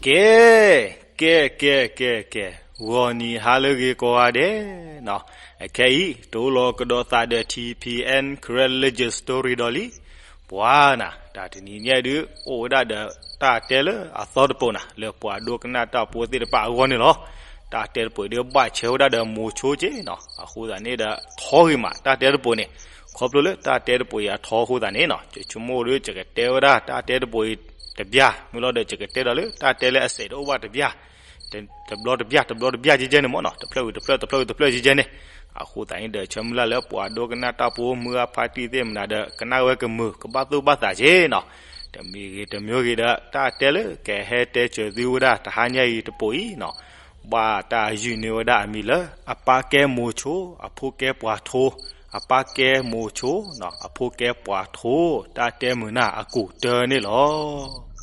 ကဲ, ကဲ, ကဲ, ကဲ, ကဲ, ဂီၤနံၤဟါလၢအဂ့ၤကိးဂၤဒဲးနီၤ, အခဲအံၤ တအိၣ်လီၤကဒီးသးဒီး ထံဖံအဲၣ် Karen Legend Story ဒီးလံ, ပှၤနၤ တၢ်တနံၤညါဒုး အိၣ်ဝဲဒၣ်ဒီးတၢ်တဲလၢအသီတပိၤနၤ လၢပှၤဒိကနၣ်တၢ်ဖိသ့ၣ်တဖၣ်အဂီၢ်န့ၣ်လီၤ. တၢ်တဲတပိၤဒုးဘၣ်ဆဲးဝဲဒၣ်ဒီးမိၤဆိက့နီၤ, အဃိသတးန့ၣ်ဒီး ထီဂ့ၤမး တၢ်တဲတပိၤန့ၣ်, ခီဖျိလၢတၢ်တဲတပိၤအံၤအထီအဃိသတးန့ၣ်နီၤ, ယဆိကမိၣ်ဒီး ယကတဲဝဲဒၣ်တၢ်တဲတပိၤအံၤတဘျီ, မ့ၢ်လီၤဒီးယကတဲဒီးလၢတၢ်တဲလၢအစဲးတအိၣ်ဘၣ်တဘျီ, တဘျီတဘျီ တဘျီတဘျီကဲကဲန့ၣ်မ့ၢ်နီၤ, တဖျၢၣ်ဝံၤတဖျၢၣ် တဖျၢၣ်ဝံၤတဖျၢၣ်ကဲကဲန့ၣ်, အဃိသတးန့ၣ်ဒီး ဆၢမုၢ်လၢ်လၢပှၤဒိကနၣ်တၢ်ဖိ မုၢ်ဂၢ်ဖါတံၢ်သ့ၣ်မနုၤဒီး ကနၣ်ဝဲကမုာ် ကဘၣ်သူၣ်ဘၣ်သးက့နီၤ, တမံၤဂ့ၤတမံၤဂ့ၤဒီး တၢ်တဲလၢကဟဲတဲစၢၤသုဝဲဒၣ်တဟါညါအံၤတပိၤအံၤနီၤ, ဘၣ်တၢ်ယုၢ်န့ၢ်ဝဲဒၣ်အမံၤလၢ အပၢ်ကဲမိၤဆိ အဖိကဲပှၤထိ, အပၢ်ကဲမိၤဆိနီၤ အဖိကဲပှၤထိ, တၢ်တဲမုာ်နၢ်အကူာ်တၢန့ၣ်လီၤ.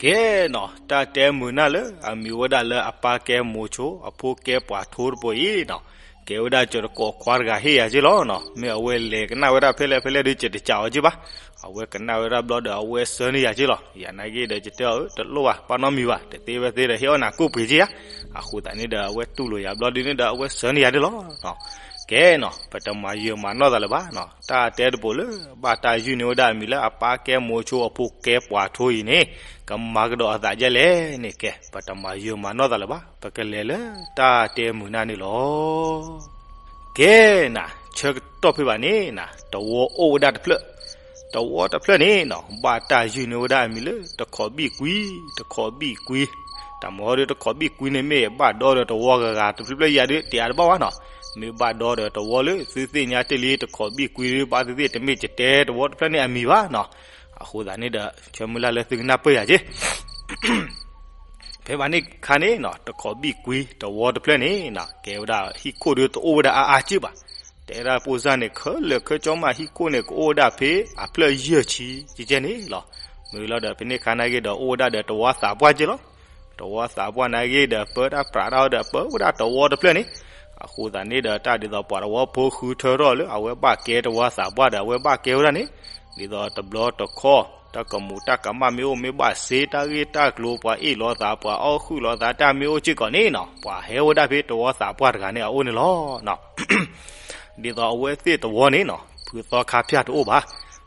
ကဲနီၤ, တၢ်တဲမုာ်နၢ်လၢအမံၤဝဲဒၣ်လၢအပၢ်ကဲမိၤဆိ အဖိကဲပှၤထိတပိၤအံၤနီၤ, ကဲဝဲဒၣ်စၢၤတကိးခွါတဂၤဟ့ၣ်ယၤက့လီၤနီၤ, မ့ၢ်အဝဲလဲၤကနၣ်ဝဲဒၣ်ဖဲလဲၣ်ဖဲလဲၣ်ဒီး ယတစံးအီၤက့ဘၣ်, အဝဲကနၣ်ဝဲဒၣ်ဘျီဒီး အဝဲဆၢန့ၢ်ယၤက့လီၤ, ယၤနာ်က့ဒီး ယတဲအီၤ တလိၣ်ဘၣ် ဘၣ်နီတမံၤဘၣ်, တသ့ဝဲသ့ဒီး ဟ့ၣ်အီၣ်နၤကိၣ်ပှ့ၤက့ယၤ, အဃိသတးန့ၣ်ဒီး အဝဲတူၢ်လိာ်ယၤဘျီဒုန့ၣ်ဒီး အဝဲဆၢန့ၢ်ယၤဒၣ်လီၤ. ကဲနီၤ, ပတမၤယၢၤမၤနီၢ်သးလၢၤဘၣ်နီၤ, တၢ်တဲတပိၤလၢ ဘၣ်တၢ်ယုၢ်န့ၢ်ဝဲဒၣ်အမံၤလၢအပၢ်ကဲမိၤဆိအဖိကဲပှၤထိအံၤန့ၣ် ကမၤကဒီးအသးဒ်လဲၣ်န့ၣ်, ကဲ ပတမၤယၢၤမၤနီၢ်သးလၢၤဘၣ်, ပကလဲၤလၢတၢ်တဲမုာ်နၢ်န့ၣ်လီၤ. ကဲနၤ, ဆၢကတီၢ်ဖဲဘၣ်န့ၣ်နၤ, တဝီအိၣ်ဝဲဒၣ်တဖျၢၣ်, တဝီတဖျၢၣ်န့ၣ်နီၤ ဘၣ်တၢ်ယုၢ်န့ၢ်ဝဲဒၣ်အမံၤလၢ တခိးဘံၣ်ကွံ, တခိးဘံၣ်ကွံ, တၢ်မၤဟီဒီး တခိးဘံၣ်ကွံန့ၣ် မ့ၢ်ဘၣ်ဒီဒီးတဝီဂၤဂၤတဖျၢၣ်ဖျၢၣ်ယၤဒီး တယၤတဘၣ်ဘၣ်နီၤ, မ့ၢ်ဘၣ်ဒီဒီးတဝီလၢသုသ့ၣ်ညါတ့ၢ်လံ တခိးဘံၣ်ကွံဒီး ဘၣ်သ့ၣ်သ့ၣ် တမ့ၢ်ယတဲတဝီတဖျၢၣ်န့ၣ်အမံၤဘၣ်နီၤ, အဃိသတးန့ၣ်ဒီး ဆၢမုၢ်လၢ်လၢသုကနၢ်ပၢၢ်ယၤက့ ဖဲဘၣ်န့ၣ်ခါန့ၣ်နီၤ တခိးဘံၣ်ကွံတဝီတဖျၢၣ်န့ၣ်နီၤ ကဲဝဲဒၣ်ဟံၣ်ခိၣ်ဒီးတအိၣ်ဝဲဒၣ်အါအါက့ၢ်ဘၣ်, တဲဒၣ်ပိၢ်စၢ်န့ၣ် ခဲလၢာ်ခဲဆ့မး ဟံၣ်ခိၣ်န့ၣ် ကအိၣ်ဝဲဒၣ်ဖဲအဖျၢၣ်ယဲၢ်ဆံကဲကဲန့ၣ်လီၤ. မ့ၢ်လီၤဒီး ဖဲန့ၣ်ခါနာ်က့ဒီး အိၣ်ဝဲဒၣ်ဒီးတဝီသးပှၢ်က့ၢ်လီၤ. တဝီသးပှၢ်နာ်က့ဒီး ပၢတၢ်ပြးတၢ်ဒီး ပၢဝဲဒၣ်တဝီတဖျၢၣ်န့ၣ်, အဃိသတးန့ၣ်ဒီး တၢ်ဒ်သိးပှၤတဝီဖိဃုထၢထီၣ်လၢ အဝဲဘၣ်ကဲတဝီသးပှၢ်ဒီး အဝဲဘၣ်ကဲဝဲဒၣ်န့ၣ်, ဒ်သိးတဘျီတခီၣ် တၢ်ကမူးတၢ်ကမၣ်မ့ၢ်အိၣ် မ့ၢ်ဘၣ်စ့တၢ်ဂ့ၢ်တၢ်ကျိၤ ပှၤအ့ၣ်လိာ်သး ပှၤအီၣ်ဃုာ်လိာ်သးတၢ်မ့ၢ်အိၣ်စ့ၢ်ကီးန့ၣ်နီၤ ပှၤဟဲဝဲဒၣ်ဖဲတဝီသးပှၢ်တဂၤန့ၣ်အအိၣ်န့ၣ်လီၤ. ဒ်သိးအဝဲသ့ၣ်တဝီန့ၣ်နီၤ ဖုသီခါဖၠၣ်တအိၣ်ဘၣ်,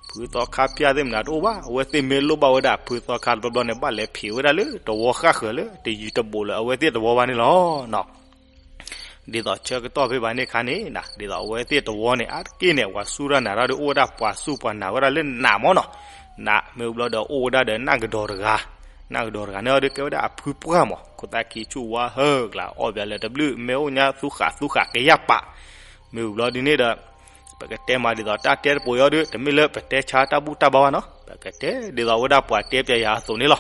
ဖုသီခါဖၠၣ်သ့ၣ်မနုၤတအိၣ်ဘၣ်, အဝဲသ့ၣ်မ့ၢ်လိၣ်ဘၣ်ဝဲဒၣ်ဖုသီခါတဘျီဘျီန့ၣ် ဘၣ်လဲၤဖံးဝဲဒၣ်လၢတဝီဃၣ်ဃၢၤလၢတယံၤတဘူးလၢအဝဲသ့ၣ်တဝီဘၣ်န့ၣ်လီၤ. ဒ်သိးဆၢကတီၢ်ဖဲဘၣ်န့ၣ်ခါန့ၣ် ဒ်သိးအဝဲသ့ၣ်တဝီန့ၣ် အါတက့ၢ်န့ၣ် ပှၤစူၢ်တၢ်နာ်တၢ်ဒီး အိၣ်ဝဲဒၣ်ပှၤစူၢ်ပှၤနာ်ဝဲဒၣ်လၢနးမးနီၤ, နးမ့ၢ်ဘျီဒီးအိၣ်ဝဲဒၣ်ဒီးနၢ်ကဒီးတဂၤ, နၢ်ကဒီးတဂၤန့ၣ်ဒီးကဲဝဲဒၣ်အဖုပှၢ်မး, ခိၣ်သၣ်ခံဆူၣ်ဝါဟၢကျါ အီၣ်ဘၣ်လၢတဘျုး မ့ၢ်အိၣ်ညါသူဃာ်သူဃာ်ကယၢ်ပာ်, မ့ၢ်ဘျီဒ်န့ၣ်ဒီး ပကတဲမးဒ်သိးတၢ်တဲတပိၤအံၤဒီး တမ့ၢ်လၢပတဲဆါတၢ်ဘူၣ်တၢ်ဘါဘၣ်နီၤ, ပကတဲဒ်သိးဝဲဒၣ်ပှၤတဲပျးယၤအသိးန့ၣ်လီၤ.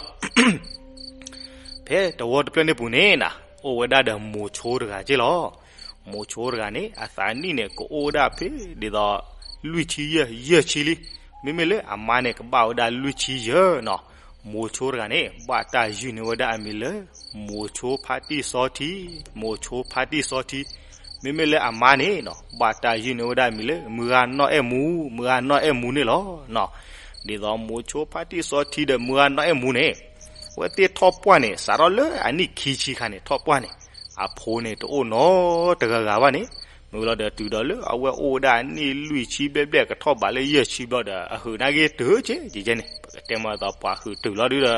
ဖဲတဝီတဖျၢၣ်န့ၣ်ပူၤန့ၣ်နၤ အိၣ်ဝဲဒၣ်ဒီးမိၤဆိတဂၤက့ၢ်လီၤ. မိၤဆိတဂၤန့ၣ် အသးနံၣ်န့ၣ် ကအိၣ်ဝဲဒၣ်ဖဲဒ်သိး လွံၢ်ဆံယဲၢ် ယဲၢ်ဆံလံ. မ့မ့ၢ်လၢအမါန့ၣ် ကဘၣ်ဝဲဒၣ်လွံၢ်ဆံယဲၢ်နီၤ. မိၤဆိတဂၤန့ၣ် ဘၣ်တၢ်ယုၢ်န့ၢ်ဝဲဒၣ်အမံၤလၢ မိၤဆိဖါတံၢ်စီထံ, မိၤဆိဖါတံၢ်စီထံ. မ့မ့ၢ်လၢအမါန့ၣ်နီၤ ဘၣ်တၢ်ယုၢ်န့ၢ်ဝဲဒၣ်အမံၤလၢ မုၢ်ဂၤနီၢ်အဲၣ်မူ, မုၢ်ဂၤနီၢ်အဲၣ်မူန့ၣ်လီၤ. ဒ်သိးမိၤဆိဖါတံၢ်စီထံဒီး မုၢ်ဂၤနီၢ်အဲၣ်မူန့ၣ် အဝဲသ့ၣ်ထီၣ်ပှၢ်န့ၣ် စးထီၣ်လၢအနံၣ်ခံဆံခါန့ၣ် ထီၣ်ပှၢ်န့ၣ် အဖိန့ၣ် တအိၣ်နီတဂၤဂၤဘၣ်န့ၣ်, မ့ၢ်လီၤဒီးတုၤဒီးလၢအဝဲအိၣ်ဝဲဒၣ်နံၣ်လွံၢ်ဆံဘျဲၣ်ဘျဲၣ် ကထီၣ်ဘးလၢယဲၢ်ဆံဘျီဒီး အဟုးနာ်က့တုၤက့ၤကဲန့ၣ်, ပကတဲမးဒ်သိးပှၤဟုးတုၤလီၤဒု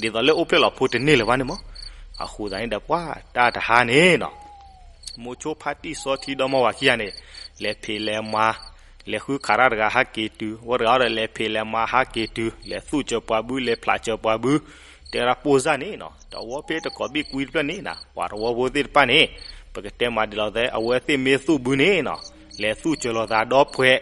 ဒီး ဒ်သိးလၢအိၣ်ဖျဲၣ်လီၤဖိတန့ၢ်လၢၤဘၣ်န့ၣ်မး. အဃိသတးန့ၣ်ဒီး ပှၤတၢ်တဟါန့ၣ်နီၤ မိၤဆိဖါတံၢ်စီထံဒီမါဝၤခံဂၤန့ၣ် လဲၤဖံးလဲၤမၤ, လဲၤဃုခးတၢ်တဂၤဟးက့ၤတုၤ, ဝဲတဂၤဒီးလဲၤဖံးလဲၤမၤဟးက့ၤတုၤ, လဲၤသူၣ်စၢၤပှၤဘု, လဲၤဖျးစၢၤပှၤဘု, တဲဒၣ်ပိၢ်စၢ်န့ၣ်နီၤ တဝီဖဲတကိးဘံၣ်ကွံတဖျၢၣ်န့ၣ်နီၤ ပှၤတဝီဖိသ့ၣ်တဖၣ်န့ၣ် ပကတဲမးဒ်သိး အဝဲသ့ၣ်မ့ၢ်သူၣ်ဘုန့ၣ်နီၤ လဲၤသူၣ်စၢၤလိာ်သးဒီဖှဲး,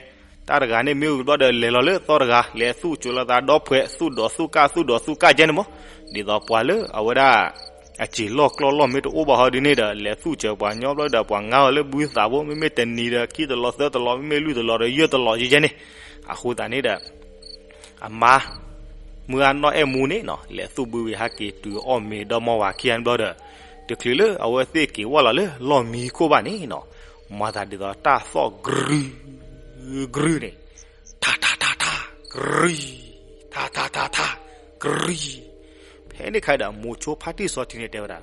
တၢ်တဂၤန့ၣ်မ့ၢ်ဂ့ၤဘျီဒီးလဲၤလီၤလၢသီတဂၤ လဲၤသူၣ်စၢၤလိာ်သးဒီဖှဲး သူၣ်ဒီးသူၣ်ကၢ် သူၣ်ဒီးသူၣ်ကၢ်ကဲန့ၣ်မး. ဒ်သိးပှၤလၢအဝဲဒၣ် အစ့ၤလီၢ်ကျီၢ်လီၢ်မ့ၢ်တအိၣ်ဘၣ်ဟီဒ်န့ၣ်ဒီး လဲၤသူၣ်စၢၤပှၤညီဘျီဒီး ပှၤငါအီၤလၢဘုသးဖိ မ့မ့ၢ်တနံၤဒီး ခံတလီၤသၢတလီၤ မ့မ့ၢ်လွံၢ်တလီၤဒီး ယဲၢ်တလီၤယဲယဲန့ၣ်, အဃိသတးန့ၣ်ဒီး အမါ မုၢ်ဂၢ်နီၢ်အဲၣ်မူန့ၣ်နီၤ လဲၤသူၣ်ဘုဝံၤဟဲက့ၤတုၤအီၣ်မ့ၤဒီမါဝၤခံဂၤန့ၣ်ဘျီဒီး တချုးလၢအဝဲသ့ၣ်က့ၤဝၢ်လီၤလၢလီၢ်မံခိၣ်ဘၣ်န့ၣ်နီၤ, မၤသးဒ်သိးတၢ်သီၣ် ကြု ကြုန့ၣ်, ထးထးထးထး ကြု, ထးထးထးထး ကြု, ဖဲန့ၣ်ခါဒီး မိၤဆိဖါတံၢ်စီထံန့ၣ်တဲဝဲဒၣ်,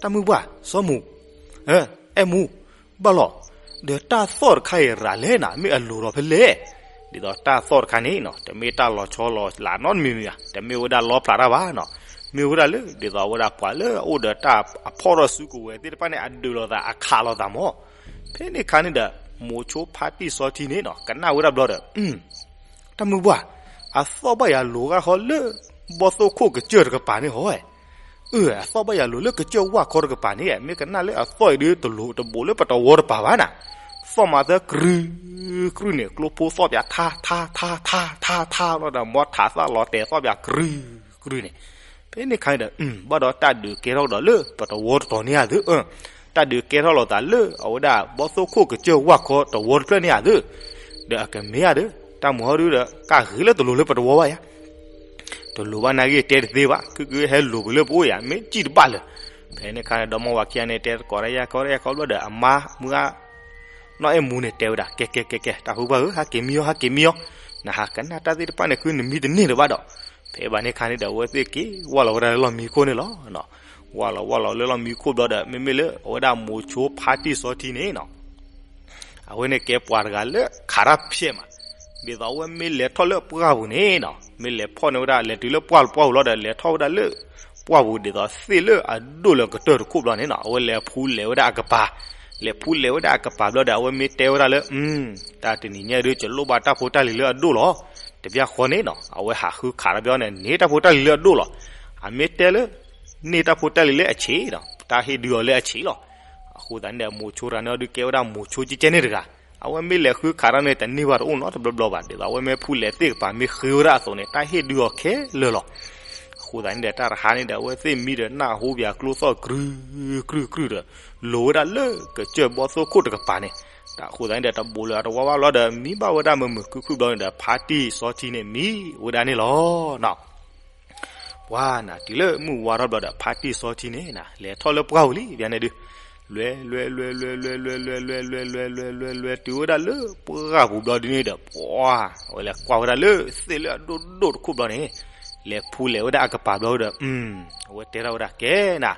တၢ်မုၢ်ပှၢ် စီၤမူၤ, အဲၣ်မူ ဘၣ်လီၤ, ဒီးတၢ်သီၣ်တခါအံၤရၤလဲၣ်နၤ မ့ၢ်အလိၤဒီးဖဲလဲၣ်, ဒ်သိးတၢ်သီၣ်တခါန့ၣ်နီၤ တမ့ၢ်တၢ်လီၤဆီလီၤလးနီတမံၤမံၤဧါ, တမ့ၢ်ဝဲဒၣ်လီဖျးတၢ်ဘၣ်နီၤ, မ့ၢ်ဝဲဒၣ်လၢ ဒ်သိးဝဲဒၣ်ပှၤလၢအအိၣ်ဒီးတၢ်အဖီၣ်ထီၣ်စုကဝဲၤသ့ၣ်တဖၣ်န့ၣ် အဒုးလိာ်သးအခးလိာ်သးမၢ်, ဖဲန့ၣ်ခါန့ၣ်ဒီး မိၤဆိဖါတံၢ်စီထံန့ၣ်နီၤ ကနၣ်ဝဲဒၣ်ဘျီဒီး တၢ်မုၢ်ပှၢ်, အသီၣ်ဘၣ်ယၤလိၤဂၢ်ဃီလၢ ဘီၣ်သိၣ်ခိၣ်ကစၢၢ်တကပၤန့ၣ်ဟီဧါ, အၢ အသီၣ်ဘၣ်ယၤလိၤလၢကစၢၢ်ဝၣ်ခီတကပၤန့ၣ် မ့ၢ်ကနၣ်လၢအသီၣ်အံၤဒုးတလိၤတဘိးလၢပတဝီတပၤဘၣ်နၤ, သီၣ်မၤသၢ ကြု ကြုန့ၣ် ကျိဖိသီၣ်ပၠး ထါ ထါ ထါ ထါ ထါ ထါ ဘျီဒီး မ်ထးသၣ်လီၤတဲာ်သီၣ်ပၠး ကြု ကြုန့ၣ်, ဖဲန့ၣ်ခါန့ၣ်ဒီး ဘၣ်ဒီးတၢ်ဒုးကဲထီၣ်ကဒီးလၢပတဝီတတီၤန့ၣ်ဧါသ့ၣ် တၢ်ဒုးကဲထီၣ်လိာ်သးလၢ အဝဲဒၣ်ဘီၣ်သိၣ်ခိၣ်ကစၢၢ်ဝၣ်ခီတဝီတဖျၢၣ်န့ၣ်ဧါသ့ၣ်, ဒီးအကမ့ၢ်ဧါဒီး တၢ်မုၢ်ဟီဒုဒီး ကၢ်ဂ့ၤလၢတလိၤလၢပတဝီဘၣ်ယါ, တလိၤဘၣ်နာ်က့တဲတသ့ဘၣ် ခုကဟဲလိၤပှၤလၢပအိၣ်ယါ မ့ၢ်စံၣ်တဘၣ်လၢၤ, ဖဲန့ၣ်ခါန့ၣ် ဒီမါဝၤခံဂၤန့ၣ် တဲသကိးတၢ်ယါခီတၢ်ယါခီဘျီဒီး အမါမုၢ်ဂၢ် နီၢ်အဲၣ်မူန့ၣ် တဲဝဲဒၣ် ကဲ ကဲ ကဲ ကဲ တၢ်ဖုပှၢ်ဧၢ ဟဲက့ၤမံအီၤ ဟဲက့ၤမံအီၤ, နဟးကနၣ်တၢ်သ့ၣ်တဖၣ်န့ၣ် ခုနမံတန့ၢ်လၢၤဘၣ်ဒီး, ဖဲဘၣ်န့ၣ်ခါန့ၣ်ဒီး အဝဲသ့ၣ်က့ၤဝၢ်လီၤဝဲဒၣ်လၢလီၢ်မံခိၣ်န့ၣ်လီၤ. ဝၢ်လီၤဝၢ်လီၤလၢလီၢ်မံခိၣ်ဘျီဒီး မ့မ့ၢ်လၢအဝဲဒၣ်မိၤဆိဖါတံၢ်စီထံန့ၣ်နီၤ အဝဲန့ၣ်ကဲပှၤတဂၤလၢခးတၢ်ဖျဲးမး, ဒ်သိးအဝဲမ့ၢ်လဲၤထီၣ်လၢပှၢ်ပူၤန့ၣ်နီၤ မ့ၢ်လဲၤဖီၣ်န့ၢ်ဝဲဒၣ် လဲၤတုၤလၢပှၢ်ပူၤလီၤဒီး လဲၤထီၣ်ဝဲဒၣ်လၢ ပှၢ်ပူၤဒ်သိးသ့ၣ်လၢအဒိၣ်လၢကတၢၢ်တခိၣ်ဘျီန့ၣ်နီၤ အဝဲလဲၤဖူလဲၤဝဲဒၣ်အကပၤ, လဲၤဖူလဲၤဝဲဒၣ်အကပၤဘျီဒီး အဝဲမ့ၢ်တဲဝဲဒၣ်လၢ တၢ်တနံၤညါဒုး ကလိၣ်ဘၣ်တၢ်ဖိတၢ်လံၤလၢအဒိၣ်လီၤ. တဘျီဃီန့ၣ်နီၤ အဝဲဟးဃုခးတၢ်ဘျီန့ၣ် န့ၢ်တၢ်ဖိတၢ်လံၤလၢအဒိၣ်လီၤ. အမ့ၢ်တဲလၢ န့ၢ်တၢ်ဖိတၢ်လံၤလၢအဆံးဒီး တၢ်ဟ့ၣ်ဒုးအီၤလၢအဆံးလီၤ. အဃိသတးန့ၣ်ဒီး မိၤဆိတဂၤန့ၣ်ဒုးကဲဝဲဒၣ်မိၤဆိကဲကဲန့ၣ်တဂၤ, အဝဲမ့ၢ်လဲၤဃုခးတၢ်န့ၣ် တန့ၢ်ဘၣ်တအိၣ်နီတဘျီဘျီဘၣ် ဒ်သိးအဝဲမ့ၢ်ဖူလဲၤသ့ၣ်ကပၤ မ့ၢ်ဃ့ဝဲဒၣ်အသိးန့ၣ် တၢ်ဟ့ၣ်ဒုးအီၤခဲလၢာ်လီၤ. အဃိသတးန့ၣ်ဒီး တၢ်တဟါန့ၣ်ဒီး အဝဲသ့ၣ်မံဒီးနၢ်ဟူပၠးကျိသီၣ်ကြု ကြု ကြုဒီး လိၤဝဲဒၣ်လၢကစၢၢ်ဘီၣ်သိၣ်ခိၣ်တကပၤန့ၣ်, တၢ်အဃိသတးန့ၣ်ဒီး တဘိးလၢအတဝါဘၣ်ဘျီဒီး မံဘၣ်ဝဲဒၣ်မုာ်မုာ်ခုၣ်ခုၣ်ဘျီန့ၣ်ဒီး ဖါတံၢ်စီထံန့ၣ်မံဝဲဒၣ်န့ၣ်လီၤ. ပှၤနၤ တုၤလၢမုၢ်ဝါထီၣ်ဘျီဒီး ဖါတံၢ်စီထံန့ၣ်နၤ လဲၤထီၣ်လၢပှၢ်ပူၤလံ ဘၣ်န့ၣ်ဒုး လွဲ လွဲ လွဲ လွဲ လွဲ လွဲ လွဲ လွဲ လွဲ လွဲ လွဲ လွဲ လွဲ တုၤဝဲဒၣ်လၢပှၢ်ပူၤဘျီဒုးန့ၣ်ဒီး ပှၤ အဝဲလဲၤကွၢ်ဝဲဒၣ်လၢသ့ၣ်လၢအဒိၣ်ဒိၣ်တခိၣ်ဘျီန့ၣ် လဲၤဖူလဲၤဝဲဒၣ်အကပၤဘျီဒီး အဝဲတဲထီၣ်ဝဲဒၣ်ကဲနၤ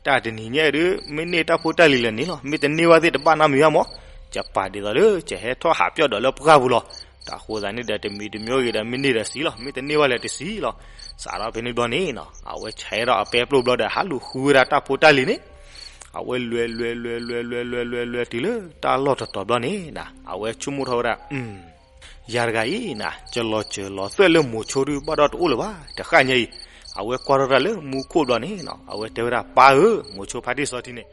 တၢ်တနံၤညါဒုး မ့ၢ်န့ၢ်တၢ်ဖိတၢ်လံၤလၢန့ၣ်လီၤ. မ့ၢ်တန့ၢ်ဘၣ်သ့ၣ်တဘၣ်နီတမံၤဘၣ်မၢ်, ယပာ်ဒ်သိးလၢ ယဟဲထီၣ်ဟးပၠီၣ်ဒီးလၢပှၢ်ပူၤလီၤ. တၢ်အဃိသတးန့ၣ်ဒီး တမံၤတမံၤဂ့ၤဒီး မ့ၢ်န့ၢ်ဒီးစံးလီၤ, မ့ၢ်တန့ၢ်ဘၣ်လၢတစံးလီၤ. စးထီၣ်ဖဲန့ၣ်ဘျီန့ၣ်နီၤ အဝဲဆဲးထီၣ်အပဲပျိၢ်ဘျီဒီး ဟးလူၤဃုဝဲဒၣ်တၢ်ဖိတၢ်လံၤန့ၣ် အဝဲလွဲ လွဲ လွဲ လွဲ လွဲ လွဲ လွဲ လွဲ တုၤလၢတၢ်လီၢ်တတီၤဘျီန့ၣ်နၤ အဝဲဆိကမိၣ်ထီၣ်ဝဲဒၣ် ယၤတဂၤအံၤနၤ ယလီၤစၢၤလီၤသွဲၣ်လၢမိၤဆိဒုး ဘၣ်ဒီးတအိၣ်လၢၤဘၣ်. တဃၣ်ညါအံၤ အဝဲကွၢ်ထီၣ်တၢ်လၢမူခိၣ်ဘျီန့ၣ်နီၤ အဝဲတဲဝဲဒၣ် ပၢ်ဧၢ, မိၤဆိဖါတံၢ်စီထံန့ၣ်,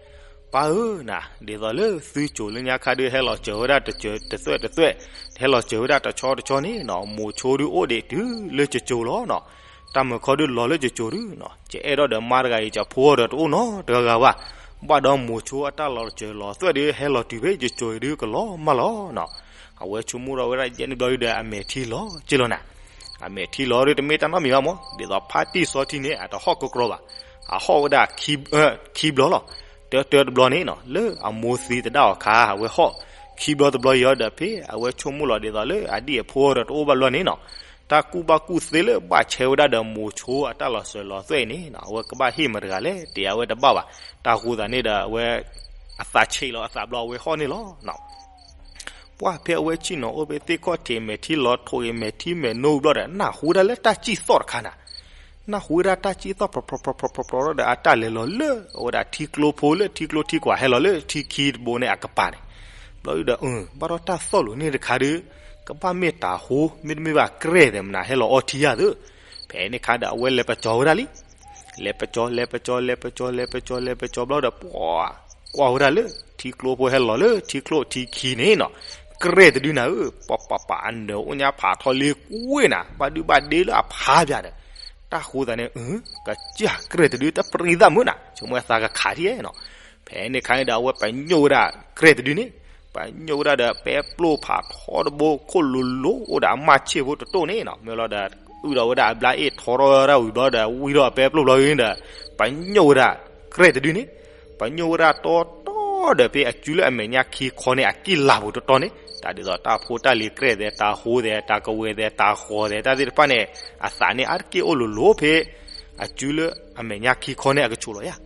ပၢ်ဧၢနၤ, ဒ်သိးလၢသုစိၤလၢညါခါဒုး ဟဲလီၤစၢၤဝဲဒၣ်တစၢၤတသွဲၣ်တသွဲၣ်, ဟဲလီၤစၢၤဝဲဒၣ်တဆီတဆီန့ၣ်နီၤ မိၤဆိဒုးအိၣ်ဒံးတုၤလၢယစိၤလီၤနီၤ. တၢ်မုာ်ခီဒုးလီၤလၢယစိၤဒုးနီၤ, ယအဲၣ်ဒိးဒီးမါတဂၤအံၤ ယဖိအီၤဒီးတအိၣ်နီတဂၤဂၤဘၣ်. ဘၣ်ဒီးမိၤဆိအတၢ်လီၤစၢၤလီၤသွဲၣ်ဒုး ဟဲလီၤတုၤဖဲယစိၤအံၤဒုး ကလီၤမၢ်လီၤနီၤ. အဝဲဆိကမိၣ်ထီၣ်ဝဲဒၣ်ယဲၢ်န့ၣ်ဘျီဒုးဒီး အမဲာ်ထံလီၤက့လီၤနၤ. အမဲာ်ထံလီၤဒုး တမ့ၢ်တၢ်နီတမံၤဘၣ်မၢ်, ဒ်သိးဖါတံၢ်စီထံန့ၣ် အတဟီၣ်ကကြီဘၣ်. အဟီၣ်ဝဲဒၣ်ခံဘျီလီၤ. တၢတၢတဘျီန့ၣ်နီၤ လၢအမိၢ်သံသဒၣ်အီၤခါ အဝဲဟီၣ်ခံဘျီတဘျီအံၤဒီး ဖဲအဝဲဆိကမိၣ်လီၤဒ်သိးလၢအဒံၣ်အဖိအီၤဒီးတအိၣ်ဘၣ်ဘျီန့ၣ်နီၤ တၢ်ကူၣ်ဘၣ်ကူၣ်သ့လၢဘၣ်ဆဲဝဲဒၣ်ဒီးမိၤဆိအတၢ်လီၤစၢၤလီၤသွဲၣ်အံၤန့ၣ်နီၤ အဝဲကဘၣ်ဟ့ၣ်မတၤတဂၤလဲၣ် တဲအဝဲတဘၣ်ဘၣ်. တၢ်အဃိသတးန့ၣ်ဒီး အဝဲ အသးဆံးလီၤအသးဘျီ အဝဲဟီၣ်န့ၣ်လီၤ. ပှၢ်ဖဲအဝဲဆ့ၣ်နီၤအိၣ်ဖဲသ့ၣ်ခီၣ်ထံး မဲာ်ထံလီၤထိးဂ့ၤ မဲာ်ထံမဲာ်နိဘျီဒီး နၢ်ဟူဝဲဒၣ်လၢတၢ်စံၣ်သီၣ်တခါနၤ. နၢ်ဟူဝဲဒၣ်တၢ်စံၣ်သီၣ် ပြီပြီပြီပြီပြီပြီဒီး အတၢ်လဲၤလီၤလၢအဝဲဒၣ်ထံကျိဖိလၢထံကျိထံကွၢ် ဟဲလီၤလၢထံခံတဘိန့ၣ်အကပၤန့ၣ်. ဘျီဒုးဒီး ဘၣ်ဒီးတၢ်သီၣ်လိာ်န့ၢ်တခါဒုး ကဘၣ်မ့ၢ်တၤဟူ မ့တမ့ၢ်ဘၣ်ကြဲၢ်သ့ၣ်မနၤ ဟဲလီၤအီထံယၤသ့ၣ်. ဖဲန့ၣ်ခါဒီး အဝဲလဲၤပကၠီၤဝဲဒၣ်လံ. လဲၤပကၠီၤ လဲၤပကၠီၤ လဲၤပကၠီၤ လဲၤပကၠီၤ လဲၤပကၠီၤဘျီဒီး ပှၤ ကွၢ်ဝဲဒၣ်လၢ ထံကျိဖိဟဲလီၤလၢထံကျိထံခံန့ၣ်နီၤ ကြဲၢ်တဒုနၤဧၢ, ပပပအနၢၤအိၣ်ညါဖးထီလ့ကွံာ်နၤ ဘၣ်ဒုဘၣ်ဒ့လၢအဖးပၠးဒီး တၢ်ဃိသးန့ၣ် ကစၢ်ကြဲၢ်တဒု တပရံသးမုၣ်နၤ ဆိကမိၣ်အသးကခးထံၣ်နီၤ. ဖဲန့ၣ်ခါန့ၣ်ဒီး အဝဲပညိၣ်ဝဲဒၣ်ကြဲၢ်တဒုန့ၣ်, ပညိၣ်ဝဲဒၣ်ဒီး ပဲပျိၢ်ဖးထီတဘိ ခိၣ်လိၤလိၤ အိၣ်ဒီးအမါဆ့ၣ်ဖိတတိၢ်န့ၣ်နီၤ. မ့ၢ်လီၤဒီး အုၣ်ဒီးဝဲဒၣ်အဘျါအ့ၣ် ထီထီၣ်ဝဲဒၣ်ဝံၤဘျီဒီး ဝံထီၣ်အပဲပျိၢ်ဘျီန့ၣ်ဒီး ပညိၣ်ဝဲဒၣ်ကြဲၢ်တဒုန့ၣ်, ပညိၣ်ဝဲဒၣ်တီတီဒီး ဖဲအစုလၢအမဲာ်ညါခံခီန့ၣ် အကံၢ်လၤပူၤတီတီန့ၣ် တၢ်ဒ်သိးတၢ်ဖိတၢ်လံၤကြဲၢ်သဲး တၢ်ဟိသဲး တၢ်ကဝဲၤသဲး တၢ်ဃီၤသဲး တၢ်သ့ၣ်တဖၣ်န့ၣ် အသးန့ၣ် အါတက့ၢ်အိၣ်လိၤလိၤဖဲ အစုလၢအမဲာ်ညါခံခီန့ၣ် အကဆူးလီၤယါ.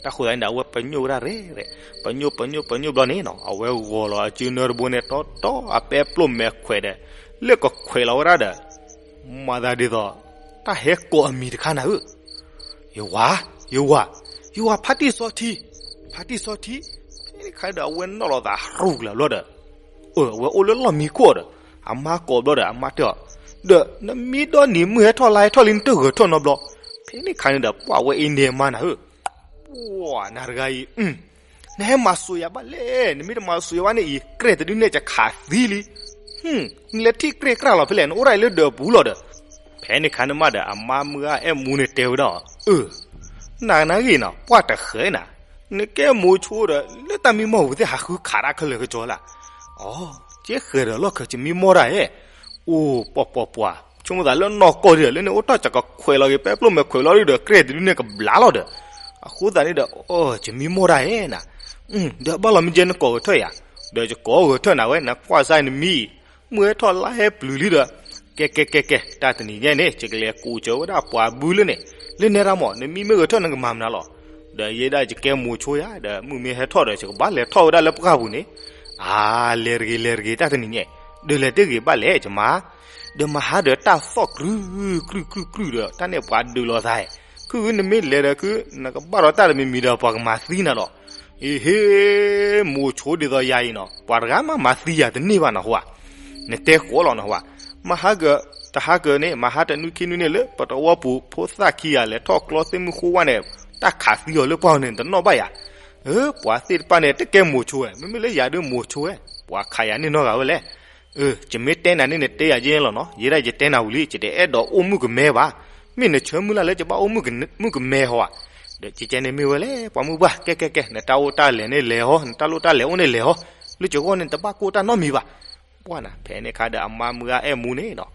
တၢ်ဃိသးန့ၣ်ဒီး အဝဲပညိၣ်ဝဲဒၣ်ရဲၣ်ရဲၣ်, ပညိၣ် ပညိၣ် ပညိၣ်ဘျီန့ၣ်နီၤ, အဝဲဂီၤလီၤအစုနၢတဘိန့ၣ် တီတီအပဲပျိၢ်မဲာ်ခွဲးဒီး လၢကခွဲးလီၤဝဲဒၣ်ဒီး မၤသးဒ်သိး တၢ်ဟဲကိးအမံၤတခါနၤဧၢ, ယဝၤ, ယဝၤ, ယဝၤဖါတံၢ်စီထံ, ဖါတံၢ်စီထံ. ဖဲန့ၣ်ခါဒီး အဝဲနီၣ်လီၤသးဟရူၣ်ကလာ်ဘျီဒီး အဝဲအိၣ်လၢလီၢ်မံခိၣ်ဒီး အမါကိးဘျီဒီး အမါတဲအီၤ, ဒီးနမ့ၢ်ဒီနံၤမုၢ်ဟဲထီၣ် လါဟဲထီၣ်လံ နတဂဲၤထၢၣ်နီတဘျီ. ဖဲန့ၣ်ခါန့ၣ်ဒီး ပှၤဝဲအံၤန့ၣ်မါနၤဧၢ, ပှၤနၤတဂၤအံၤ နဟဲမၤစိာ်ယၤဘၣ်လဲၣ်, နမ့ၢ်တမၤစိာ်ယၤဘၣ်န့ၣ်အံၤ ကြဲၢ်တဒုန့ၣ် ယခးသံလံ. နလဲၤထံၣ်ကြဲၢ်ကြၢ်လီၤဖဲလဲၣ်, နအိၣ်ဒၣ်အံၤလၢဒၢးပူၤလီၤဒီး. ဖဲန့ၣ်ခါန့ၣ်မးဒီး အမါမုၢ်ဂၤအဲၣ်မူန့ၣ်တဲဝဲဒၣ်အီၤ, အၢ နၤနဂ့ၤနီၤ ပှၢ်တဃဲနၤ, နကဲမိၤဆိဒီး လၢတၢ်မံမီၢ်ပူၤသ့ၣ် ဟးဃုခးတၢ်ခဲလၢာ်ကစီလၢ်. အိ ကဲဃဲၤဒီးလီၢ်ခၢး ယမံမီၢ်တၢ်ဧဲ, အိ ပှၤပှၤပှၤ ဆိကမိၣ်သးလၢနီၢ်ကီၢ်ဒံးဒီး လၢန့ၣ်အိၣ်တ့ၢ် ယကခွဲးလီၤက့ၤ ပဲပျိၢ်မဲာ်ခွဲးလီၤဒုးဒီး ကြဲၢ်တဒုန့ၣ်ကဘျးလီၤဒီး. အဃိသတးန့ၣ်ဒီး အိ ယမံမီၢ်တၢ်ဧဲနၤ, ဒီးဘၣ်လီၤမ့ၢ်ကဲနကိးဂဲၤထၢၣ်ယၤ, ဒီးယကိးဂဲၤထၢၣ်နၤဝဲ နကွၢ်စၢ်နမံ မုၢ်ဟဲထီၣ်လါဟဲပျုၤလံဒီး, ကဲကဲကဲကဲ တၢ်တနံၤညါန့ၣ် ယကလဲၤကိးစၢၤဝဲဒၣ်ပှၤဘုလၢန့ၣ်, လၢနဲဒၣ်မး နမံမ့ၢ်ဂဲၤထၢၣ်နကမၤမနုၤလီၤ. ဒီးယဲဒၣ်ယကဲမိၤဆိယၤဒီး မုၢ်မ့ၢ်ဟဲထီၣ်ဒီး ယကဘၣ်လဲၤထီၣ်ဝဲဒၣ်လၢပှၢ်ပူၤန့ၣ်, အါ လဲၤတဂ့ၤလဲၤတဂ့ၤ တၢ်တနံၤညါ, ဒီးလဲၤတဂ့ၤဘၣ်လဲၣ် ယမါ, ဒီးမဟါဒီးတၢ်သီၣ်ကြု ကြုကြုကြုဒီး တၢ်န့ၣ်ပှၤဒုးလိာ်သး, ခုနမ့ၢ်လဲၤဒီးခု နကဘၣ်ဒီးတၢ်တမံၤမံၤဒီး ပှၤကမၤသံနၤလီၤ. အ့ဟ့ မိၤဆိဒ်သိးယၤအံၤနီၤ ပှၤတဂၤမးမၤသံယၤတန့ၢ်ဘၣ်နီၤဟဝၤ, နတဲဃီလီၤနီၤဟဝၤ, မဟါက တဟါကန့ၣ် မဟါတနွံခံနွံန့ၣ် လၢပတဝီပူၤ ဖိသၣ်ခံဂၤလဲၤထီၣ်ကျီသ့ၣ်မုၢ်ဃိဝဲန့ၣ်, တၢ်ခးသံအီၤလၢပှၢ်န့ၣ် တနီၣ်ဘၣ်ယၤ. ပှၤသ့ၣ်တဖၣ်န့ၣ် တကဲမိၤဆိဝဲ, မ့မ့ၢ်လၢယၤဒုးမိၤဆိဝဲ, ပှၤခးယၤန့ၢ်နီတဂၤဝဲလဲၣ်. ယမ့ၢ်တဲနၤန့ၣ် နတဲယၤယဲလီၤနီၤ, ယဲဒၣ်ယတဲနၤဝံၤလံ ယတအဲၣ်ဒိးအိၣ်မုၣ်ကမဲဘၣ်, မ့ၢ်နဆၢမုၢ်လၢ်လၢယဘၣ်အိၣ်မုၣ်ကမဲဟီဧါ. ဒီးကဲကဲန့ၣ်မ့ၢ်ဝဲလဲၣ် ပှၤမုၢ်ပှၢ် ကဲကဲကဲ နတၢ်အိၣ်တၢ်လဲၤန့ၣ်လဲၤဟီ, နတၢ်လိၣ်တၢ်လဲၤအိၣ်န့ၣ်လဲၤဟီ, လၢယဂီၢ်န့ၣ် တဘၣ်ကိၢ်တၢ်နီတမံၤဘၣ်. ပှၢ်နၤ ဖဲန့ၣ်ခါဒီးအမါမုၢ်ဂၤအဲၣ်မူန့ၣ်နီၤ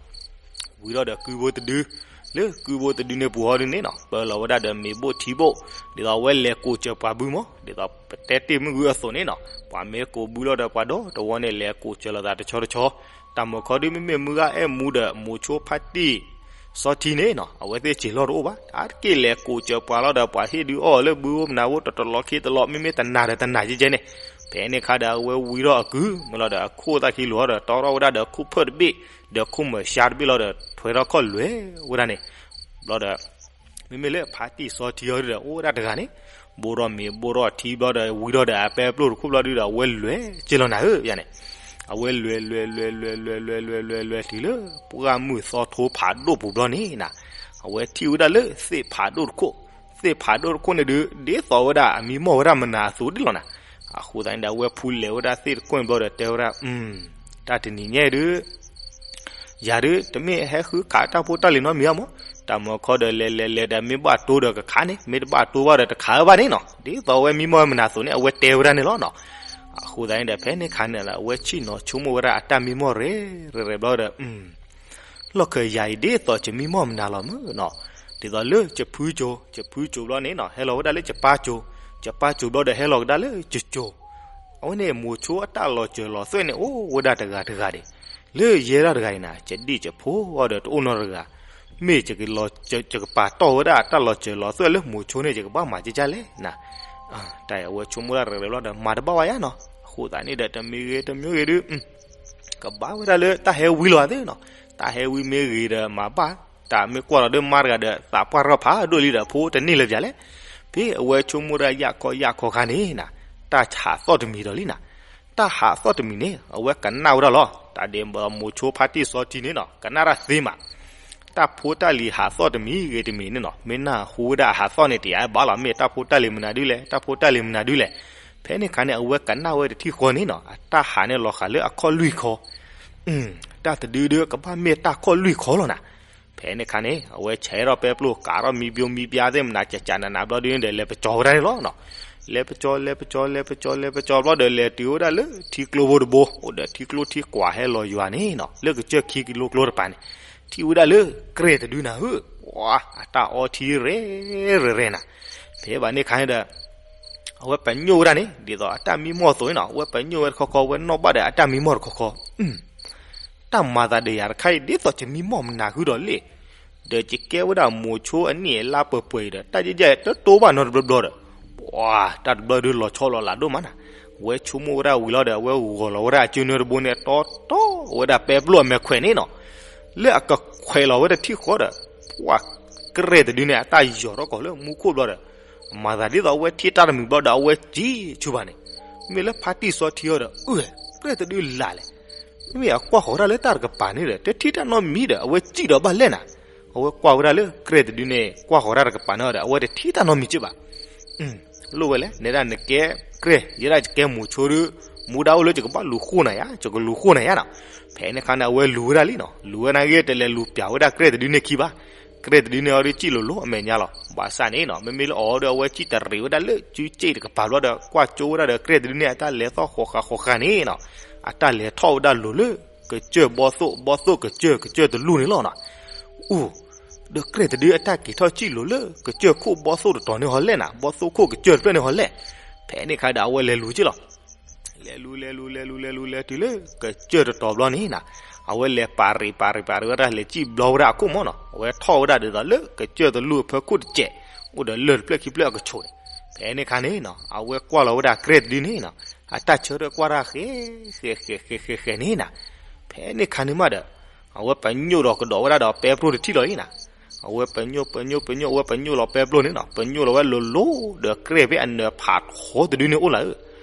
ဝံၤထီၣ်ဒီးကုဘိတဒု, လၢကုဘိတဒုန့ၣ်ပူၤဟီဒုန့ၣ်နီၤ ပၢလီၤဝဲဒၣ်ဒီးမ့ၤဘိၣ်ထံဘိၣ်, ဒ်သိးအဝဲလဲၤကိးစၢၤပှၤဘုမး, ဒ်သိးပတဲတ့ၢ်မုၢ်ဂုၢ်အသိးန့ၣ်နီၤ ပှၤမ့ၢ်ကိးဘုလီၤဒီးပှၤဒီတဝီန့ၣ် လဲၤကိးစၢၤလိာ်သးတဆီတဆီ, တၢ်မၤခီဒုမ့မ့ၢ်မုၢ်ဂၤအဲၣ်မူဒီး မိၤဆိဖါတံၢ် စီထံန့ၣ်နီၤ အဝဲသ့ၣ်စံးလီၢ်တအိၣ်ဘၣ်, အါတက့ၢ်လဲၤကိးစၢၤပှၤလီၤဒီး ပှၤဟ့ၣ်ဒုးအီၣ်လၢဘုအိၣ်မနုၤအိၣ် တတလီၤခံတလီၤ မ့မ့ၢ်တနၤဒီးတနၤကဲကဲန့ၣ်, ဖဲန့ၣ်ခါဒီးအဝဲဝံၤထီၣ်အကု မ့ၢ်လီၤဒီး အခိၣ်သၣ်ခံလူၤဟီဒီး တီထီၣ်ဝဲဒၣ်ဒီးခိၣ်ဖၢၣ်တဘ့ၣ်, ဒီးခိၣ်မၢၤရှါတဘ့ၣ်လီၤဒီး ထွဲထီၣ်ခီၣ်လွဲၤဝဲဒၣ်န့ၣ်, ဘျီဒီး မ့မ့ၢ်လၢဖါတံၢ်စီထံအီၤဒီး အိၣ်ဝဲဒၣ်တဂၤန့ၣ်, ဘိၣ်ထီၣ်မ့ၤဘိၣ်ထီၣ်ထံဘျီဒီး ဝံၤထီၣ်ဒီးအပဲပျိၢ်တခိၣ်ဘျီဒုဒီး အဝဲလွဲၢ်က့ၤလီၤနၤဧၢယၤန့ၣ်, အဝဲလွဲၢ်လွဲၢ်လွဲၢ်လွဲၢ်လွဲၢ်လွဲၢ်လွဲၢ်လွဲၢ်လွဲၢ်တုၤလၢ ပှၢ်မုၢ်သီထိဖးဒိၣ်ပူၤဘျီန့ၣ်နၤ, အဝဲထံၣ်ဝဲဒၣ်လၢသ့ၣ်ဖးဒိၣ်တခိၣ်, သ့ၣ်ဖးဒိၣ်တခိၣ်န့ၣ်ဒုး ဒ်သိးဝဲဒၣ်အမံမီၢ်ဝဲဒၣ်မနၤအသိးဒ်လီၤနၤ, အဃိသတးန့ၣ်ဒီး အဝဲဖူလဲၤဝဲဒၣ်သ့ၣ်တခိၣ်န့ၣ်ဘျီဒီးတဲဝဲဒၣ် တၢ်တနံၤညါဒုး ယၤဒုး တမ့ၢ်ဟဲဃုခးတၢ်ဖိတၢ်လံၤနီတမံၤဘၣ်မး, တၢ်မၤခီဒီးလဲၤလဲၤလဲၤဒီး မ့ၢ်ဘၣ်တိဒီးကခးန့ၣ် မ့ၢ်တဘၣ်တိဘၣ်ဒီးတခးအၢဘၣ်န့ၣ်နီၤ, ဒ်သိးအဝဲမံမီၢ်ဝဲမနၤအသိးန့ၣ် အဝဲတဲဝဲဒၣ်န့ၣ်လီၤနီၤ, အဃိသတးန့ၣ်ဒီး ဖဲန့ၣ်ခါန့ၣ်လၢအဝဲဆ့ၣ်နီၤဆိကမိၣ်ဝဲဒၣ်အတၢ်မံမီၢ်ရဲၣ်ရဲၣ်ဘျီဒီး လီၢ်ခၢၣ်ယၤအံၤဒ်သိးယမံမီၢ်မနၤလီၤမုၢ်နီၤ, ဒ်သိးလၢယဖုကၠိၤ, ယဖုကၠိၤဘျီန့ၣ်နီၤ ဟဲလီၤဝဲဒၣ်လၢယပၢ်ကၠိၤ, ယပၢ်ကၠိၤဘျီဒီးဟဲလီၤကဒါလၢယကၠိၤ, အဝဲန့ၣ်မိၤဆိအတၢ်လီၤစၢၤလီၤသွဲၣ်န့ၣ် အိၣ်ဝဲဒၣ်တဂၤတဂၤဒံး, လၢယဲဒၣ်တဂၤအံၤနၤ ယဒံၣ်ယဖိအီၤဒီးတအိၣ်နီတဂၤ, မ့ၢ်ယကပာ်တီၢ်ဝဲဒၣ်တၢ်လီၤစၢၤလီၤသွဲၣ်လၢမိၤဆိန့ၣ် ယကဘၣ်မၤကကၢ်လဲၣ်နၤ, တၢ်အဝဲဆိကမိၣ်ဒၣ်ရဲၣ်ရဲၣ်ဘျီဒီး မၤတဘၣ်ဝဲယါနီၤ, အဃိသတးန့ၣ်ဒီး တမံၤဂ့ၤတမံၤဂ့ၤဒုး ကဘၣ်ဝဲဒၣ်လၢတၢ်ဟဲဝံလီၤသ့နီၤ, တၢ်ဟဲဝံမ့ၢ်ဂ့ၤဒီးမၤဘၣ်, တၢ်မ့ၢ်ကွၢ်လီၤဒုးမါတဂၤဒီး သးပှၢ်ထီၣ်ဖးဒိၣ်လံဒီး ဖိတန့ၢ်လၢၤယၤလဲၣ်, ဖဲအဝဲဆိကမိၣ်ဒၣ်ယၣ်ခီယၣ်ခီခါန့ၣ်နၤ, တၢ်ဟးသီၣ်တမံၤဒီးလံနၤ, တၢ်ဟးသီၣ်တမံၤန့ၣ် အဝဲကနၣ်ဝဲဒၣ်လီၤ, တၢ်ဒ်မိၤဆိဖါတံၢ်စီထံန့ၣ်နီၤ ကနၣ်တၢ်သ့မး တၢ်ဖိတၢ်လံၤဟးသီၣ်တမံၤဂ့ၤတမံၤန့ၣ်နီၤ မ့ၢ်နၢ်ဟူဝဲဒၣ်အဟးသီၣ်န့ၣ် တယၤဘၣ်လီၤ မ့ၢ်တၢ်ဖိတၢ်လံၤမနုၤဒုလဲၣ် တၢ်ဖိတၢ်လံၤမနုၤဒုလဲၣ်, ဖဲန့ၣ်ခါန့ၣ် အဝဲကနၣ်ဝဲတထံၣ်ဃီန့ၣ်နီၤ အတၢ်ဟးန့ၣ်လီၤဃာ်လၢအခီၣ်လွံၢ်ခီ, တၢ်တဒုဒုကဘၣ်မ့ၢ်တၢ်ခီၣ်လွံၢ်ခီလီၤနၤ, ဖဲန့ၣ်ခါန့ၣ် အဝဲဆဲးထီၣ်ပဲပျိၢ် ကးထီၣ်မံဘျိမံဘျါသ့ၣ်မနၤ ကကနးနးဘျီဒုန့ၣ်ဒီး လဲၤပကၠီဝဲဒၣ်န့ၣ်လီၤနီၤ. လဲၤပကၠီ လဲၤပကၠီ လဲၤပကၠီ လဲၤပကၠီဘျီဒီး လဲၤတုၤဝဲဒၣ်လၢထံကျိဖိတဘိ အိၣ်ဒီးထံကျိထံကွၢ်ဟဲလီၤယွၤန့ၣ်နီၤ, လၢကစၢၢ်ခံကလိကျိတပၤန့ၣ်, ထံၣ်ဝဲဒၣ်လၢကြဲၢ်တဒုနၤဧၢ, ပှၤ အတၢ်အီထံရဲၣ်ရဲၣ်ရဲၣ်နၤ. ဖဲဘၣ်န့ၣ်ခါန့ၣ်ဒီး အဝဲပညိၣ်ဝဲဒၣ်န့ၣ် ဒ်သိးအတၢ်မံမီၢ်အသိးန့ၣ်နီၤ, အဝဲပညိၣ်ဝဲတခီခီ အဝဲနီၣ်ဘၣ်ဒီးအတၢ်မံမီၢ်တခီခီ, တၢ်မၤသးဒီးယၤတခါအံၤ ဒ်သိးယမံမီၢ်မနၤဃုာ်ဒီးလံ, ဒီးယကဲဝဲဒၣ်မိၤဆိအနံၣ်အလါပှဲၤပှဲၤအံၤဒီး တၢ်ယဲၢ်ယဲၢ်တတိဘၣ်နီတဘျီဘျီဒီး, ပှၤ တၢ်တဘျီဒုလီၤဆီလီၤလးဒိၣ်မးနၤ. အဝဲဆိကမိၣ်ဝဲဒၣ်ဝံၤလီၤဒီး အဝဲဂီၤလီၤဝဲဒၣ်အစုနၢတဘိန့ၣ် တီတီဝဲဒၣ်ပဲပျိၢ်အမဲာ်ခွဲးန့ၣ်နီၤ, လၢအကခွဲးလီၤဝဲတထံၣ်ဃီဒီး ပှၤ ကြဲၢ်တဒုန့ၣ် အတၢ်ယီၤထီၣ်ကီၤလၢမူခိၣ်ဘျီဒီး မၤသးဒ်သိးအဝဲထံၣ်တၢ်တမံၤဘျီဒီး အဝဲစံၣ်ဆူဘၣ်န့ၣ်, မ့မ့ၢ်လၢဖါတံၢ်စီထံအီၤဒီး အၢ ကြဲၢ်တဒုလးလဲၣ်, မ့မ့ၢ်အကွၢ်ဃီၤတၢ်လၢတၢ်တကပၤန့ၣ်ဒီး တထံၣ်တၢ်နီတမံၤဒီး အဝဲစံၣ်ဒီးဘၣ်လဲၣ်နၤ. အဝဲကွၢ်ဝဲဒၣ်လၢကြဲၢ်တဒုန့ၣ် ကွၢ်ဃီၤတၢ်တကပၤန့ၣ်ဒီး အဝဲတထံၣ်တၢ်နီတမံၤက့ဘၣ်. လိၣ်ဝဲလဲၣ် နဲဒၣ်နကဲကြဲၢ် ယဲဒၣ်ယကဲမိၤဆိဒု, မူဒါအိၣ်လၢယကဘၣ်လူၤဃိၣ်နၤယါ, ယကလူၤဃိၣ်နၤယါနီၤ. ဖဲန့ၣ်ခါန့ၣ် အဝဲလူၤဝဲဒၣ်လံနီၤ, လူၤဝဲနာ်က့ တလဲၤလူၤပျးဝဲဒၣ်ကြဲၢ်တဒုန့ၣ်ခံဘၣ်. ကြဲၢ်တဒုန့ၣ်အီၤဒုစံၣ်လိၤလိၤအမဲာ်ညါလီၤ. ဘၣ်ဆၣ်န့ၣ်နီၤ မ့မ့ၢ်လၢအီၤဒီးအဝဲစံၣ်တရံးဝဲဒၣ်လၢစုစ့ၣ်တကပၤဘျီဒီး ကွၢ်ကၠိဝဲဒၣ်ဒီးကြဲၢ်တဒုန့ၣ် အတၢ်လဲၤသီၣ်ဃီၤဃာ်ဃီၤဃာ်န့ၣ်နီၤ, အတၢ်လဲၤထီၣ်ဝဲဒၣ်လိၤလၢ ကစၢၢ်ဘီသိၣ် ဘီသိၣ်ကစၢၢ် ကစၢၢ်တလူၢ်န့ၣ်လီၤနီၤ. အိၣ် ဒီးကြဲၢ်တဒုအတၢ်က့ၤထီၣ်စံၣ်လိၤလၢ ကစၢၢ်ခိၣ်ဘီသိၣ်တတီၤန့ၣ်ဟီလဲၣ်နၤ, ဘီသိၣ်ခိၣ်ကစၢၢ်တဖျၢၣ်န့ၣ်ဟီလဲၣ်. ဖဲန့ၣ်ခါဒီးအဝဲလဲၤလူၤက့လီၤ. လဲၤလူၤ လဲၤလူၤ လဲၤလူၤ လဲၤလူၤ လဲၤတုၤလၢ ကစၢၢ်တတီၤဘျီန့ၣ်နၤ, အဝဲလဲၤပာ်ရံး ပာ်ရံး ပာ်ရံးဝဲဒၣ် လဲၤစံၣ်ဘျီဝဲဒၣ်အခိၣ်မီၢ်နီၤ, အဝဲထီၣ်ဝဲဒၣ်ဒ်သိးလၢ ကစၢၢ်တလူၢ်အဖၢခိၣ်တစဲး, အိၣ်ဒီးလၢၢ်တဖျၢၣ်ခံဖျၢၣ်အကဆိးန့ၣ်. ဖဲန့ၣ်ခါန့ၣ်နီၤ အဝဲကွၢ်လီၤဝဲဒၣ်ကြဲၢ်တဒုန့ၣ်နီၤ, အတၢ်ဆၢထၢၣ်ကွၢ်တၢ်ဃဲ ဃဲ ဃဲ ဃဲ ဃဲ ဃဲန့ၣ်နၤ. ဖဲန့ၣ်ခါန့ၣ်မးဒီး အဝဲပညိၣ်ဒီးကဒီးဝဲဒၣ်ဒီးပဲပျိၢ်တထံၣ်လီၤအံၤနၤ. အဝဲပညိၣ် ပညိၣ် ပညိၣ် အဝဲပညိၣ်လီၤပဲပျိၢ်န့ၣ်နီၤ, ပညိၣ်လီၤဝဲလိၤလိၤ ဒီးကြဲၢ်ဖဲအနၢၤဖးထီတဒုန့ၣ်အိၣ်လၢၤဧၢ.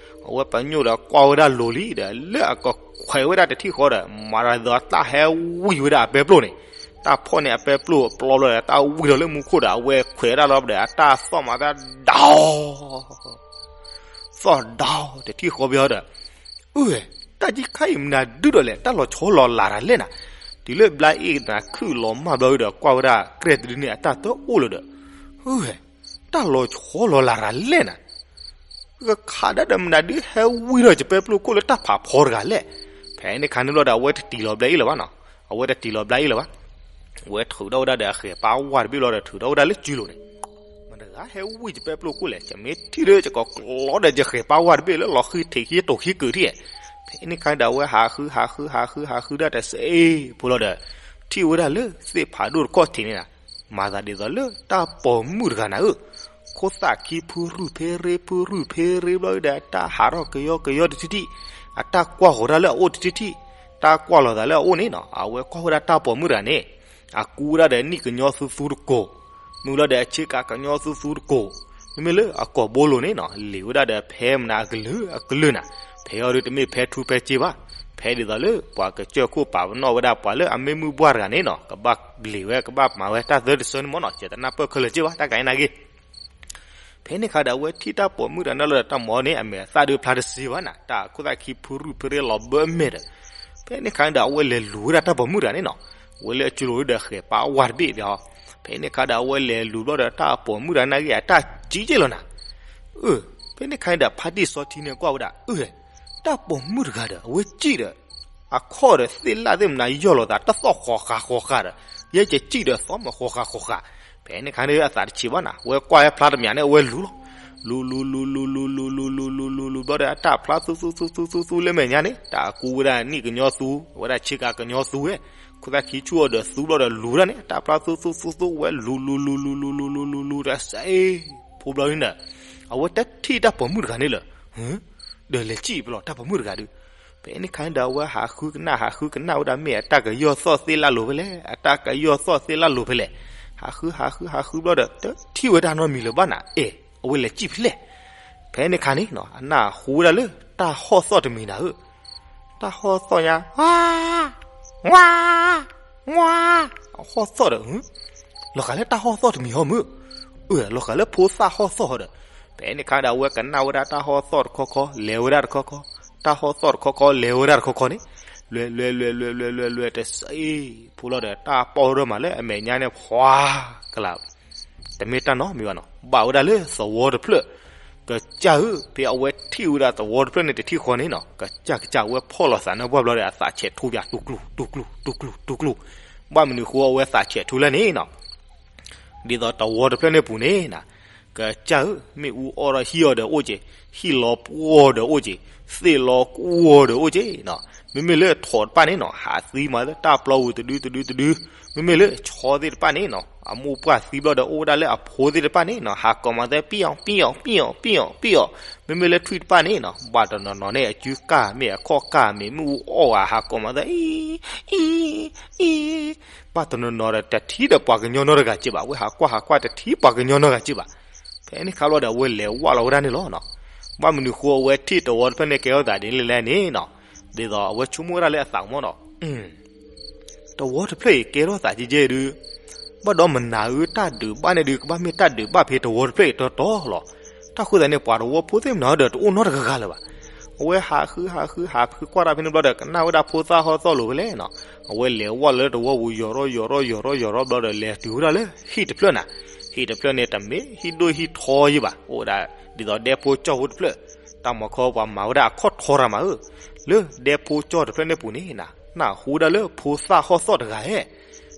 အဝဲပညိၣ်ဒီးကွၢ်ဝဲဒၣ်လိၤလံဒီး လၢအကခွဲးဝဲဒၣ်တထံၣ်ဃီဒီး မၤရၤသီတၢ်ဟဲဝံၤဝဲဒၣ်အပဲပျိၢ်န့ၣ်, တၢ်ဖီၣ်န့ၢ်အပဲပျိၢ်အပျီဘျီဒီး တၢ်ဝံၤလီၤလၢမူခိၣ်ဒီး အဝဲခွဲးဝဲဒၣ်လီၤဒီး အတၢ်သီၣ်မၤသီၣ်ဒီး သီၣ်ဒီးတထံၣ်ဃီဘျီဒီး အၢ တၢ်ကံခါအံၤမနုၤဒုဒီးလဲၣ်, တၢ်လီၤဆီလီၤလးတၢ်လဲၣ်နၤ. တုၤလၢဘျါအ့ၣ်နၤခုၣ်လီၤမၢ်ဘျီဒီး ကွၢ်ဝဲဒၣ်ကြဲၢ်တဒုန့ၣ် အတၢ်တအိၣ်လၢၤဒီး အၢ တၢ်လီၤဆီလီၤလးတၢ်လဲၣ်နၤ. ကခးဒၣ်ဒီးမနုၤဒု ဟဲဝံၤဒီးယပဲပျိၢ်ခိၣ်လၢတၢ်ဖးဖီတဂၤလဲၣ်. ဖဲန့ၣ်ခါန့ၣ်ဘျီဒီး အဝဲတတံၢ်လီၤဘျါအ့ၣ်လၢၤဘၣ်နီၤ, အဝဲတတံၢ်လီၤဘျါအ့ၣ်လၢၤဘၣ်. အဝဲထုးထီၣ်ဝဲဒၣ်ဒီးအဃဲၤပာ်ဝါတဘ့ၣ်ဘျီဒီး ထုးထီၣ်ဝဲဒၣ်လၢစုလိၤန့ၣ် မတၤတဂၤဟဲဝံၤယပဲပျိၢ်ခိၣ်လဲၣ်, ယမ့ၢ်ထံၣ်ဒီးယကကျီဒီးယဃဲၤပာ်ဝါတဘ့ၣ်လၢလီၤဃံထံးခံတိၤခံကုာ်ထံၣ်. ဖဲန့ၣ်ခါဒီးအဝဲဟးဃု ဟးဃု ဟးဃု ဟးဃုဒၣ်တစဲးဖိလီၤဒီး ထံၣ်ဝဲဒၣ်လၢသ့ၣ်ဖးဒိၣ်တခီၣ်ထံးန့ၣ်နၤ, မၤသးဒ်သိးလၢတၢ်ပိာ်မုၣ်တဂၤနၤဧၢ. ခိၣ်သၣ်ခံဖုရူၢ်ဖ့ရ့ ဖုရူၢ်ဖ့ရ့ဘျီဒီး အတၢ်ဟးထီၣ်ကယီကယီတထံၣ်ထံၣ်, အတၢ်ကွၢ်ဃီၤတၢ်လၢအအိၣ်တထံၣ်ထံၣ်, တၢ်ကွၢ်လီၤသးလၢအအိၣ်န့ၣ်နီၤ, အဝဲကွၢ်ဝဲဒၣ်တၢ်ပိာ်မုၣ်တဂၤန့ၣ် အကူဝဲဒၣ်ဒီးနံၣ်ကညီသူသူတကိး, မ့ၢ်လီၤဒီးအဆ့ကၤကညီသူသူတကိး, မ့မ့ၢ်လၢအကိာ်ဘိလိၤန့ၣ်နီၤ လံာ်ဝဲဒၣ်ဒီးဖဲမနၤအကလုာ်အကလုာ်နၤ, ဖဲအီၤဒုတမ့ၢ်ဖဲထူဖဲစ့ဘၣ်, ဖဲဒ်သိးလၢပှၤကစၢၢ်ခိၣ်ပာ်ပနီၣ်ဝဲဒၣ်ပှၤလၢအမ့ၢ်မုၢ်ဘှၢ်တဂၤန့ၣ်နီၤ ကဘၣ်လံာ်ဝဲကဘၣ်မၤဝဲတၢ်သၢတဆၢန့ၣ်မ့ၢ်နီၤ, ယတနၢ်ပၢၢ်ခဲလၢာ်စ့ဘၣ် တၢ်ကးအံၤနာ်က့ ဖဲန့ၣ်ခါဒီးအဝဲထံၣ်တၢ်ပိာ်မုၣ်တဂၤန့ၣ်လီၤဒီးတၢ်မၤန့ၣ် အမဲာ်အသၣ်ဒုဖျါတစ့ဘၣ်နၤ, တၢ်ခိၣ်သၣ်ခံဖုရူၢ်ဖ့ရ့လီၤဘၢအမဲာ်ဒီး, ဖဲန့ၣ်ခါန့ၣ်ဒီးအဝဲလဲၤလူၤဝဲဒၣ်တၢ်ပိာ်မုၣ်တဂၤန့ၣ်နီၤ, အဝဲလၢအစုလိၤဒီးဃဲၤပာ်ဝါတဘ့ၣ်ဘျီ, ဖဲန့ၣ်ခါဒီးအဝဲလဲၤလူၤဘျီဒီးတၢ်ပိာ်မုၣ်တဂၤနာ်က့ အတၢ်စံၣ်က့လီၤနၤ, အၢ, ဖဲန့ၣ်ခါန့ၣ်ဒီးဖါတံၢ်စီထံန့ၣ်ကွၢ်ဝဲဒၣ်, အၢ တၢ်ပိာ်မုၣ်တဂၤဒီး အဝဲစံၣ်ဒီး အခီၣ်ဒီးသ့ၣ်လၣ်သ့ၣ်မနၤယီၢ်လီၤသး တၢ်သီၣ်ဃီၤဃာ်ဃီၤဃာ်ဒီး ယဲယစံၣ်ဒီးသီၣ်မးဃီၤဃာ်ဃီၤဃာ်, ဖဲန့ၣ်ခါန့ၣ်အသးတဆံးဘၣ်နၤ, အဝဲကွၢ်ဝဲဖျါတမံၤန့ၣ် အဝဲလူၤလီၤ, လူၤလူၤလူၤလူၤလူၤလူၤလူၤလူၤလူၤလူၤလူၤလူၤဘျီဒီး အတၢ်ဖျါသူသူသူသူသူသူလၢမဲာ်ညါန့ၣ် တၢ်အကူဝဲဒၣ်နံၣ်ကညီသူ ဝဲဒၣ်ဆ့ကၤကညီသူဝဲ, ခိၣ်သၣ်ခံဆူၣ်အီၤဒီးသူဘျီဒီးလူၤဝဲဒၣ်န့ၣ် တၢ်ဖျါသူသူသူသူဝဲလူၤလူၤလူၤလူၤလူၤလူၤလူၤလူၤလူၤတၢ်စဲ ဖိဘျီန့ၣ်ဒီး အဝဲတထံၣ်တၢ်ပိာ်မုၣ်တဂၤန့ၣ်လၢၤ, ဒီးလဲၤစံၣ်ပလီၢ်တၢ်ပိာ်မုၣ်တဂၤဒုး, ဖဲန့ၣ်ခါန့ၣ်ဒီးအဝဲဟးဃုကနၣ် ဟးဃုကနၣ်ဝဲဒၣ်မ့ၢ်အတၢ်ကယီၢ်သီၣ်သ့ၣ်လၣ်လိၤဖဲလဲၣ်, အတၢ်ကယီၢ်သီၣ်သ့ၣ်လၣ်လိၤဖဲလဲၣ်, ဟးဃု ဟးဃု ဟးဃုဘျီဒီး တထံၣ်ဝဲတၢ်နီတမံၤလၢၤဘၣ်နၤ, အဲ အဝဲလဲၤစံၣ်ဖဲလဲၣ်, ဖဲန့ၣ်ခါန့ၣ်နီၤ အနၢ်ဟူဝဲဒၣ်လၢတၢ်ဟီၣ်သီၣ်တမံၤနၤဧၢ, တၢ်ဟီၣ်သီၣ်ညါ ဝါ ဝါ ဝါ, အဟီၣ်သီၣ်ဒီး လီၤဂာ်လၢတၢ်ဟီၣ်သီၣ်တမံၤဟီမုၢ်, အၢ လီၤဂာ်လၢဖိသၣ်ဟီၣ်သီၣ်ဟီဒီး, ဖဲန့ၣ်ခါဒီးအဝဲကနၣ်ဝဲဒၣ်တၢ်ဟီၣ်သီၣ်တခီခီ လဲၤဝဲဒၣ်တခီခီ, တၢ်ဟီၣ်သီၣ်တခီခီ လဲၤဝဲဒၣ်တခီခီန့ၣ်, လွဲလွဲလွဲလွဲလွဲလွဲလွဲတစဲးဖိလီၤဒီး တၢ်ပီၢ်ရၢၢ်မးလၢအမဲာ်ညါန့ၣ် ဖှါကလာ် တမ့ၢ်တၢ်နီတမံၤဘၣ်နီၤ, ဘၣ်ဝဲဒၣ်လၢသဝီတဖျၢၣ်, ကစၢ်ဧၢ, ဖဲအဝဲထံၣ်ဝဲဒၣ်သဝီတဖျၢၣ်န့ၣ်တထံၣ်ဃီန့ၣ်နီၤ, ကစၢ်ကစၢ် အဝဲဖီၣ်လီၤသးန့ၣ်ပှၢ်ဘျီဒီး အသးဆဲးထူပၠး တူၢ်ကျူၢ် တူၢ်ကျူၢ် တူၢ်ကျူၢ် တူၢ်ကျူၢ်, ဘၣ်မနုၤဃိအဝဲသးဆဲးထူလဲၣ်န့ၣ်နီၤ ဒ်သိးတဝီတဖျၢၣ်န့ၣ်ပူၤန့ၣ်နီၤ, ကစၢ်ဧၢ, မ့ၣ်အူအီၣ်ဒီးဟံၣ်အီၣ်ဒီးအိၣ်က့ၤ, ဟံၣ်လီၤပှီၢ်ဒီးအိၣ်က့ၤ, သ့ၣ်လီၤကွီၢ်ဒီးအိၣ်က့ၤနီၤ, မ့မ့ၢ်လၢထိးတဖၣ်န့ၣ်နီၤ ဟးသံမးလၢတၢ်ပျီပူၤတဒုတဒုတဒု, မ့မ့ၢ်လၢဆီသ့ၣ်တဖၣ်န့ၣ်နီၤ အမိၢ်ပှၢ်သံဘျီဒီး အိၣ်ဝဲဒၣ်လၢအဖိသ့ၣ်တဖၣ်န့ၣ်နီၤ ဟးကိးမၤသဲ ပံၣ်အီၤ ပံၣ်အီၤ ပံၣ်အီၤ ပံၣ်အီၤ, မ့မ့ၢ်လၢထွံၣ်တဖၣ်န့ၣ်နီၤ ဘၣ်တနီၤနီၤန့ၣ် အစုကၢ်မ့ၢ်အခီၣ်ကၢ်မ့ၢ် မ့ၣ်အူအီၣ်ဧါ ဟးကိးမၤသဲ အံ အံ အံ ဘၣ်တနီၤနီၤဒီး တထံၣ်ဒီးပှၤကညီနီတဂၤက့ဘၣ်, အဝဲဟးကွၢ်ဟးကွၢ်တထံၣ်ပှၤကညီနီတဂၤက့ဘၣ်. ဖဲန့ၣ်ခါဘျီဒီး အဝဲလဲၤဝၢ်လီၤဝဲဒၣ်န့ၣ်လီၤနီၤ. ဘၣ်မနုၤဃိအဝဲထံၣ်တဝီတဖျၢၣ်န့ၣ် ကဲထီၣ်သးဒ်လဲၣ်လဲၣ်န့ၣ်နီၤ, ဒ်သိးအဝဲဆိကမိၣ်ဝဲဒၣ်လၢအသးမ့ၢ်နီၤ တဝီတဖျၢၣ်အံၤကဲထီၣ်သးကဲကဲဒုး, ဘၣ်ဒီးမနၤဧၢ တၢ်ဒုးဘၣ်န့ၣ်ဒုး ကဘၣ်မ့ၢ်တၢ်ဒုးဘၣ်ဖဲတဝီတဖျၢၣ်အံၤတီတီလီၤ. တၢ်ဃိသတးန့ၣ် ပှၤတဝီဖိသ့ၣ်မနၤဒီး တအိၣ်နီတဂၤဂၤလၢၤဘၣ်. အဝဲဟးဃုဟးဃုဟးဖုကွၢ်တၢ်ဖဲန့ၣ်ဘျီဒီး ကနၣ်ဝဲဒၣ်ဖိသၣ်ဟီၣ်သီၣ်လိၤဖဲလဲၣ်နီၤ. အဝဲလဲၤဝၢ်လၢတဝီပူၤ ယီၤရီၣ်ယီၤရီၣ်ယီၤရီၣ်ယီၤရီၣ်ဘျီဒီး လဲၤတုၤဝဲဒၣ်လၢဟံၣ်တဖျၢၣ်နၤ. ဟံၣ်တဖျၢၣ်န့ၣ် တမ့ၢ်ဟံၣ်ဒိၣ်ဟံၣ်ထီယံၤဘၣ်, အိၣ်ဝဲဒၣ်ဒ်သိးဒဲဖိကၠီၣ်ဖိတဖျၢၣ်, တၢ်မၤခီပှၤမၤဝဲဒၣ်အခီၣ်ထီတၢ်မၤဧၢ, လၢဒဲဖိကၠီၣ်တဖျၢၣ်န့ၣ်ပူၤန့ၣ်နၤ နၢ်ဟူဒၣ်လၢဖိသၣ်ဟီၣ်သီၣ်တဂၤဧဲ.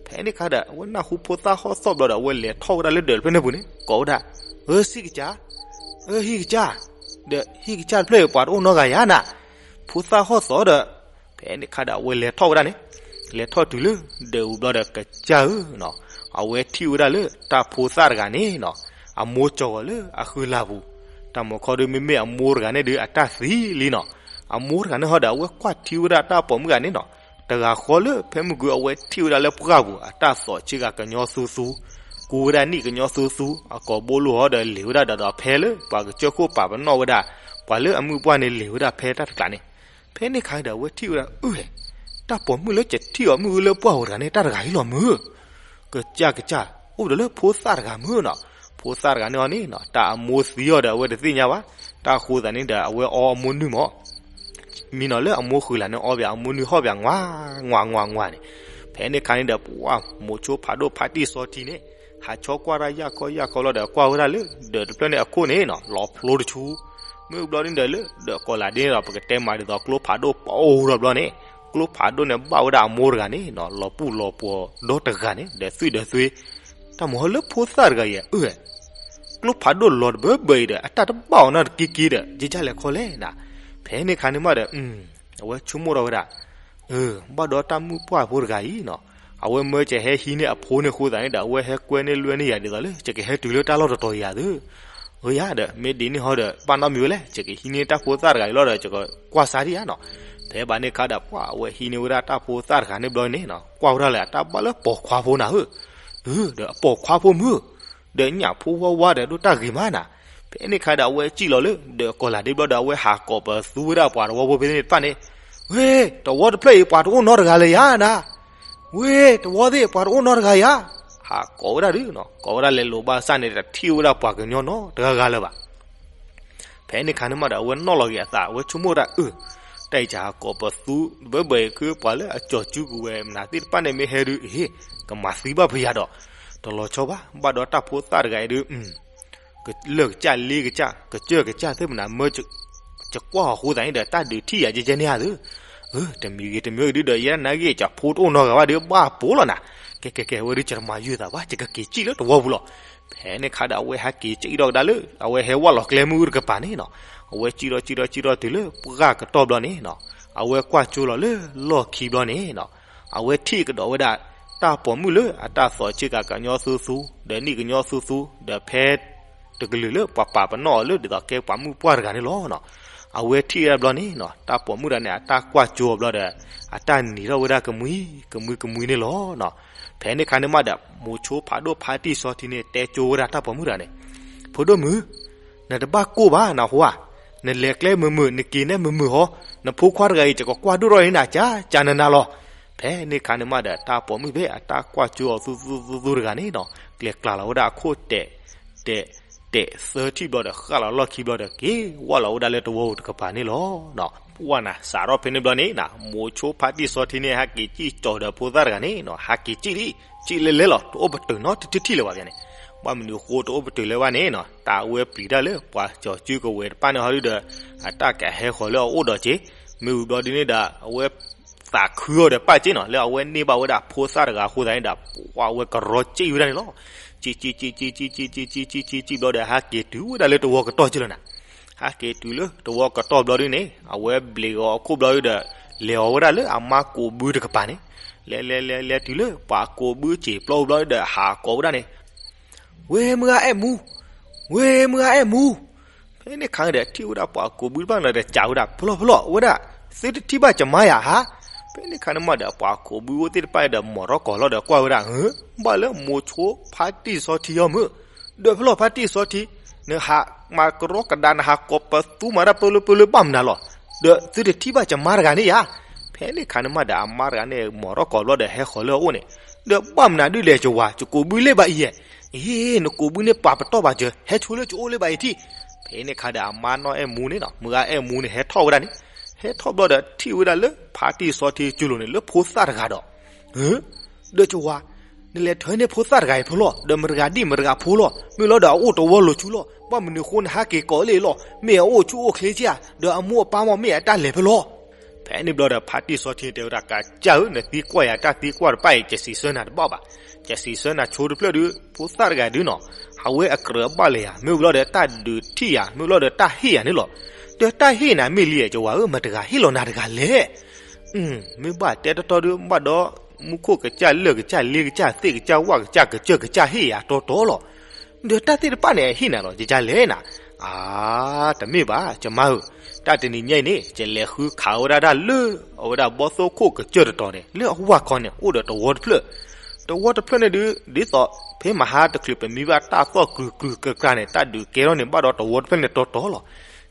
ဖဲန့ၣ်ခါဒီး အဝဲနၢ်ဟူဖိသၣ်ဟီၣ်သီၣ်ဘျီဒီး အဝဲလဲၤထီၣ်ဝဲဒၣ်လၢဒၢးတဖျၢၣ်န့ၣ်ပူၤန့ၣ် ကိးဝဲဒၣ်, အၢ စံၣ်ကစၢ်, အၢ ဟံၣ်ကစၢ်, ဒီးဟံၣ်ကစၢ်တဖျၢၣ်အံၤ ပှၤတအိၣ်နီတဂၤယၤနၤ, ဖိသၣ်ဟီၣ်သီၣ်ဒီး ဖဲန့ၣ်ခါဒီး အဝဲလဲၤထီၣ်ဝဲဒၣ်န့ၣ်, လဲၤထီၣ်တုၤလၢဒၢးပူၤဘျီဒီး ကစၢ်ဧၢနီၤ, အဝဲထံၣ်ဝဲဒၣ်လၢတၢ်ဖိသၣ်တဂၤန့ၣ်နီၤ, အမိၢ်ကၠီၤဂီၤလၢအဃုလၢ်ပူၤ, တၢ်မၤခီဒီး မ့မ့ၢ်အမိၢ်တဂၤန့ၣ်ဒီး အတၢ်သံလံနီၤ, အမိၢ်တဂၤန့ၣ်ဟီဒီး အဝဲကွၢ်ထံဝဲဒၣ်တၢ်ပိာ်မုၣ်တဂၤန့ၣ်နီၤ, တဂၤဃီလၢဖဲမုၢ်ကွံာ်အဝဲထံၣ်ဝဲဒၣ်လၢပှၢ်ပူၤ အတၢ်သီၣ်ဆ့ကၤကညီသူသူ, ကူဝဲဒၣ်နံၣ်ကညီသူသူ, အကိာ်ဘိလိာ်ဟီဒီး လ့ၤဝဲဒၣ်ဒီးဒီးဖဲလၢပှၤကစၢၢ်ခိၣ်ပာ်ပနီၣ်ဝဲဒၣ်, ပှၤလၢအမုၢ်ပှၢ်န့ၣ်လ့ၤဝဲဒၣ်ဖဲတၢ်တကျးန့ၣ်, ဖဲန့ၣ်ခါဒီး အဝဲထံၣ်ဝဲဒၣ် အၢ တၢ်ပိာ်မုၣ်လၢယထံၣ်အီၤမုၢ်အုလၢပှၢ်ပူၤတဂၤန့ၣ် တၢ်တဂၤအံၤလီၤမုၢ်, ကစၢ်ကစၢ်, အိၣ်ဒီးလၢဖိသၣ်တဂၤမုၢ်နီၤ, ဖိသၣ်တဂၤန့ၣ်အီၤန့ၣ်နီၤ တၢ်အမိၢ်သံအီၤဒီး အဝဲတသ့ၣ်ညါဘၣ်, တၢ်အဃိသတးန့ၣ်ဒီး အဝဲအီအမိၢ်နုၢ်မး မံနီၤလၢအမိၢ်ဃုာ်လၢ်န့ၣ် အီဘၣ်အမိၢ်နုၢ်ဟီၣ်ဘၣ် ငွး ငွး ငွး ငွးန့ၣ်, ဖဲန့ၣ်ခါန့ၣ်ဒီး ပှၢ်မိၤဆိဖးဒိၣ်ဖါတံၢ်စီထံန့ၣ်, ဟးဆီကွၢ်တၢ်ယၢ်ခီယၢ်ခီလီၤဒီး ကွၢ်ဝဲဒၣ်လၢဒၢးတဖျၢၣ်န့ၣ်အခိၣ်န့ၣ်နီၤ လီၤဖျိတဆူ, မ့ၢ်ဘျီန့ၣ်ဒီးလၢဒၢးကီၤလၤဒ့န့ၣ်ဒီး ပကတဲမးဒ်သိးကျိဖးဒိၣ်ပအိၣ်ဒီးဘျီန့ၣ်, ကျိဖးဒိၣ်န့ၣ်ဘၣ်ဝဲဒၣ်အမိၢ်တဂၤန့ၣ်နီၤ လီၤပူၤလီၤပှီၤဒီတဂၤန့ၣ် ဒီးသွံၣ်ဒီးသွ့ တၢ်မၤဟီလၢဖိသၣ်တဂၤအံၤ အၢ ကျိဖးဒိၣ်လီၤတဘၢဘၢအံၤဒီး အတၢ်တဘၣ်အီၤနီတက့က့ဒီး ယဲယလဲၤခီလဲၣ်နၤ, ဖဲန့ၣ်ခါန့ၣ်မးဒီး အဝဲဆိကမိၣ်ထီၣ်ဝဲဒၣ်, ဘၣ်ဒီးတၢ်မုၣ်ပှၢ်ဖိတဂၤအံၤနီၤ, အဝဲမၢယဟဲဟံးန့ၢ်အဖိန့ၣ်အဃိသတးန့ၣ်ဒီး အဝဲဟဲကွဲန့ၢ်လွဲန့ၢ်ယၤဒ်သိးလၢ ယကဟဲတုၤလၢတၢ်လီၢ်တတီၤယၤသ့, အၢယၤဒီး မ့ၢ်ဒ်န့ၣ်ဟီဒီး ဘၣ်နီတမံၤဝဲလဲၣ် ယကဟံးန့ၢ်တၢ်ဖိသၣ်တဂၤအံၤလီၤဒီး ယကကွၢ်စါဒံးဧါနီၤ, ဖဲဘၣ်န့ၣ်ခါဒီး ပှၢ်အဝဲဟံးန့ၢ်ဝဲဒၣ်တၢ်ဖိသၣ်တဂၤန့ၣ်ဘျီန့ၣ်နီၤ ကွၢ်ဝဲဒၣ်လၢအတၢ်ဘၣ်လၢပိာ်ခွါဖိနၤဧၢ ဒီးအပိာ်ခွါဖိမုၢ်, ဒီးညၣ်ဖိဝါဝါဒီးဒိၣ်တၢ်ဂ့ၤမးနၤ, ဖဲန့ၣ်ခါဒီးအဝဲစံၣ်လီၤလၢ ဒီးကီၤလၤဒ့ဘျီဒီး အဝဲဟးကိးပသူဝဲဒၣ်ပှၤတဝီဖိဖဲန့ၣ်တဖၣ်န့ၣ်, ဝ့ၢ် တဝီတဖျၢၣ်အံၤ ပှၤတအိၣ်နီတဂၤလၢၤယၤနၤ, ဝ့ၢ် တဝီသ့ၣ် ပှၤတအိၣ်နီတဂၤယၤ, ဟးကိးဝဲဒၣ်ဒုးနီၤ ကိးဝဲဒၣ်လဲၤလိာ်ဘၣ်ဆၣ်န့ၣ် တထံၣ်ဝဲဒၣ်ပှၤကညီနီတဂၤဂၤလၢၤဘၣ် ဖဲန့ၣ်ခါန့ၣ်မးဒီး အဝဲနီၣ်လီၤက့ၤအသး အဝဲဆိကမိၣ်ဒၣ်အၢ, တၢ်အံၤယဟးကိးပသူ ဘၢဘၢအံၤ ခုပှၤလၢအကၠီၤစုကဝဲၤမနုၤသ့ၣ်တဖၣ်န့ၣ် မ့ၢ်ဟဲဒုးအ့ၣ် ကမၤသံဘၣ်ဖဲယၤဒီး တလီၤဆီဘၣ် ဘၣ်ဒီးတၢ်ဖိသၣ်တဂၤအံၤဒုး လၢာ်ကစၢ်လ့ကစၢ် ကစၢၢ်ကစၢ်သ့ၣ်မနုၤ မၢ ယကွၢ်အီၤအဃိသတးန့ၣ်ဒီး တၢ်ဒုးထံၣ်ယၤကဲကဲန့ၣ်ဧါသ့, တမံၤဂ့ၤတမံၤဂ့ၤဒုးဒီး ယဲဒၣ်နာ်က့ၤ ယဖိတအိၣ်နီတဂၤဘၣ်ဒီး ဘၣ်ပိာ်လီၤနၤ, ကဲကဲကဲ အဝဲဒုး ယတမၤယုာ်သးဘၣ် ယကက့ၤစံၣ်လၢတဝီပူၤလီၤ. ဖဲန့ၣ်ခါဒီး အဝဲဟဲက့ၤစံၣ်ထီၣ်ကဒါလၢ အဝဲဟဲဝဲလီၤကျဲမုၢ်အူတကပၤန့ၣ်နီၤ, အဝဲစံၣ်ထီၣ်စံၣ်ထီၣ်စံၣ်ထီၣ်တုၤလၢပှၢ်ကတီၢ်ဘျီန့ၣ်နီၤ, အဝဲကွၢ်ကၠိလီၤလၢလီၢ်ခံဘျီန့ၣ်နီၤ, အဝဲထံၣ်ကဒီးဝဲဒၣ် တၢ်ပိာ်မုၣ်လၢအတၢ်သီၣ်ဆ့ကၤကညီသူသူ ဒီးနံၣ်ကညီသူသူ ဒီးဖဲ တကလုာ်လၢပှၤပာ်ပနီၣ်အီၤလၢဒ်သိးကဲပှၤမုၣ်ပှၢ်တဂၤန့ၣ်လီၤနီၤ. အဝဲထံၣ်ဝဲဒၣ်ဘျီန့ၣ်နီၤ တၢ်ပိာ်မုၣ်တဂၤန့ၣ် အတၢ်ကွၢ်ကၠိအီၤဘျီဒီး အတၢ်နံၤထီၣ်ဝဲဒၣ်ကမှံ ကမှံကမှံန့ၣ်လီၤနီၤ. ဖဲန့ၣ်ခါန့ၣ်မးဒီး မိၤဆိဖးဒိၣ်ဖါတံၢ်စီထံန့ၣ် တဲကၠိဝဲဒၣ်တၢ်ပိာ်မုၣ်တဂၤန့ၣ်, ဖိဒိၣ်မုၣ် နတဘၣ်ကိၢ်ဘၣ်နဟူဧါ, နလဲၤကျဲမုာ်မုာ် နက့ၤနဲမုာ်မုာ်ဟီ, နဖိခွါတဂၤအံၤ ယကကွၢ်ဒိၣ်ထီၣ်န့ၢ်နၤ ကၢ်ကၢ်နၤနၤလီၤ. ဖဲန့ၣ်ခါန့ၣ်မးဒီး တၢ်ပိာ်မုၣ်ဖဲအတၢ်ကွၢ်ကၠိအီၤသူသူသူသူတဂၤန့ၣ်နီၤ ကျဲၤကျါလီၤဝဲဒၣ်အခိၣ်တဲာ် တဲာ် တဲာ်သၢထံၣ်ဘျီဒီး ဃၣ်လီၤလီၢ်ခံဘျီဒီး က့ၤဝဲလီၤဝဲဒၣ်လၢတဝီပူၤတကပၤန့ၣ်လီၤနီၤ. ပှၢ်နၤ စးထီၣ်ဖဲန့ၣ်ဘျီန့ၣ်နၤ မိၤဆိဖါတံၢ်စီထံန့ၣ် ဟဲက့ၤစံၣ်ကၠီၤဒီးဖိသၣ်တဂၤန့ၣ်နီၤ ဟဲက့ၤစံၣ်လံ စံၣ်လဲလဲလီၤ တအိၣ်ပတုာ်နီတထံၣ်ထံၣ်လၢၤဘၣ်န့ၣ်. ဘၣ်မနုၤဃိတအိၣ်ပတုာ်လၢၤဘၣ်န့ၣ်နီၤ တၢ်အဝဲပျံၤတၢ်လၢပှၤစီၤစုကဝဲၤတဖၣ်န့ၣ်ဟီဒုဒီး အတၢ်ကဟဲဃီၤလၢအအိၣ်ဒီးက့ၤ မ့ၢ်ဝံၤဘျီဒ်န့ၣ်ဒီး အဝဲ သးခုအီၤဒီးပၢ်က့နီၤ လၢအဝဲန့ၢ်ဘၣ်ဝဲဒၣ်ဖိသၣ်တဂၤအဃိသတးန့ၣ်ဒီး ပှၢ်ဝဲကရီစံၣ်ဝဲဒၣ်န့ၣ်လီၤ. စံၣ်စံၣ်စံၣ်စံၣ်စံၣ်စံၣ်စံၣ်စံၣ်စံၣ်စံၣ်စံၣ်ဘျီဒီး ဟဲက့ၤတုၤဝဲဒၣ်လၢတဝီကတီၢ်က့လီၤနၤ. ဟဲက့ၤတုၤလၢတဝီကတီၢ်ဘျီဒ်န့ၣ် အဝဲဘျ့းဂီၤအခိၣ်ဘျီဒီး လဲၤအီၤဝဲဒၣ်လၢအမါကိးဘုတကပၤန့ၣ် လဲၤလဲၤလဲၤလဲၤတုၤလၢပှၤကိးဘုစံာ်ပျီဘျီဒီး ဟးကိးဝဲဒၣ်န့ၣ် ဝ့ၢ်မုၢ်ဂၤအဲၣ်မူ, ဝ့ၢ်မုၢ်ဂၤအဲၣ်မူ. ဖဲန့ၣ်ခါဒီး ထံၣ်ဝဲဒၣ်ပှၤကိးဘုတဖၣ်န့ၣ်ဒီး စံးဝဲဒၣ် ဖျီၣ်ဖျီၣ်ဝဲဒၣ် သုတထံၣ်ဘၣ်ကမါယၤဧါ. ဖဲန့ၣ်ခါန့ၣ်မးဒီး ပှၤကိးဘုအိၣ်သ့ၣ်တဖၣ်ဒီး မိာ်ထီၣ်ကီၤလီၤဒီးကွၢ်ဝဲဒၣ် ဘၣ်လၢမိၤဆိဖါတံၢ်စီထံအီၤမုၢ်, ဒီးဖျီၣ်ဖါတံၢ်စီထံ, နဟးမၤကရီကဒါ နဟးကိးပသူမၤတၢ်ပၢလၢပၢလၢဘၣ်မနုၤလီၤ. ဒီးသုတထံၣ်ဘၣ်ကမါတဂၤန့ၣ်ယၤ. ဖဲန့ၣ်ခါန့ၣ်မးဒီး အမါတဂၤန့ၣ် မိာ်ထီၣ်ကီၤဘျီဒီး ဟဲဃီၤလၢအအိၣ်န့ၣ်, ဒီးဘၣ်မနုၤဒုးလဲၣ်ကဝၤ ယကိးဘုလ့ၣ်ဘၣ်အံၤဧါ. အ့ နကိးဘုန့ၣ်ပာ်ပတီၢ်ဘၣ်စၢၤ ဟဲဆိလၢကအိၣ်လ့ၣ်ဘၣ်အံၤထံၣ်. ဖဲန့ၣ်ခါဒီး အမါနီၢ်အဲၣ်မူန့ၣ်နီၤ မုၢ်ဂၤအဲၣ်မူန့ၣ် ဟဲထီၣ်ဝဲဒၣ်န့ၣ်, ဟဲထီၣ်ဘျီဒီး ထံၣ်ဝဲဒၣ်လၢဖါတံၢ်စီထံကၠိလိၤန့ၣ် လၢဖိသၣ်တဂၤဒီး ဒီးကဝၤ, နလဲၤထၢန့ၢ်ဖိသၣ်တဂၤအံၤဖျီၣ် ဒီးမတၤတဂၤဒ်မတၤတဂၤဖိလီၤ. မ့ၢ်လီၤဒီးအအိၣ်တဝီလိၤဆူလီၤ. ဘၣ်မနုၤဃိနဟဲက့ၤကိးလ့ၣ်လီၤ. မ့ၢ်အအိၣ်ဆူၣ်အိၣ်ချ့က့ဧါ, ဒီးအမိၢ်အပၢ်မ့ၢ်မ့ၢ်အတၢ်လဲၤဖဲလီၤ. ဖဲန့ၣ်ဘျီဒီး ဖါတံၢ်စီထံတဲဝဲဒၣ် ကစၢ်ဧၢ, နသံကွၢ်ယၤတၢ်သံကွၢ်တဖၣ်အံၤ ယစံးဆၢနၤတဘၣ်ဘၣ်. ယစံးဆၢနၤဆိတဖျၢၣ်ဒုး ဖိသၣ်တဂၤဒုးနီၤ, အဝဲအကြၢးအဘၣ်လဲၤယၤ, မ့ၢ်ဝံၤလီၤဒီးတၢ်ဒုးထံၣ်ယၤ, မ့ၢ်ဝံၤလီၤဒီးတၢ်ဟ့ၣ်ယၤန့ၣ်လီၤ. ဒီးတၢ်ဟ့ၣ်နၤမ့ၢ်လံ ကဝၤဧၢ, မတၤတဂၤဟ့ၣ်လီၤနၤတဂၤလဲၣ်. မ့ၢ်ဘၣ်တဲတတီဒီး ဘၣ်ဒီး မူခိၣ်ကစၢ်လၢၢ်ကစၢ်လ့ကစၢ်သ့ၣ်ကစၢ်ဝၣ်ကစၢ်ကစၢၢ်ကစၢ်ဟ့ၣ်ယၤတီတီလီၤ. ဒီးတၢ်သ့ၣ်တဖၣ်န့ၣ် အဟ့ၣ်နၤလီၤ ယကလဲၣ်နၤ. အါ, တမ့ၢ်ဘၣ် ယမါဧၢ, တၢ်တနံၤညါအံၤန့ၣ် ယလဲၤဃုခးဝဲဒၣ်တၢ်လၢ အဝဲဒၣ်ဘီၣ်သိၣ်ခိၣ်ကစၢၢ်တတီၤန့ၣ် လၢအဝၢ်ခီန့ၣ် အိၣ်ဒီးတဝီတဖျၢၣ်. တဝီတဖျၢၣ်န့ၣ်ဒုး ဒ်သိး ဖဲမဟါတချုးပမံဘၣ်တၢ်သီၣ်ကြူးကြူးကြူးကြူးန့ၣ် တၢ်ဒုးကဲထီၣ်န့ၣ် ဘၣ်ဒီးတဝီတဖျၢၣ်န့ၣ်တီတီလီၤ.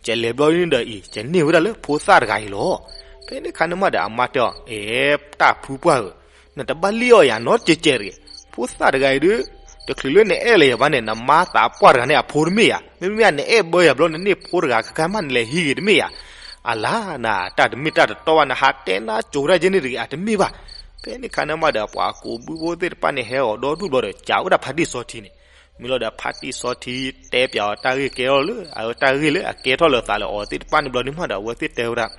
ယလဲၤဘျီဒ်န့ၣ်ဒီးအံၤ ယန့ၢ်ဝဲဒၣ်လၢဖိသၣ်တဂၤအံၤလီၤ. ဖဲန့ၣ်ခါန့ၣ်မးဒီးအမါတဲအီၤ အဲ တၢ်ဖုပှၢ်ဧၢ, နတဘၣ်လံၣ်အီၣ်ယၤနီတစဲးစဲးတဂ့ၤ. ဖိသၣ်တဂၤအံၤဒုး တချုးလၢနအဲၣ်လၢၤယၤဘၣ်န့ၣ် နမါသးပှၢ်တဂၤန့ၣ်အဖိတမ့ၢ်ဧါ. မ့မ့ၢ်နအဲၣ်ဘၢယၤဘျီ နန့ၢ်ဖိတဂၤခဲခါမး နလဲၤဟံးဂ့ၤတမ့ၢ်ဧါ. အလါနၤ တၢ်တမ့ၢ်တၢ်တတီဘၣ် နဟးတဲနါစိၤတၢ်ကဲန့ၣ်တဂ့ၤ အတမ့ၢ်ဘၣ်. ဖဲန့ၣ်ခါန့ၣ်မးဒီး ပှၤကိးဘုဖိသ့ၣ်တဖၣ်န့ၣ် ဟဲအီၤဒီဒူၣ်ဘျီဒီး စံးဝဲဒၣ်ဖါတံၢ်စီထံန့ၣ် မ့ၢ်လီၤဒီးဖါတံၢ်စီထံတဲပၠးအီၤတၢ်ဂ့ၢ်ကဲထီၣ်လၢ အတၢ်ဂ့ၢ်လၢအကဲထီၣ်လၢသးလၢအီၤသ့ၣ်တဖၣ်န့ၣ်ဘျီဒုးမးဒီး အဝဲသ့ၣ်တဲဝဲဒၣ်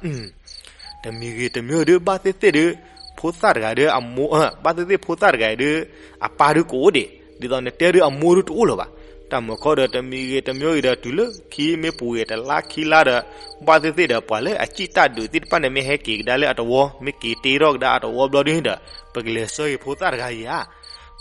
တမံၤဂ့ၤတမံၤဒုး ဘၣ်သ့ၣ်သ့ၣ်ဒုး ဖိသၣ်တဂၤဒုးအမိၢ် ဘၣ်သ့ၣ်သ့ၣ်ဖိသၣ်တဂၤဒုး အပၢ်ဒုးကအိၣ်ဒံး ဒ်သိးနတဲဒုးအမိၢ်ဒုးတအိၣ်လၢၤဘၣ်. တၢ်မုၢ်ခီဒီးတမံၤဂ့ၤတမံၤဂ့ၤဒီးတုၤလၢခံမ့ၢ်ပူၤဂ့ၤတလါခံလါဒီး ဘၣ်သ့ၣ်သ့ၣ်ဒီး ပှၤလၢအစံၣ်တၢ်ဒုးသ့ၣ်တဖၣ်န့ၣ် မ့ၢ်ဟဲက့ၤကဒါလၢအတဝီ မ့ၢ်က့ၤတ့ထီၣ်ကဒါအတဝီဘျီဒုးဒီး ပကလဲၤဆှၢက့ၤဖိသၣ်တဂၤအံၤဧါ.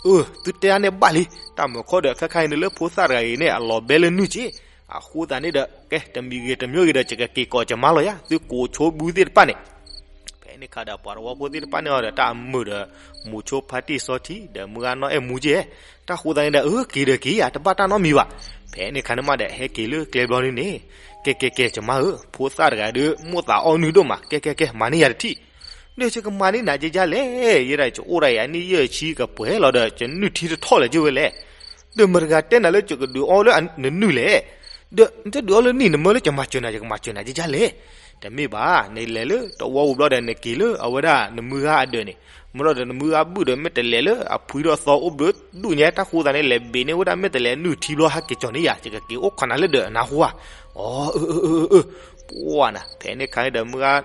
အၢ သုတဲဒၣ်န့ၣ်ဘၣ်လံ. တၢ်မုၢ်ခီဒီးခဲခါအံၤန့ၣ်လၢဖိသၣ်တဂၤအံၤန့ၣ် အလီၤဘဲလၢနုၢ်က့ အဃိသတးန့ၣ်ဒီး ကဲ တမံၤဂ့ၤတမံၤဂ့ၤဒီး ယကက့ၤကိးကမါလီၤယၤ သုကိးဆိဘုသ့ၣ်တဖၣ်န့ၣ်. ဖဲန့ၣ်ခါဒီးပှၤတဝီဖိသ့ၣ်တဖၣ်န့ၣ်အီၤဒီး တၢ်အမုာ်ဒီး မိၤဆိဖါတံၢ်စီထံ ဒီးမုၢ်ဂၤနီၢ်အဲၣ်မူက့ တၢ်ဃိသတးန့ၣ်ဒီး အၢ က့ၤဒီးက့ၤယၤ တဘၣ်တၢ်နီတမံၤဘၣ်. ဖဲန့ၣ်ခါန့ၣ်မးဒီး ဟဲက့ၤလၢကျဲဘျီဒုးန့ၣ် ကဲကဲကဲ ကမါဧၢ, ဖိသၣ်တဂၤဒုး မိၣ်သးအီၣ်နုၢ်ဒိၣ်မး ကဲကဲကဲ မၤန့ၢ်ယၤတထံၣ်. ဒီးယကမၤန့ၢ်နၤကဲယလဲၣ်, ယဲဒၣ်ယအိၣ်ဒၣ်ယၤနံၣ်ယဲၢ်ဆံကပှဲၤလီၤဒီး ယနုၢ်ထံတထီၣ်လၢၤက့ဝဲလဲၣ်. ဒီးမတၤတဂၤတဲနၤလၢယကဒုးအီၣ်လၢနနုၢ်လဲၣ်. ဒီးနတဒုးအီၣ်လၢနံၣ်နမၢလၢယမၤစၢၤနၤ ယကမၤစၢၤနၤကဲယလဲၣ်. တမ့ၢ်ဘၣ် နလဲၤလၢတဝီပူၤဘျီဒီး နက့ၤလၢအဝဲဒၣ်နမုၢ်ဂၤအဒၢးန့ၣ် မ့ၢ်လီၤဒီးနမုၢ်ဂၤဘုၣ်ဒီး မ့ၢ်တလဲၤလၢအဖှံဒီးသီအိၣ်ဘျုးဒူၣ်ညါ တၢ်ဃိသတးန့ၣ် လဲၤဘ့ၣ်န့ၢ်ဝဲဒၣ် မ့ၢ်တလဲၤနုၢ်ထံဘျီ ဟဲက့ၤကၠီၤန့ၢ်ယၤ ယကက့ၤအိၣ်ခိးနၤလၢဒၢးနၤဟူဧါ. အၢ အၢ အၢ အၢ အၢ ပှၢ်နၤ ဖဲန့ၣ်ခါန့ၣ်ဒီး မုၢ်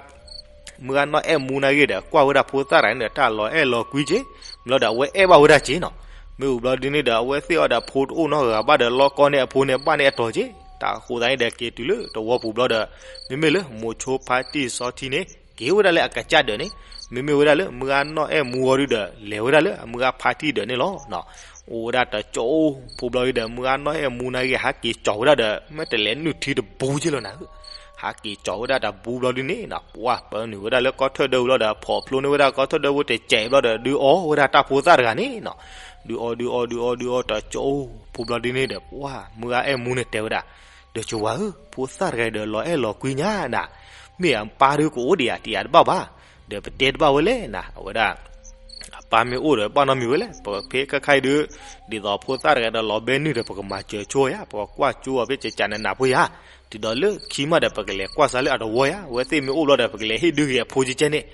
ဂၤနီၢ်အဲၣ်မူနၤဂ့ၤဒီး ကွၢ်ဝဲဒၣ်ဖိသၣ်တဂၤန့ၣ်ဒီး တၢ်လီၤအဲၣ်လီၤကွံက့ မ့ၢ်လီၤဒီး အဝဲအဲၣ်ဘၣ်ဝဲဒၣ်က့နီၤ. မ့ၢ်ဝံၤဘျီဒ်န့ၣ်ဒီး အဝဲသ့ၣ်အီၤဒီး ဖိတအိၣ်နီတဂၤဘၣ်ဒီး လီၢ်ကီၢ်န့ၣ်အဖိန့ၣ် ဘၣ်န့ၢ်အတီၤက့. တၢ်ဃိသတးန့ၣ်ဒီး က့ၤတုၤလၢတဝီပူၤဘျီဒီး မ့မ့ၢ်လၢမိၤဆိဖါတံၢ်စီထံန့ၣ် က့ၤဝဲဒၣ်လၢအကစၢ်ဒၢးန့ၣ် မ့မ့ၢ်ဝဲဒၣ်လၢမုၢ်ဂၤနီၢ်အဲၣ်မူအီၤဒုဒီး လဲၤဝဲဒၣ်လၢအမုၢ်ဂၤဖါတံၢ်ဒၢးန့ၣ်လီၤ. အိၣ်ဝဲဒၣ်တကၠိဖိဘျီဒုဒီး မုၢ်ဂၤနီၢ်အဲၣ်မူနၤဂ့ၤ ဟးက့ၤကၠီၤဝဲဒၣ်ဒီး မ့ၢ်တလဲၤနုၢ်ထံတဘူးက့လီၤနၤဧၢ. ဟးက့ၤကၠီၤဝဲဒၣ်တဘူးဘျီဒုန့ၣ်နီၤ ပှၢ်ပၢနုာ်ဝဲဒၣ်လၢကီၢ်ထၢၣ်ဒၢဝံၤလီၤဒီး ဖိးဖျိန့ၢ်ဝဲဒၣ်ကီၢ်ထၢၣ်ဒၢဝံၤတစဲးဘျီဒီး ဒုးအီၣ်ဝဲဒၣ်တၢ်ဖိသၣ်တဂၤန့ၣ်နီၤ. ဒုးအီၣ်ဒုးအီၣ်ဒုးအီၣ်ဒုးအီၣ်တကၠိဖိဘျီဒုန့ၣ်ဒီး ပှၢ်မုၢ်ဂၤအဲၣ်မူန့ၣ်တဲဝဲဒၣ် ဒီးကဝၤဧၢ ဖိသၣ်တဂၤဒီးလီၤအဲၣ်လီၤကွံညါနၤ, မ့ၢ်အပၢ်ဒုကအိၣ်ဒံးဧါ တယၤတဘၣ်ဘၣ်. ဒီးပတဲတဘၣ်ဝဲလဲၣ်နၤ အဝဲဒၣ် အပၢ်မ့ၢ်အိၣ်ဒီးဘၣ်နီတမံၤဝဲလဲၣ် ပဖဲခါခါအံၤဒု ဒ်သိးဖိသၣ်တဂၤဒီးလီၤဘဲနုၢ်ဒီး ပကမၤစၢၤဆိယါ ပကကွၢ်ကၠိအီၤဖဲကကနနၢ်ဖိယါ. တုၤဒီးလၢခံမးဒီး ပကလဲၤကွၢ်စးလၢအတဝီယါ, အဝဲသ့ၣ်မ့ၢ်အိၣ်ဘျီဒီး ပကလဲၤဟ့ၣ်ဒုးဂ့ၤအဖိကဲကဲန့ၣ်,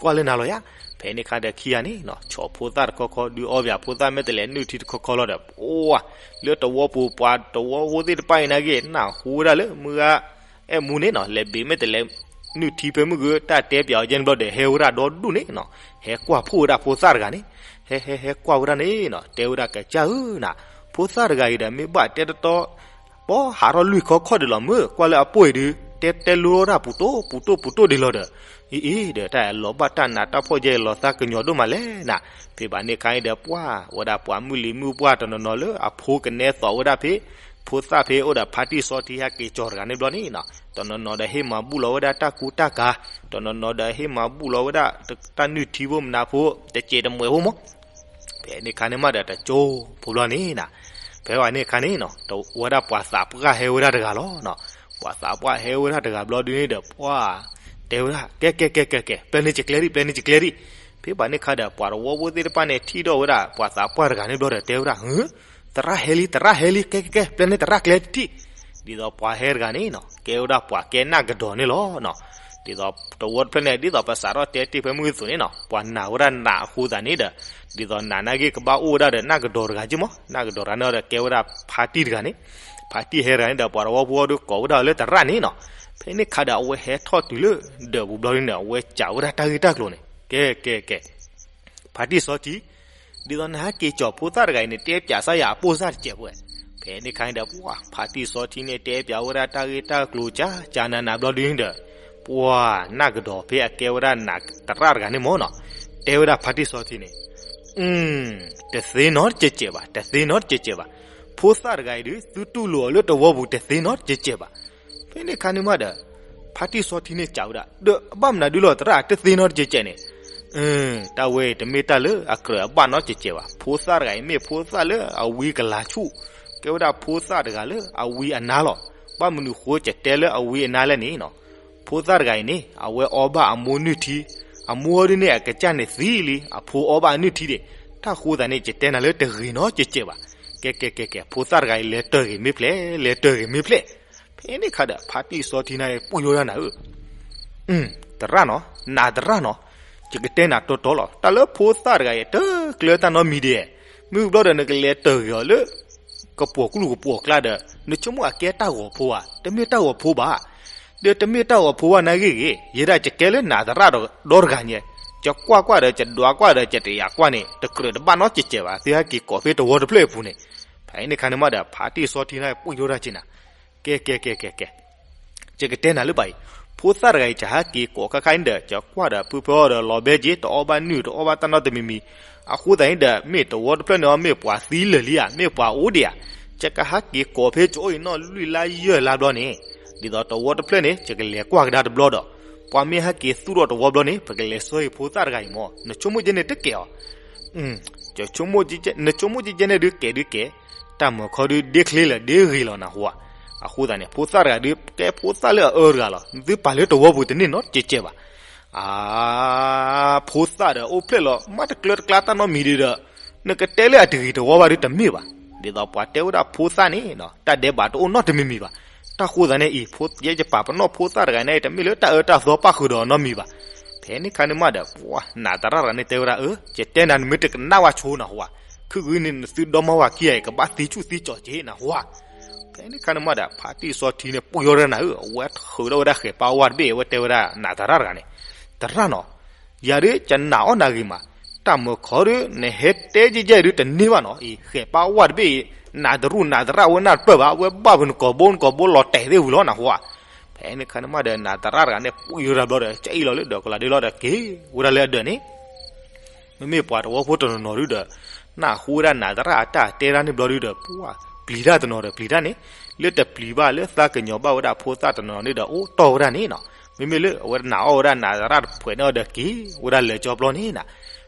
ကွၢ်လၢနၤလီၤယါ. ဖဲန့ၣ်ခါဒီးခံဂၤန့ၣ်နီၤ ဆီၣ်ဖိသၣ်တခီခီ ဒုးအီဘၣ်ဖိသၣ် မ့ၢ်တလဲၤနုာ်ထံတခီခီလီၤဒီး ပှၤ လၢတဝီပူၤ ပှၤတဝီဖိသ့ၣ်တဖၣ်အံၤနာ်က့ နၢ်ဟူဝဲဒၣ်လၢမုၢ်ဂၤ အဲၣ်မူန့ၣ်နီၤ လဲၤဘ့ၣ်မ့ၢ်တလဲၤနုာ်ထံဖဲမုၢ်ဂၢၢ် တၢ်တဲပၠးအီၤကဲန့ၣ်ဘျီဒီး ဟဲဝဲဒၣ်ဒီဒူၣ်န့ၣ်နီၤ, ဟဲကွၢ်ဖှိၣ်ဝဲဒၣ်ဖိသၣ်တဂၤန့ၣ်, ဟဲဟဲဟဲကွၢ်ဝဲဒၣ်န့ၣ်နီၤ တဲဝဲဒၣ်ကစၢ်ဧၢနီၤ, ဖိသၣ်တဂၤအံၤဒီး မ့ၢ်ဘၣ်တဲတတီ ပှၤဟးထီၣ်လွံၢ်ခီခီၣ်ဒံးလီၤမုၢ်, ကွၢ်လၢအပိၢ်အံၤဒုး တဲတဲလိထီၣ်ပူၤတိၢ်ပူၤတိၢ်ပူၤတိၢ်ဒံးလီၤဒီး, အံၤအံၤဒီး တၢ်လီၤဘၣ်တၢ်နးတၢ်ဖှီၣ်ယဲၢ်လီၤသးကညီၤဒိၣ်မးလဲၣ်နီၤ. ဖဲဘၣ်န့ၣ်ခါအံၤဒီးပှၤ ဝဲဒၣ်ပှၤမုၢ်လံၤမုၢ်ပှၢ်တနီၤနီၤလၢအဖိကနဲသိးဝဲဒၣ်ဖဲ ဖိသၣ်ဖဲအိၣ်ဒီးဖါတံၢ်စီထံဟဲက့ၤကၠီၤတဂၤန့ၣ်ဘျီန့ၣ်နီၤ, တနီၤနီၤဒီးဟ့ၣ်မၤဘူၣ်လီၤဝဲဒၣ်တၢ်ကူတၢ်ကၤ, တနီၤနီၤဒီးဟ့ၣ်မၤဘူၣ်လီၤဝဲဒၣ် တၢ်နုၢ်ထံဖိမနၤဖိ တစဲးတမှဲးဖိမး ဖဲန့ၣ်ခါန့ၣ်မးဒီးတကၠိဖိဘျီန့ၣ်နီၤ, ဖဲဘၣ်န့ၣ်ခါန့ၣ်နီၤ ဝဲဒၣ်ပှၤသးပှၢ်ဟဲဝဲဒၣ်တဂၤလီၤနီၤ, ပှၤသးပှၢ်ဟဲဝဲဒၣ်တဂၤဘျီဒုန့ၣ်ဒီး ပှၤ တဲဝဲဒၣ် ကဲကဲကဲကဲကဲ ပျဲန့ၢ်ကကျဲဒံး ပျဲန့ၢ်ကကျဲဒံး. ဖဲဘၣ်န့ၣ်ခါဒီး ပှၤတဝီဖိသ့ၣ်တဖၣ်န့ၣ် ထံၣ်ထီၣ်ဝဲဒၣ်ပှၤသးပှၢ်တဂၤန့ၣ်ဘျီဒီး တဲဝဲဒၣ် ဟၢ သရၣ်ဟဲလံ သရၣ်ဟဲလံ ကဲကဲကဲ ပျဲန့ၢ်သရၣ်ကျဲတထံၣ်. ဒ်သိးပှၤဟဲတဂၤန့ၣ်နီၤ ကဲဝဲဒၣ်ပှၤကဲနၢ်ကဒီးန့ၣ်လီၤနီၤ. ဒ်သိးတဝီတဖျၢၣ်န့ၣ် ဒ်သိးပစးထီၣ်တဲတ့ၢ်ဖဲမုၢ်ဂီၤအသိးန့ၣ်နီၤ ပှၤနာ်ဝဲဒၣ်နးအဃိသတးန့ၣ်ဒီး ဒ်သိးနးနာ်က့ကဘၣ်အိၣ်ဝဲဒၣ်ဒီးနၢ်ကဒီးတဂၤက့မး, နၢ်ကဒီးတဂၤန့ၣ်ဒီးကဲဝဲဒၣ်ဖါတံၢ်တဂၤန့ၣ်, ဖါတံၢ်ဟဲတဂၤန့ၣ်ဒီး ပှၤတဝီဖိဒီးကိးဝဲဒၣ်လၢသရၣ်န့ၣ်နီၤ. ဖဲန့ၣ်ခါဒီးအဝဲဟဲထီၣ်တုၤလၢဒၢးပူၤဘျီန့ၣ် အဝဲစံးဝဲဒၣ်တၢ်ဂ့ၢ်တၢ်ကျိၤန့ၣ် ကဲကဲကဲ ဖါတံၢ်စီထံ, ဒ်သိးနဟဲက့ၤကၠီၤဖိသၣ်တဂၤအံၤန့ၣ် တဲပၠးစၢ်ယၤအပိၢ်စၢ်တစဲးဖိဝဲ. ဖဲန့ၣ်ခါန့ၣ်ဒီး ပှၤဖါတံၢ်စီထံန့ၣ် တဲပၠးဝဲဒၣ်တၢ်ဂ့ၢ်တၢ်ကျိၤကၠးကၠးနးနးဘျီဒုန့ၣ်ဒီး ပှၤနၢ်ကဒီးဖဲအကဲဝဲဒၣ်နးသရၣ်တဂၤန့ၣ်မ့ၢ်နီၤ တဲဝဲဒၣ်ဖါတံၢ်စီထံန့ၣ် တသ့နီတစဲးစဲးဘၣ်, တသ့နီတစဲးစဲးဘၣ်. ဖိသၣ်တဂၤအံၤဒုး သုတူၢ်လိာ်အီၤလၢတဝီပူၤတသ့နီတစဲးစဲးဘၣ်. ဖဲန့ၣ်ခါန့ၣ်မးဒီး ဖါတံၢ်စီထံန့ၣ်စံးဝဲဒၣ် ဒီးအဘၣ်မနုၤဒုလီၤသရၣ် တသ့နီတစဲးစဲးန့ၣ် တၢ်ဝဲအံၤတမ့ၢ်တၢ်လၢအကြၢးအဘၣ်နီတစဲးစဲးဘၣ်. ဖိသၣ်တဂၤအံၤမ့ၢ်ဖိသၣ်လၢအဝံကလၤဆူၣ်, ကဲဝဲဒၣ်ဖိသၣ်တဂၤလၢအဝံအနါလီၤ. ဘၣ်မနုၤဃိယတဲလၢအဝံအနါလဲၣ်န့ၣ်နီၤ, ဖိသၣ်တဂၤအံၤန့ၣ် အဝဲအီဘၣ်အမိၢ်နုၢ်ထံ, အမိၢ်ဒုန့ၣ်အကစၢ်န့ၣ်သံလံ, အဖိအီဘၣ်အနုၢ်ထံဒံး, တၢ်ဃိသတးန့ၣ် ယတဲနၤလၢတဂ့ၤနီတစဲးစဲးဘၣ်. ကဲကဲကဲကဲ ဖိသၣ်တဂၤအံၤလဲၤတၢၢ်ဂ့ၤမ့ၢ်ဖျဲၣ်, လဲၤတၢၢ်ဂ့ၤမ့ၢ်ဖျဲၣ်. ဖဲန့ၣ်ခါဒီး ဖါတံၢ်စီထံန့ၣ် ပှံၢ်ယိဒၣ်နၤဧၢ သရၣ်နီၤ, နးသရၣ်နီၤ, ယကတဲနၤတီတီလီၤ. တၢ်လၢဖိသၣ်တဂၤအံၤ တကျၢတၢ်နီတမံၤဒံး, မ့ၢ်ဘျီဒီးနကလဲၤတၢၢ်ဂ့ၤအီၤလၢ ကပိာ်ကလုာ်ကပိာ်ကျါဒီး နဆိကမိၣ်အကဲတၢ်ဂီၤဖိဧါ, တမ့ၢ်တၢ်ဂီၤဖိဘၣ်. ဒီးတမ့ၢ်တၢ်ဂီၤဖိဘၣ်နာ်ဂ့ၢ်ဂ့ၤ, ယဲဒၣ်ယကဲလၢနးသရၣ်ဒီတဂၤညါ, ယကွၢ်ကွၢ်ဒီး ယဒွးကွၢ်ဒီး ယတယာ်ကွၢ်န့ၣ် တကြၢးတဘၣ်နီတစဲးစဲးဘၣ်, သုဟဲက့ၤကိးဖဲတဝီတဖျၢၣ်အပူၤန့ၣ်. ဖဲန့ၣ်ခါန့ၣ်မးဒီး ဖါတံၢ်စီထံန့ၣ် ပှံၢ်ယိဒၣ်က့ၤနၤ ကဲကဲကဲကဲကဲ, ယကတဲနၤလၢဘၣ်အံၤ, ဖိသၣ်တဂၤအံၤ ယဟဲက့ၤကိးခါခါန့ၣ်ဒီး ယကွၢ်ဒီးဖုဖၢအီၤဒီးလီၤဘဲက့ၤ တအီၣ်ဘၣ်နုၢ် တအီၣ်ဘၣ်တၢ်နီတမံၤမံၤ, အဃိသတးန့ၣ်ဒီး မ့ၢ်တဝီတဖျၢၣ်န့ၣ် မ့ၢ်ပှၤသံလၢာ်လံဧါ, မ့ၢ်ပှၤအိၣ်ဒံးဧါ, ယကဟဲက့ၤကိးဖဲယအိၣ်အံၤနီၢ်လွံၢ်လါယဲၢ်လါဘျီန့ၣ်, ဒ်သိးတဝီတဖျၢၣ်န့ၣ် ယကလဲၤကွၢ်ကဒါတဘျီဒီး ပှၤမ့ၢ်ဟဲက့ၤသူၣ်ထီၣ်တဝီဘျီန့ၣ် ပကလဲၤဆှၢအံၤဖိသၣ်တဂၤအံၤမ့ၢ်, နဆိကမိၣ်ကဲန့ၣ်တကဲးအီၤ နဆိကမိၣ်ကဲကဲန့ၣ်ဒုးကဲးဒုးကဲး, တၢ်မၢခီဒုးဒ့ချ့လၢာ်ဒ့ဂ့ၤလီၤနဟူဧါ. အဃိသတးန့ၣ် ဖိသၣ်တဂၤဒုး ကဲဖိသၣ်လၢအအၢတဂၤလီၤ, သုပာ်လၢတဝီပူၤတန့ၢ်နီတစဲးစဲးဘၣ်. အါ, ဖိသၣ်ဒီးအိၣ်ဖျဲၣ်လီၤ မ့ၢ်တကျၢတကျါတၢ်နီတမံၤဒံးဒီး နကတဲလၢအတဂ့ၤတဝီဘၣ်ဒုးတမ့ၢ်ဘၣ်. ဒ်သိးပှၤတဲဝဲဒၣ်ဖိသၣ်န့ၣ် တၢ်ဒဲးဘးတအိၣ်နီတမံၤမံၤဘၣ်. တၢ်ဃိသတးန့ၣ်အံၤ ဖိယဲယပာ်ပနီၣ်ဖိသၣ်တဂၤန့ၣ် တမ့ၢ်လၢတၢ်အၢတၢ်သီပၣ်ဃုာ်ဒီးနီတမံၤဘၣ်. ဖဲန့ၣ်ခါန့ၣ်မးဒီး ပှၤနးသရၣ်တဂၤန့ၣ်တဲဝဲဒၣ် အၢ ယတဲနၤနမ့ၢ်တကနၣ်ဝဲဆိနဟူဧါ, ခုဂုၢ်န့ၣ်နသုဒီမါဝၤခံဂၤအံၤ ကဘၣ်သံဆူၣ်သံကၠီၤက့ၤနဟူဧါ. ဖဲန့ၣ်ခါန့ၣ်မးဒီး ဖါတံၢ်စီထံန့ၣ် ပှံၢ်ယိဒၣ်နၤဧၢ, အဝဲထုးထီၣ်ဝဲဒၣ်ဃဲၤပာ်ဝါတဘ့ၣ် အဝဲတဲဝဲဒၣ်နးသရၣ်တဂၤန့ၣ်, သရၣ်နီၤ, ယၤဒုးကနၣ်အီၣ်နၤဂ့ၤမး, တၢ်မၢခီဒုး နဟဲတဲကဲကဲဒုးတန့ၢ်ဘၣ်နီၤ, အံၤ ဃဲၤပာ်ဝါတဘ့ၣ်အံၤ နးတရူၢ်နးသရၣ်ဝဲနၢ်တပၢၢ်ဘၣ်, အဝဲဘၣ်ပနကိာ်ဘိနကိာ်ဘိလီၤတဲာ်သ့ၣ်ဝံၤလီၤနဟူဧါ. ဖဲန့ၣ်ခါန့ၣ်မးဒီး နးသရၣ်တဂၤန့ၣ် ပှံၢ်ယိဒၣ်ဘျီဒီး ကအံၣ်လီၤလၢဒၢးကလၤဒ့လီၤဒီးက့ၤဝဲဒၣ်လၢအဒၢးန့ၣ် မ့မ့ၢ်ပှၤတဝီဖိတနီၤနီၤဒုဒီး နၢ်ဟူဝဲဒၣ်နးသရၣ်အတၢ်တဲတၢ်န့ၣ်ဘျီဒုဒီး ပှၤပျံၤတၢ်တနီၤဒီးပျံၤတၢ်န့ၣ်, လၢတပျံၤဘၣ်လၢသးကညီၤဘၣ်ဝဲဒၣ်ဖိသၣ်တနီၤနီၤန့ၣ်ဒီး အိၣ်တီၢ်ဝဲဒၣ်န့ၣ်နီၤ, မ့မ့ၢ်လၢအဝဲတနာ်အီၣ်ဝဲဒၣ်နးသရၣ်တဖှဲးန့ၣ်အီၤဒီးက့ၤဝဲဒၣ်လၢာ်ကၠီပျီန့ၣ်နီၤ.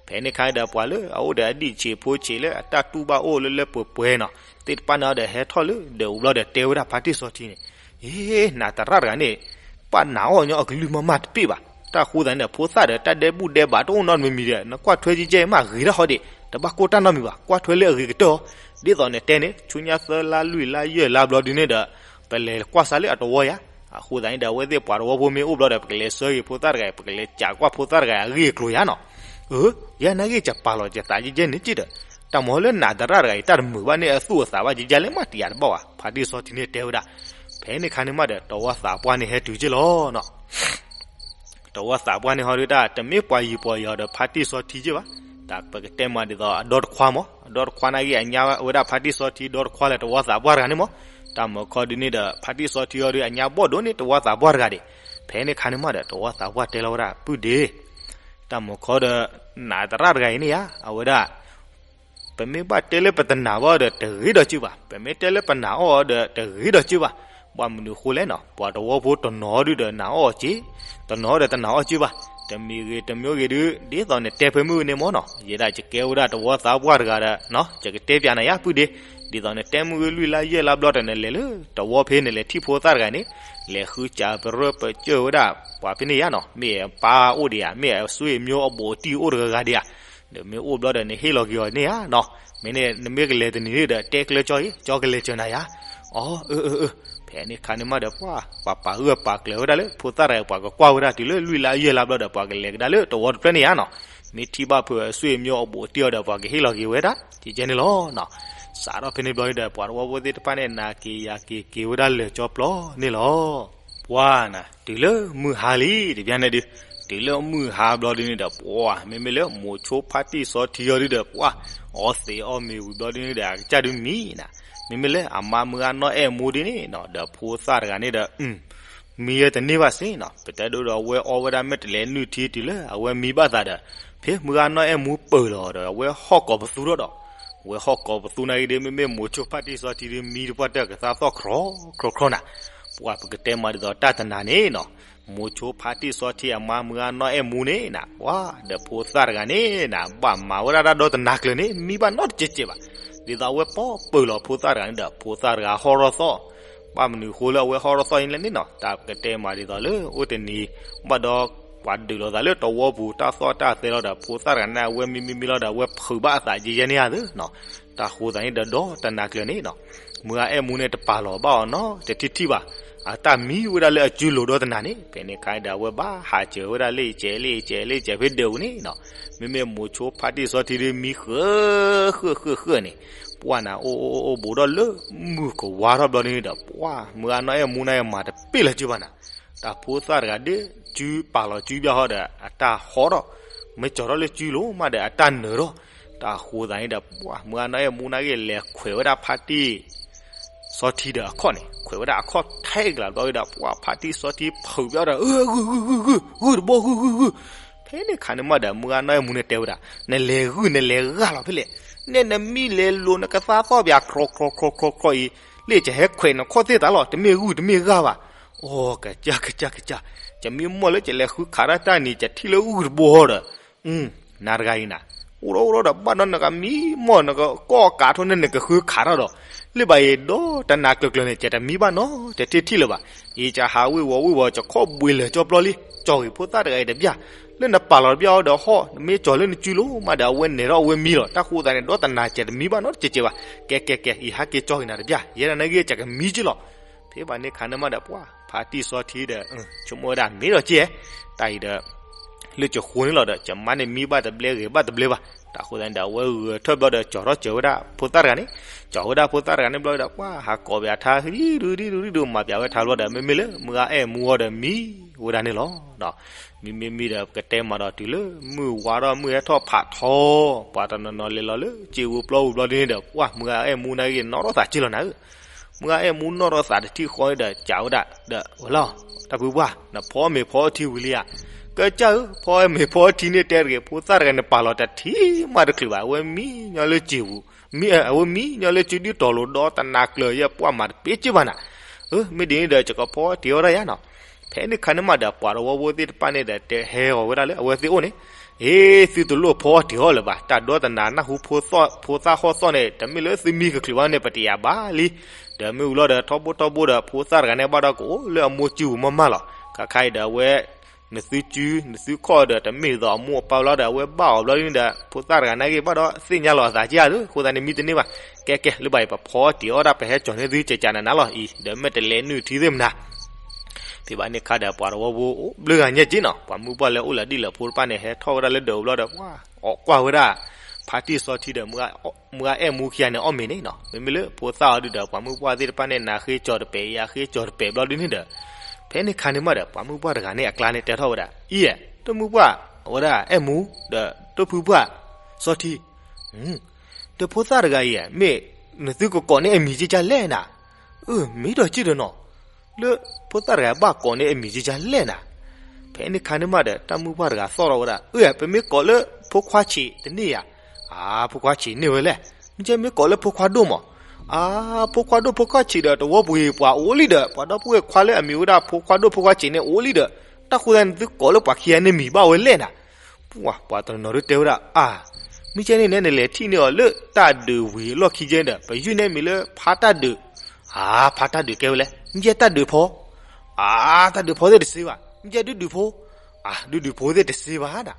ဖဲန့ၣ်ခါဒီးပှၤလၢအအိၣ်ဒီးအဒံၣ်ဆံးဖိဆံးလၢအတၢ်တူၢ်ဘၣ်အိၣ်လၢလၢပှဲၤပှဲၤနီၤ သ့ၣ်တဖၣ်န့ၣ်အီၤဒီးဟဲထီၣ်လၢဒၢးပူၤဘျီဒီးတဲဝဲဒၣ်ဖါတံၢ်စီထံန့ၣ် အ့ နးသရၣ်တဂၤန့ၣ် ပာ်နာ်အီၣ်ညီအကလုၢ်မးမးတပ့ၢ်ဘၣ်. တၢ်ဃိသတးန့ၣ် ဖိသၣ်ဒီးတၢ်ဒဲးဘူၣ်ဒဲးဘးတအိၣ်နီတမံၤမံၤဒီး နကွၢ်ထွဲကဲကဲမးဂ့ၤဒၣ်ဟီဒံး, တဘၣ်ကိၢ်တၢ်နီတမံၤဘၣ်, ကွၢ်ထွဲလၢအဂ့ၤကတၢၢ်အီၤ. ဒ်သိးနတဲန့ၣ် ဆူညါသၢလါလွံၢ်လါယဲၢ်လါဘျီဒုန့ၣ်ဒီး ပလဲၤကွၢ်စၢ်လၢအတဝီယၤ. အဃိသတးန့ၣ်ဒီး အဝဲသ့ၣ်ပှၤတဝီဖိမ့ၢ်အိၣ်ဘျီဒီး ပကလဲၤဆှၢက့ၤဖိသၣ်တဂၤအံၤ, ပကလဲၤကးကွၢ်ဖိသၣ်တဂၤအံၤအဂ့ၢ်အကျိၤယၤနီၤ. အၢ, ယဲနာ်က့ ယပာ်လီၤယသးယဲယဲန့ၣ်က့ဒီး, တၢ်မၤလၢနးသရၣ်တဂၤအံၤ တၢ်တမုာ်ဘၣ်န့ၣ် အသူၣ်အသးဘၣ်ယဲယဲလဲၣ်မး တယာ်တဘၣ်ဘၣ်, ဖါတံၢ်စီထံန့ၣ်တဲဝဲဒၣ်. ဖဲန့ၣ်ခါန့ၣ်မးဒီး တဝီသးပှၢ်န့ၣ်ဟဲတုၤက့ၢ်လီၤနီၤ. တဝီသးပှၢ်န့ၣ်ဟီဒုးတၢ် တမ့ၢ်ပှၤယံၤပှၤယီၤဒီးဖါတံၢ်စီထံက့ၢ်ဘၣ်. တၢ်ပကတဲမးဒ်သိးအဒီတခွါမး, အဒီတခွါနာ်က့ အညါဝဲဒၣ်ဖါတံၢ်စီထံဒီတခွါလၢတဝီသးပှၢ်တဂၤန့ၣ်မး. တၢ်မုၢ်ခီဒုးန့ၣ်ဒီး ဖါတံၢ်စီထံအီၤဒုး အညါဘီၣ်ဒိၣ်န့ၢ်တဝီသးပှၢ်တဂၤဒံး. ဖဲန့ၣ်ခါန့ၣ်မးဒီး တဝီသးပှၢ်တဲလီၤဝဲဒၣ် ပုၢ်ဒ့, တၢ်မုၢ်ခီဒီး နးသရၣ်တဂၤအံၤန့ၣ်ယါ အဝဲဒၣ် ပမ့ၢ်ဘၣ်တဲလၢပတနာ်ဘၣ်ဒီး တဂ့ၤဒီးက့ၢ်ဘၣ်, ပမ့ၢ်တဲလၢပနာ်အီၤဒီး တဂ့ၤဒီးက့ၢ်ဘၣ်. ဘၣ်မနုၤအဃိလဲၣ်နီၤ, ပှၤတဝီဖိတနီၤဒုးဒီးနာ်အီၤက့ၢ်, တနီၤဒီးတနာ်အီၤက့ၢ်ဘၣ်. တမံၤဂ့ၤတမံၤဂ့ၤဒုး ဒ်သိးနတဲဖဲမုၢ်ဂ့ၤန့ၣ်မးနီၤ, ယဲဒၣ်ယကဲဝဲဒၣ်တဝီသးပှၢ်တဂၤဒီး ယကတဲပၠးနၤယါ ပုၢ်ဒ့, ဒ်သိးနတဲမုၢ်ဂ့ၤလွံၢ်လါယဲၢ်လါဘျီဒီး နလဲၤလၢတဝီဖဲ နလဲၤထံၣ်ဖိသၣ်တဂၤန့ၣ်, လဲၤဃုစးပရၢပစၢၢ်ဝဲဒၣ် ပှၤဖဲန့ၣ်ယါနီၤ, မ့ၢ်အပၢ်အိၣ်ဒံးဧါ, မ့ၢ်အဆွေမျိုးအဘူးအတံၢ်အိၣ်တဂၤဂၤဒံးဧါ. ဒီးမ့ၢ်အိၣ်ဘျီဒီး နဟ့ၣ်လီၤက့ၤအီၤန့ၣ်ဧါနီၤ. မ့ၢ်န့ၣ် နမ့ၢ်ကလဲၤတနံၤဒီး တဲကျၢၤကၠီအံၤ, ကၠီကလဲၤစၢၤနၤယါ. အီၤ, အၢ အၢ အၢ. ဖဲန့ၣ်ခါန့ၣ်မးဒီး ပှၤ ပှၤပာ်ဂၢၢ်ပာ်ကျၢၤဝဲဒၣ်လၢ ဖိသၣ်တဂၤအံၤ ပှၤကကွၢ်ဝဲဒၣ်တုၤလၢလွံၢ်လါယဲၢ်လါဘျီဒီး ပှၤကလဲၤကဒါလၢတဝီတဖျၢၣ်န့ၣ်ယါနီၤ. မ့ၢ်ထံၣ်ဘၣ်ဖုအဆွေမျိုးအဘူးအတံၢ်အီၤဒီး ပှၤကဟ့ၣ်လီၤက့ၤဝဲဒၣ် ကဲကဲန့ၣ်လီၤနီၤ. စးထီၣ်ဖဲန့ၣ်ဘျီန့ၣ်ဒီး ပှၤတဝီဖိသ့ၣ်တဖၣ်န့ၣ် နာ်က့ၤယၤက့ၤက့ၤဝဲဒၣ်လၢာ်ကၠီပျီန့ၣ်လီၤ. ပှၤနၤ တုၤလၢမုၢ်ဟါလံ တဘျီန့ၣ်ဒုး, တုၤလၢမုၢ်ဟါဘျီဒုးန့ၣ်ဒီး ပှၤ မ့မ့ၢ်လၢမိၤဆိဖါတံၢ်စီထံအီၤဒုးဒီး ပှၤ အီသံးအီမ့ၤဝံၤဘျီဒုးန့ၣ်ဒီး အကစၢ်ဒုးမံနၤ. မ့မ့ၢ်လၢအမါမုၢ်ဂၤနီၢ်အဲၣ်မူဒ်န့ၣ်နီၤ ဒီးဖိသၣ်တဂၤန့ၣ်ဒီး မံဝဲတန့ၢ်ဘၣ်စ့ၢ်နီၤ. ပတဲဒိဒီးအဝဲအီဝဲဒၣ်မ့ၢ်တလဲၤနုာ်ထံတုၤလၢအဝဲမံဘၣ်သးဒီး ဖဲမုၢ်ဂၤနီၢ်အဲၣ်မူပၢၢ်လီၤဒီး အဝဲဟီၣ်ကိးပသူထီၣ်ဒီး အဝဲဟီၣ်ကိးပသူနာ်က့ဒ် မ့မ့ၢ်မိၤဆိဖါတံၢ်စီထံဒ် မံတပှၢ်တၢၢ်ကသါသီၣ်ကြီကြီနၤ. ပှၤပကတဲမးဒ်သိးတၢ်တနၤန့ၣ်နီၤ, မိၤဆိဖါတံၢ်စီထံအမါမုၢ်ဂၤနီၢ်အဲၣ်မူန့ၣ်နၤ ပှၤဒီးဖိသၣ်တဂၤန့ၣ်နၤ ဘၣ်မၤဝဲဒၣ်တၢ်ဒီတနၤကျၢၤန့ၣ် မံဘၣ်နီတစဲးစဲးဘၣ်. ဒ်သိးအဝဲပီၢ်ပၢၢ်လီၤဖိသၣ်တဂၤန့ၣ်ဒီး ဖိသၣ်တဂၤဟီၣ်ထီၣ်သီၣ် ဘၣ်မနုၤဃိလၢအဝဲဟီၣ်ထီၣ်သီၣ်အံၤလဲၣ်န့ၣ်နီၤ, တၢ်ပကတဲမးဒ်သိးလၢအိၣ်တနံၤ ဘၣ်ဒီးပှၤဒုးလိာ်သးလၢတဝီပူၤ တၢ်သီၣ်တၢ်သဲလီၤဒီး ဖိသၣ်တဂၤန့ၣ် အဝဲမံမံမံလီၤဒီး အဝဲဖုးဘၣ်အသးယဲယဲန့ၣ်ဧါသ့နီၤ. တၢ်ဃိသးန့ၣ်ဒီးဒီတနၤကျၢၤန့ၣ်နီၤ, မုၢ်ဂၤအဲၣ်မူန့ၣ်တပာ်လီၤဘၣ်အီၤနီတထံၣ်ထံၣ်ဘၣ်. အတၢ်မံဝဲဒၣ်လၢအစုလိၤဒီတနၤန့ၣ်, ဖဲန့ၣ်ခါဒီးအဝဲဘၣ်ဟးစၢၤဝဲဒၣ်လ့ၣ်စဲးလ့ၣ်စဲးလ့ၣ်စဲးဖဲဒၢးပူၤန့ၣ်နီၤ, မ့မ့ၢ်မိၤဆိဖါတံၢ်စီထံဒ်မံဃၢ ဃၢဃၢဃၢဃၢန့ၣ်, ပှၤနၤအိၣ်အိၣ်အိၣ်အိၣ်ဘူးဒီးလၢမုၢ်ကဝါထီၣ်ဘျီန့ၣ်ဒီး ပှၤမုၢ်ဂၤနီၢ်အဲၣ်မူန့ၣ်မၤတပ့ၢ်လၢၤကၠိဘၣ်နၤ. တၢ်ဖိသၣ်တဂၤဒ် စုပာ်လီၤစုဘၣ်ဟီဒီး အတၢ်ဟီထီၣ်, မ့ၢ်ကၠီၤထီၣ်လၢစုလိၤမးဒီးအတၢ်နၢၤထီၣ်. တၢ်ဃိသးန့ၣ်ဒီး ပှၤမုၢ်ဂၤနီၢ်အဲၣ်မူနာ်က့လဲၤခွဲးဝဲဒၣ်ဖါတံၢ်စီထံဒီးအခီၣ်န့ၣ်, ခွဲးဝဲဒၣ်အခီၣ်ထဲကလးဘျီဒီး ပှၤဖါတံၢ်စီထံဖုးဘၣ်ဒီး ဂုၢ်ဂုၢ်ဂုၢ်ဂုၢ်ဂုၢ် ဂုၢ်တဘီဂုၢ်ဂုၢ်ဂုၢ်. ဖဲန့ၣ်ခါန့ၣ်မးဒီး မုၢ်ဂၤနီၢ်အဲၣ်မူန့ၣ်တဲဝဲဒၣ်, နလဲၤဂုၢ်နလဲၤဂၢ်လီၤဖဲလဲၣ်, နဲနမံလဲၤလိၤနကသါသီၣ်ပၠး ခြီခြီခြီခြီအံၤ, လၢယဟဲခွဲးနခီၣ်သ့ၣ်တၢ်လီၤ, တမ့ၢ်ဂုၢ်တမ့ၢ်ဂၢ်ဘၣ်. အိ ကစၢ်ကစၢ်ကစၢ်, ယမံမီၢ်လၢယလဲၤဃုခးတၢ်တၢ်နံၤ ယထံၣ်လၢဂုၢ်တဘိဟီဒီး နၤတဂၤအံၤနၤ, အိၣ်ဒီးအိၣ်ဒီးဒီး ဘၣ်ဒီးနကမံမီၢ်နကကိၢ်ကးထီၣ်န့ၣ် နကဃုခးထီၣ်ဒီး, လၢဘၣ်အံၤဒီးတနၤကျၢၤကျၢၤန့ၣ် ယတမံဘၣ်နီတထံၣ်ထံၣ်လၢၤဘၣ်. အံၤယဟးဝ့ၤဝီၤဝ့ၤဝီၤ ယခီၣ်ဘှံးလၢာ်ကၠီပျီလံ, ကၠီဂ့ၤဖိသၣ်တဂၤအံၤတဘျီ, လၢနပာ်လီၤတဘျီအီၤဒီးဟီၣ်, နမ့ၢ်ကၠီၤလၢနစုလိၤမးဒီး အဝဲနဲၣ်ထီၣ်အဝဲမံလီၤ. တၢ်ဃိသးန့ၣ် ဒီးတနၤ ယတမံဘၣ်နီတစဲးစဲးဘၣ်. ကဲကဲကဲ, အံၤဟဲက့ၤကၠီဂ့ၤနၤတဘျီ, ယဲဒၣ်နာ်က့ ယကမံက့ၤလီၤ. ဖဲဘၣ်န့ၣ်ခါန့ၣ်မးဒီး ပှၤဖါတံၢ်စီထံဒီး ဆိကမိၣ်ဝဲဒၣ် မ့ၢ်ဒီးက့ၤ, တၢ်အံၤဒီး လၢယဃိန့ၣ်လီၤဒီး ယမါန့ၣ်မံဘၣ်တဘျဲဂ့ၤဘၣ်တဘျဲဘၣ်. တၢ်ဃိသးန့ၣ်ဒီး အဝဲဂဲၤထၢၣ်ဘျီဒီး ကၠီၤထီၣ်စၢၤဝဲဒၣ်ဖိသၣ်တဂၤန့ၣ်, ကၠီၤဝဲဒၣ်ဖိသၣ်တဂၤန့ၣ်ဘျီဒီး ပှၤဟးကိးပယၤထါ ဒုဒုဒုဒုဒု မၤပျးဝဲထါဘျီဒီး မ့မ့ၢ်လၢမုၢ်ဂၤအဲၣ်မူအီၤဒီးမံဝဲဒၣ်န့ၣ်လီၤ. မံမံမံဒီး ပကတဲမးဒီးတုၤလၢမုၢ်ဝါထီၣ်မုၢ်ဟဲထီၣ်ဖးထီ, ပှၤတနီၤနီၤလဲၤလီၤလၢစ့ဝူၤပျီဝူၤဘျီဒ်န့ၣ်ဒီး ပှၤမုၢ်ဂၤအဲၣ်မူနာ်က့ နီၣ်ထီၣ်သးက့လီၤနၤဧၢ. မုၢ်ဂၤအဲၣ်မူနီၣ်ထီၣ်သးတထံၣ်ဃီန့ၣ်ဒီး စံးဝဲဒၣ်ဒီး ဝဲလီၤ, တၢ်ဖုပှၢ် နဖီမ့ၤဖီထံဝံၤလံဧါ. ကစၢ်ဧၢ, ဖီမ့ၤဖီထံန့ၣ်တဲတဂ့ၤ, ဖိသၣ်တဂၤန့ၣ်ပာ်လီၤတထံၣ်မးတချုးဘၣ်, အဝဲမံညီလၢစ့ဝူၤ, မံ, အဝဲမံညီလၢစုဒုၣ်တီၤလိၤဒီးတနၤကျၢၤယဲၢ် ပှၤမၤတပ့ၢ်က့ဘၣ်နၤ. အၢ မ့ၢ်ဒ်န့ၣ်ဒီး ယကဖီတ့ၢ်အီၣ်ဒၣ်ယၤနီၤ. ဖဲန့ၣ်ခါန့ၣ်မးဒီး ပှၤတဝီဖိသ့ၣ်တဖၣ်န့ၣ်ဒီး တဲဟဲဂီၤဝဲဒၣ်လၢအဝဲသ့ၣ်အိၣ်န့ၣ်, အ့ သုတလိၣ်ဖီတ့ၢ်အီၣ်လၢၤဘၣ်, တၢ်ဒီတနၤနၢ်ဟူ ဖိသၣ်ဟီၣ်သီၣ်န့ၣ် တမ့ၢ်လၢသုမံကချုးဘၣ်န့ၣ် ပတယာ်ဘၣ်လံ. ဒီးမ့ၢ်ဝံၤလီၤဒီး ထီဘိထီဘိဒီး ဖိသၣ်တဂၤန့ၣ်ဘၣ်ဒီးကအိၣ်လၢအမိၢ်စုပူၤမးမးလီၤ. ခါခါအံၤဒီးအဝဲ နသုစု နသုခီၣ်ဒီး တမ့ၢ်သိးအမိၢ်အပၢ်ဘျီဒီး အဝဲဘၣ်အီၤဘျီဒ်န့ၣ်ဒီး ဖိသၣ်တဂၤနာ်က့ၤဘၣ်ဒီး သ့ၣ်ညါလီၤအသးက့ၤဧါဒီး အဃိသတးန့ၣ် မံတန့ၢ်ဘၣ်. ကဲကဲ လၢဘၣ်အံၤ ပဖီတံၢ်အီၣ်ဒၣ် ပဟဲကၠီၤန့ၢ်သုကကးနၤနၤလီၤအံၤ ဒီးမ့ၢ်တလဲၤနုာ်ထံသ့ၣ်မနၤ. ဖဲဘၣ်န့ၣ်ခါဒီး ပှၤတဝီဖိအိၣ်ဘျုးဂၤညါက့ၤနီၤ, ပှၤမုၢ်ပှၢ်လၢအိၣ်လၢဒ်လၢဖိတဖၣ်န့ၣ် ဟဲထီၣ်ဝဲဒၣ်လၢဒၢးဘျီဒီး ပှၤအီၣ်ကွၢ်ဝဲဒၣ် ဖါတံၢ်စီထံဒီး မုၢ်ဂၤအဲၣ်မူခံဂၤန့ၣ်အီၣ်မ့ၤန့ၣ်နီၤ. မ့မ့ၢ်လၢဖိသၣ်အီၤဒုဒီး ပှၤမုၢ်ပှၢ်သ့ၣ်တဖၣ်န့ၣ် နၤဃ့ကၠီၤတပဲာ် ယၤဃ့ကၠီၤတပဲာ်ဘျီဒ်န့ၣ်ဒီး ဖဲန့ၣ်ခါန့ၣ်မးဒီး ပှၤမုၢ်ပှၢ်တဂၤန့ၣ်အကျါန့ၣ် တဲထီၣ်ဝဲဒၣ် အံၤ တမုၢ်ပှၢ် အဝဲဒၣ်အဲၣ်မူ ဒီးတဖုပှၢ်စီထံ ဒီးဖိသၣ်တဂၤအံၤ မ့ၢ်နသုကကိးန့ၢ်အမံၤကကလဲၣ်နၤ. အၢ မ့ၢ်ဒီးက့ၤဒီးနီၤ, လၢဖိသၣ်တဂၤဘၣ်ကိးန့ၢ်အမံၤကကလဲၣ်နၤ. ဖဲန့ၣ်ခါန့ၣ်မးဒီး တၢ်မုၢ်ပှၢ်တဂၤသီၣ်ထီၣ်ဝဲဒၣ် အၢ ပမ့ၢ်ကိးလၢဖိခွါဆံးတန့ၢ်ဧါ. အါ ဖိခွါဆံးန့ၢ်ဝဲလဲၣ်. မ့ၢ်ကဲမ့ၢ်ကိးလၢဖိခွါဒိၣ်မး. အါ ဖိခွါဒိၣ်ဖိခွါဆံးဒီး တဝီပူၤအံၤပှၤအိၣ်လံဒီး ပှၤဒီပုၢ်ဝဲၢ်ခွါလၢအမံၤဝဲဒၣ်ဖိခွါဒိၣ်ဖိခွါဆံးန့ၣ်အိၣ်လံဒီး တၢ်ဃိသတးန့ၣ် သုကိးလၢပှၤခံဂၤန့ၣ်မံၤဘၣ်ဝဲလဲၣ်နၤ. ပှၤတနီၤနီၤဒုတဲဝဲဒၣ် အါ မ့ၢ်ကဲန့ၣ်နဲနလဲၤထံၣ်န့ၢ်အီၤလၢတၢ်ဒုးဝံၤအလီၢ်ခံကဲဒီး ပယုၢ်န့ၢ်မံၤလၢဖါတၢ်ဒုး. အါ ဖါတၢ်ဒုးကဲဝဲလဲၣ်. မ့ၢ်ကဲတၢ်ဒုးဖီ. အါ တၢ်ဒုးဖီသ့ၣ်တစ့ဘၣ်. မ့ၢ်ကဲဒုးဒုးဖိ. အါ ဒုးဒုးဖိသ့ၣ်တစ့ဘၣ်ဒၣ်.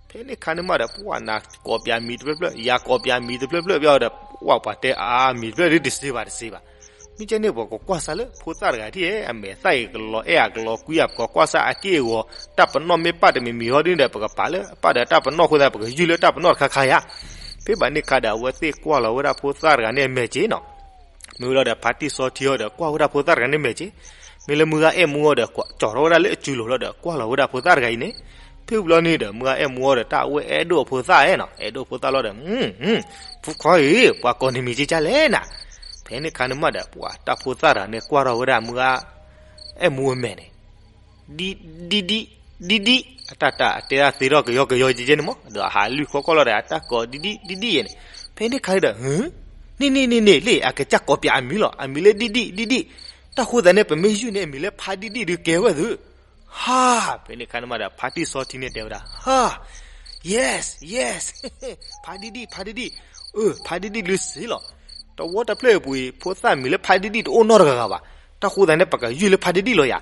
ဖဲန့ၣ်ခါန့ၣ်မးဒီး ပှၤနၤကိးပၠးမံၤတဖျၢၣ်ဖျၢၣ် ယၤကိးပၠးမံၤတဖျၢၣ်ဖျၢၣ်ပျီဒီး ပှၤပှၤတဲအါမံၤတဖျၢၣ်ဒုးတစ့ဘၣ်တစ့ဘၣ်. မ့ၢ်ကဲန့ၣ် ပှၤကကွၢ်စၢ်လၢဖိသၣ်တဂၤထံၣ် အမဲာ်သၣ်အံၤကလီၤအဲၣ်အကလီၤကွံ အပှၤကွၢ်စၢ်အက့ၢ်အဂီၤ တၢ်ပနီၣ်မ့ၢ်ပၢ်တမံၤမံၤဟီဒ်န့ၣ်ဒီး ပကပာ်လၢအပၢ်ဒီးတၢ်ပနီၣ်အဃိသတး ပကယုၢ်လၢတၢ်ပနီၣ်တခါခါယါ. ဖဲဘၣ်န့ၣ်ခါဒီး အဝဲသ့ၣ်ကွၢ်လီၤဝဲဒၣ်ဖိသၣ်တဂၤန့ၣ်အမဲာ်က့ၤနီၤ. မ့ၢ်ဝဲလီၤဒီးဖါတံၢ်စီထံအီၤဒီး ကွၢ်ဝဲဒၣ်ဖိသၣ်တဂၤန့ၣ်မဲာ်က့ၤ, မ့ၢ်လၢမုၢ်ဂၤအဲၣ်မူအီၤဒီး ကၠီၤထီၣ်ဝဲဒၣ်လၢအစုလိၤလီၤဒီး ကွၢ်လီၤဝဲဒၣ်ဖိသၣ်တဂၤအံၤန့ၣ်, ဖဲဘျီန့ၣ်ဒီး မုၢ်ဂၤအဲၣ်မူအီၤဒီး တၢ်အဝဲအဲၣ်ဒိၣ်အဖိသၣ်အဲၣ်နီၤ, အဲၣ်ဒိၣ်ဖိသၣ်လီၤဒီး, ဖိခွါဧၢ, ပှၤကိးနမံၤကကလဲၣ်နၤ. ဖဲန့ၣ်ခါန့ၣ်မးဒီး ပှၤတၢ်ဖိသၣ်တဂၤန့ၣ် ကွၢ်ထီၣ်ဝဲဒၣ်မုၢ်ဂၤအဲၣ်မူအမဲာ်န့ၣ် ဒံၣ်ဒံၣ်ဒံၣ်ဒံၣ်, အတၢ်တၢ်အတဲဒၣ်သ့ထီၣ်ကယီကယီကဲကဲန့ၣ်မး, ဒီးအဟးလွံၢ်ခီခီလီၤဒီး အတၢ်ကိးဒံၣ်ဒံၣ်ဒံၣ်ဒံၣ်ယဲန့ၣ်. ဖဲန့ၣ်ခါဒီး, န့ၢ်န့ၢ်န့ၢ်န့ၢ်လံ, အကစၢ်ကိးပၠးအမံၤလီၤ, အမံၤလၢဒံၣ်ဒံၣ်ဒံၣ်ဒံၣ်, တၢ်ဃိသတးန့ၣ် ပမ့ၢ်ယုၢ်န့ၢ်အမံၤလၢဖါဒံၣ်ဒံၣ်ဒုးကဲဝဲသု. ဟါ, ဖဲန့ၣ်ခါန့ၣ်မးဒီး ဖါတံၢ်စီထံန့ၣ်တဲဝဲဒၣ်, ဟါ, yes, yes, ဖါဒံၣ်ဒံၣ်, ဖါဒံၣ်ဒံၣ်, အၢ ဖါဒံၣ်ဒံၣ်လၢစ့လီၤ. တဝီတဖျၢၣ်အပူၤအံၤ ဖိသၣ်မံၤလၢဖါဒံၣ်ဒံၣ်တအိၣ်နီတဂၤဂၤဘၣ်. တၢ်ဃိသတးန့ၣ် ပကယုၢ်လၢဖါဒံၣ်ဒံၣ်လီၤယၤ.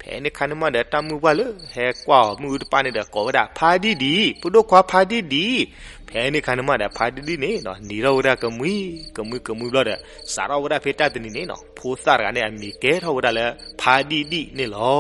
ဖဲန့ၣ်ခါန့ၣ်မးဒီး တၢ်မုၢ်ပှၢ်လၢဟဲကွၢ်အီၤမုၢ်အုတဖၣ်န့ၣ်ဒီး ကိးဝဲဒၣ် ဖါဒံၣ်ဒံၣ်, ဖိဒိၣ်ခွါဖါဒံၣ်ဒံၣ်. ဖဲန့ၣ်ခါန့ၣ်မးဒီး ဖါဒံၣ်ဒံၣ်န့ၣ် နံၤထီၣ်ဝဲဒၣ်ကမှံကမှံကမှံဘျီဒီး စးထီၣ်ဝဲဒၣ်ဖဲတၢ်တနံၤန့ၣ်နီၤ, ဖိသၣ်တဂၤန့ၣ် အမံၤကဲထီၣ်ဝဲဒၣ်လၢ ဖါဒံၣ်ဒံၣ်န့ၣ်လီၤ.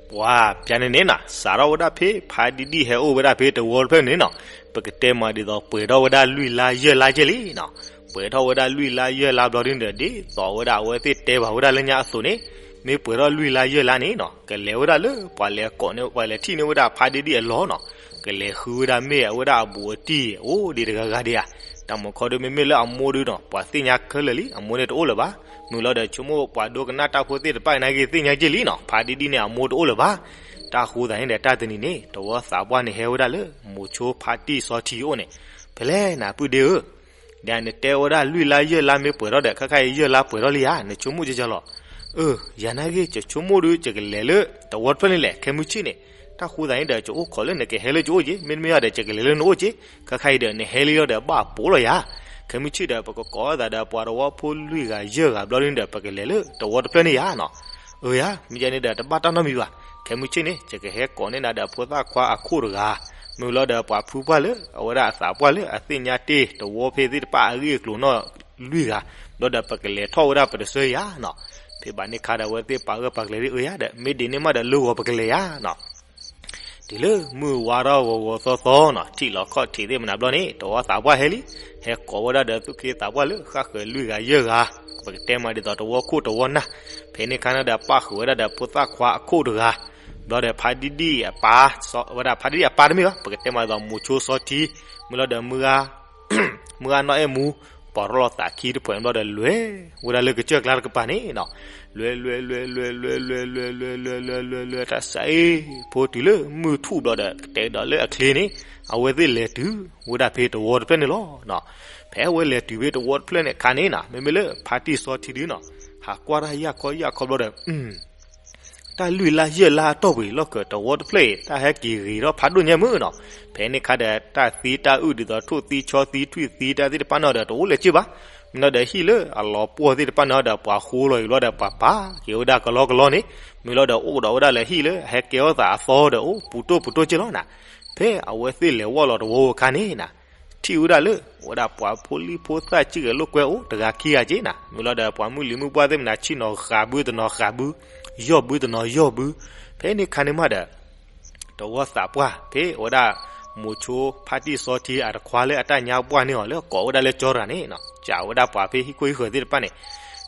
ပှၤပျၢၤန့ၣ်န့ၣ်နီၤ, စးထီၣ်ဝဲဒၣ်ဖဲဖါဒံၣ်ဒံၣ်ဟဲအိၣ်ဝဲဒၣ်ဖဲတဝီတဖျၢၣ်န့ၣ်နီၤ, ပကတဲမးဒ်သိး ပှဲၤထီၣ်ဝဲဒၣ်လွံၢ်လါယဲၢ်လါကဲလံနီၤ. ပှဲၤထီၣ်ဝဲဒၣ်လွံၢ်လါယဲၢ်လါဘျီဒ်န့ၣ်ဒီး ဒ်သိးဝဲဒၣ်အဝဲသ့ၣ်တဲဘၣ်ဝဲဒၣ်လၢညါအသိးန့ၣ်, မ့ၢ်ပှဲၤထီၣ်လွံၢ်လါယဲၢ်လါန့ၣ်နီၤ, ကလဲၤဝဲဒၣ်လၢပှၤလဲၤကိးန့ၣ် ပှၤလဲၤထံၣ်န့ၢ်ဝဲဒၣ်ဖါဒံၣ်ဒံၣ်အလီၢ်နီၤ, ကလဲၤဃုဝဲဒၣ်မ့ၢ်အဝဲဒၣ်အဘူးအတံၢ်အိၣ်ဒံးတဂၤဂၤဒံးဧါ. တၢ်မူခီဒု မ့မ့ၢ်လၢအမိၢ်ဒုနီၤ, ပှၤသ့ၣ်ညါခဲလၢာ်လံ, အမိၢ်န့ၣ်တအိၣ်လၢၤဘၣ်. မုၢ်လီၤဒီး ဆိကမိၣ်ပှၤဒိကနၣ်တၢ်ဖိသ့ၣ်တဖၣ်နာ်က့ သ့ၣ်ညါက့ၤလံနီၤ, ဖါဒံၣ်ဒံၣ်န့ၣ် အမိၢ်တအိၣ်လၢၤဘၣ်. တၢ်ဃိသတးန့ၣ်ဒီး တၢ်တနံၤန့ၣ် တဝီသးပှၢ်န့ၣ် ဟဲဝဲဒၣ်လၢမိၤဆိဖါတံၢ်စီထံအအိၣ်န့ၣ်, ဖဲလဲၣ်နပုၢ်ဒ့ဧၢ, ဒီးနတဲဝဲဒၣ်လွံၢ်လါယဲၢ်လါမ့ၢ်ပှဲၤထီၣ်ဒီး ခဲခါအံၤယဲၢ်လါပှဲၤထီၣ်လံဧါ, နဆိကမိၣ်ကကလီၤ. အၢ ယၤနာ်က့ ယဆိကမိၣ်ဒု ယကလဲၤလၢ တဝီတဖျၢၣ်န့ၣ်လဲၣ်, ခဲမုၢ်ဆ့ၣ်န့ၣ် တၢ်ဃိသတးန့ၣ်ဒီး ယအိၣ်ခိးလၢနကဟဲလၢယအိၣ်က့ၤ, မ့တမ့ၢ်ဒီး ယကလဲၤလၢနအိၣ်က့ၤ, ခဲခါအံၤဒီး နဟဲလံလီၤဒီး ဘၣ်ပိာ်လီၤယၤ. ခဲမုၢ်ဆ့ၣ်ဒီး ပကကိးအသးဒီးပှၤတဝီဖိလွံၢ်ဂၤယဲၢ်ဂၤဘျီဒ်န့ၣ်ဒီး ပကလဲၤလၢတဝီတဖျၢၣ်န့ၣ်ယၤနီၤ. အၢယၤ, မ့ၢ်ယၤန့ၣ်ဒီး တဘၣ်တၢ်နီတမံၤဘၣ်. ခဲမုၢ်ဆ့ၣ်န့ၣ် ယကဟဲကိးန့ၢ်နၤဒီးဖိသၣ်ခွါအခိၣ်တဂၤ, မ့ၢ်လီၤဒီးပှၤဖုပှၢ်လၢ အဝဲဒၣ်အသးပှၢ်လၢအသ့ၣ်ညါတ့ၢ်တဝီဖဲသ့ၣ်တဖၣ်အဂ့ၢ်အကျိၤနီၢ်လွံၢ်ဂၤ, ဘျီဒီးပကလဲၤထီၣ်ဝဲဒၣ်ပတဆၢယၤနီၤ. ဖဲဘၣ်န့ၣ်ခါဒီး အဝဲသ့ၣ်ပာ်ဂၢၢ်ပာ်ကျၢၤဒ်အၢယၤဒီး မ့ၢ်ဒ်န့ၣ်မးဒီး လၢဂီၤပကလဲၤယၤနီၤ. တုၤလၢမုၢ်ဝါထီၣ်ဂီၤဂီၤသီသီနီၤ, ထံၣ်လီၤခီၣ်ထံးသ့ၣ်မနၤဘျီန့ၣ် တဝီသးပှၢ်ဟဲလံ, ဟဲကိးဝဲဒၣ်ဒီးသူၣ်က့သးပှၢ်လၢဃၣ်ဃၢၤလွံၢ်ဂၤယဲၢ်ဂၤ, ပကတဲမးဒ်သိးတဝီခိၣ်တဝီနၢ်, ဖဲန့ၣ်ခါန့ၣ်ဒီးပၣ်ဃုာ်ဝဲဒၣ်ဒီးဖိသၣ်ခွါအခိၣ်တဂၤ, ဘျီဒီးဖါဒံၣ်ဒံၣ်အပၢ်, ဝဲဒၣ်ဖါဒံၣ်ဒံၣ်အပၢ်တမ့ၢ်ဘၣ်, ပကတဲမးဒ်သိးမိၤဆိစီထံ, မ့ၢ်လီၤဒီးမုၢ်ဂၤ မုၢ်ဂၤနီၢ်အဲၣ်မူ, ပီၢ်ထီၣ်လီၤသးခံတဖှဲးဘျီဒီးလဲၤဝဲဒၣ်လၢကစၢၢ်ကျါတကပၤန့ၣ်နီၤ, လဲၤလဲၤလဲၤလဲၤလဲၤလဲၤလဲၤလဲၤလဲၤလဲၤလဲၤလဲၤလဲၤလဲၤလဲၤလဲၤ တၢ်စးအ့ၣ်ဖိတုၤလၢမုၢ်ထူၣ်ဘျီဒီး ကတဲဒီးလၢအချ့န့ၣ် အဝဲသ့ၣ်လဲၤတုၤဝဲဒၣ်ဖဲတဝီတဖျၢၣ်န့ၣ်လီၤ. ဖဲအဝဲလဲၤတုၤဖဲတဝီတဖျၢၣ်န့ၣ်အခါန့ၣ်နီၤ မ့မ့ၢ်လၢဖါတံၢ်စီထံဒုနီၤ ဟးကွၢ်တၢ်ယၢ်ခီယၢ်ခီဘျီဒီး တၢ်လွံၢ်လါယဲၢ်လါအတီၢ်ပူၤအံၤ လီၢ်ခၢၣ်တဝီတဖျၢၣ်အံၤ တၢ်ဟဲက့ၤဂ့ၤထီၣ်ဖးဒိၣ်ညါမုၢ်နီၤ. ဖဲန့ၣ်ခါဒီး တၢ်သံတၢ်အုၣ်ဒ်သိးထိၣ်သံဆီသံထွံၣ်သံတၢ်သ့ၣ်တဖၣ်န့ၣ်ဒီး တအိၣ်လၢၤဘၣ်. မ့ၢ်လီၤဒီးဟံၣ်လၢအလီၤပှီၢ်သ့ၣ်တဖၣ်န့ၣ်ဒီး ပှၤဃိလီၤအံၤလီၤဒီး ပှၤပာ်က့ၤဝဲဒၣ်ကလီကလီန့ၣ်, မ့ၢ်လီၤဒီးအိၣ်ဒီးဝဲဒၣ်လၢဟံၣ်လၢအဟဲကဲထီၣ်သးအသီဒီး အိၣ်ပူၤတိၢ်ပူၤတိၢ်က့လီၤနၤ. ဖဲအဝဲသ့ၣ်လဲၤဝီၢ်လီၤတဝီဝဲအခါန့ၣ်နၤ, ထံၣ်ဝဲဒၣ်လၢ အိၣ်ဝဲဒၣ်ပှၤဖိလံၤဖိသၣ် စံၣ်ဂဲၤလိာ်ကွဲအိၣ်တဂၤခံဂၤက့နၤ, မ့ၢ်လီၤဒီးပှၤမုၢ်လံၤမုၢ်ပှၢ်သ့ၣ်မနၤ ဆ့ၣ်နီၤဃးဘုတနီၤဃးဘု, ယီၢ်ဘုတနီၤယီၢ်ဘု. ဖဲန့ၣ်အခါန့ၣ်မးဒီး တဝီသးပှၢ် ဖဲအဝဲဒၣ် မိၤဆိဖါတံၢ်စီထံအတခွါလၢအတၢ်ညါပှၢ်န့ၢ်အီၤလၢကိးဝဲဒၣ်လၢကၠီတဂၤန့ၣ်, စံးဝဲဒၣ်ပှၤဖဲဟံၣ်ခိၣ်ဟံၣ်ဃၢၤသ့ၣ်တဖၣ်န့ၣ်,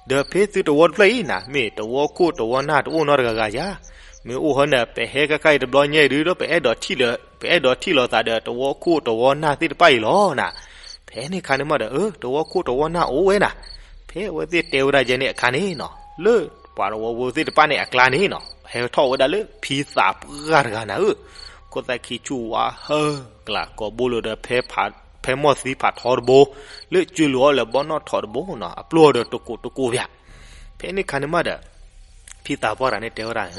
ဒီးဖဲသုတဝီတဖျၢၣ်အံၤနၤ မ့ၢ်တဝီခိၣ်တဝီနၢ်တအိၣ်နီတဂၤဂၤဧါ. မ့ၢ်အိၣ်ဟီန့ၣ် ပဟဲခါခါအံၤတဘျီညါအံၤဒုးဒီး ပအဲၣ်ဒိးထံၣ်လၢ ပအဲၣ်ဒိးထံၣ်လိာ်သးဒီးတဝီခိၣ်တဝီနၢ်သ့ၣ်တဖၣ်အံၤလီၤနၤ. ဖဲန့ၣ်အခါန့ၣ်မးဒီး အၢ တဝီခိၣ်တဝီနၢ်အိၣ်ဝဲနၤ. ဖဲအဝဲသ့ၣ်တဲဝဲဒၣ်ယဲန့ၣ်အခါန့ၣ်နၤ, လၢပှၤတဝီဖိသ့ၣ်တဖၣ်န့ၣ်အကျါန့ၣ်နၤ, ဟဲထီၣ်ဝဲဒၣ်လၢဖံသးပှၢ်တဂၤနၤဧၢ, ခိၣ်သၣ်ခံဆူၣ်ဝါဟၢကျး ကိးဘိလိာ်ဒီး ဖဲမီၢ်သံဖးထီတဘိ လၢကၠိလိၤအီၤလၢဘီနီၣ်ထိးတဘိနၤ, အပျိၢ်ဒီးတကိးတကိးပၠး. ဖဲန့ၣ်အခါန့ၣ်မးဒီး ဖံသးပှၢ်တဂၤန့ၣ်တဲဝဲဒၣ်,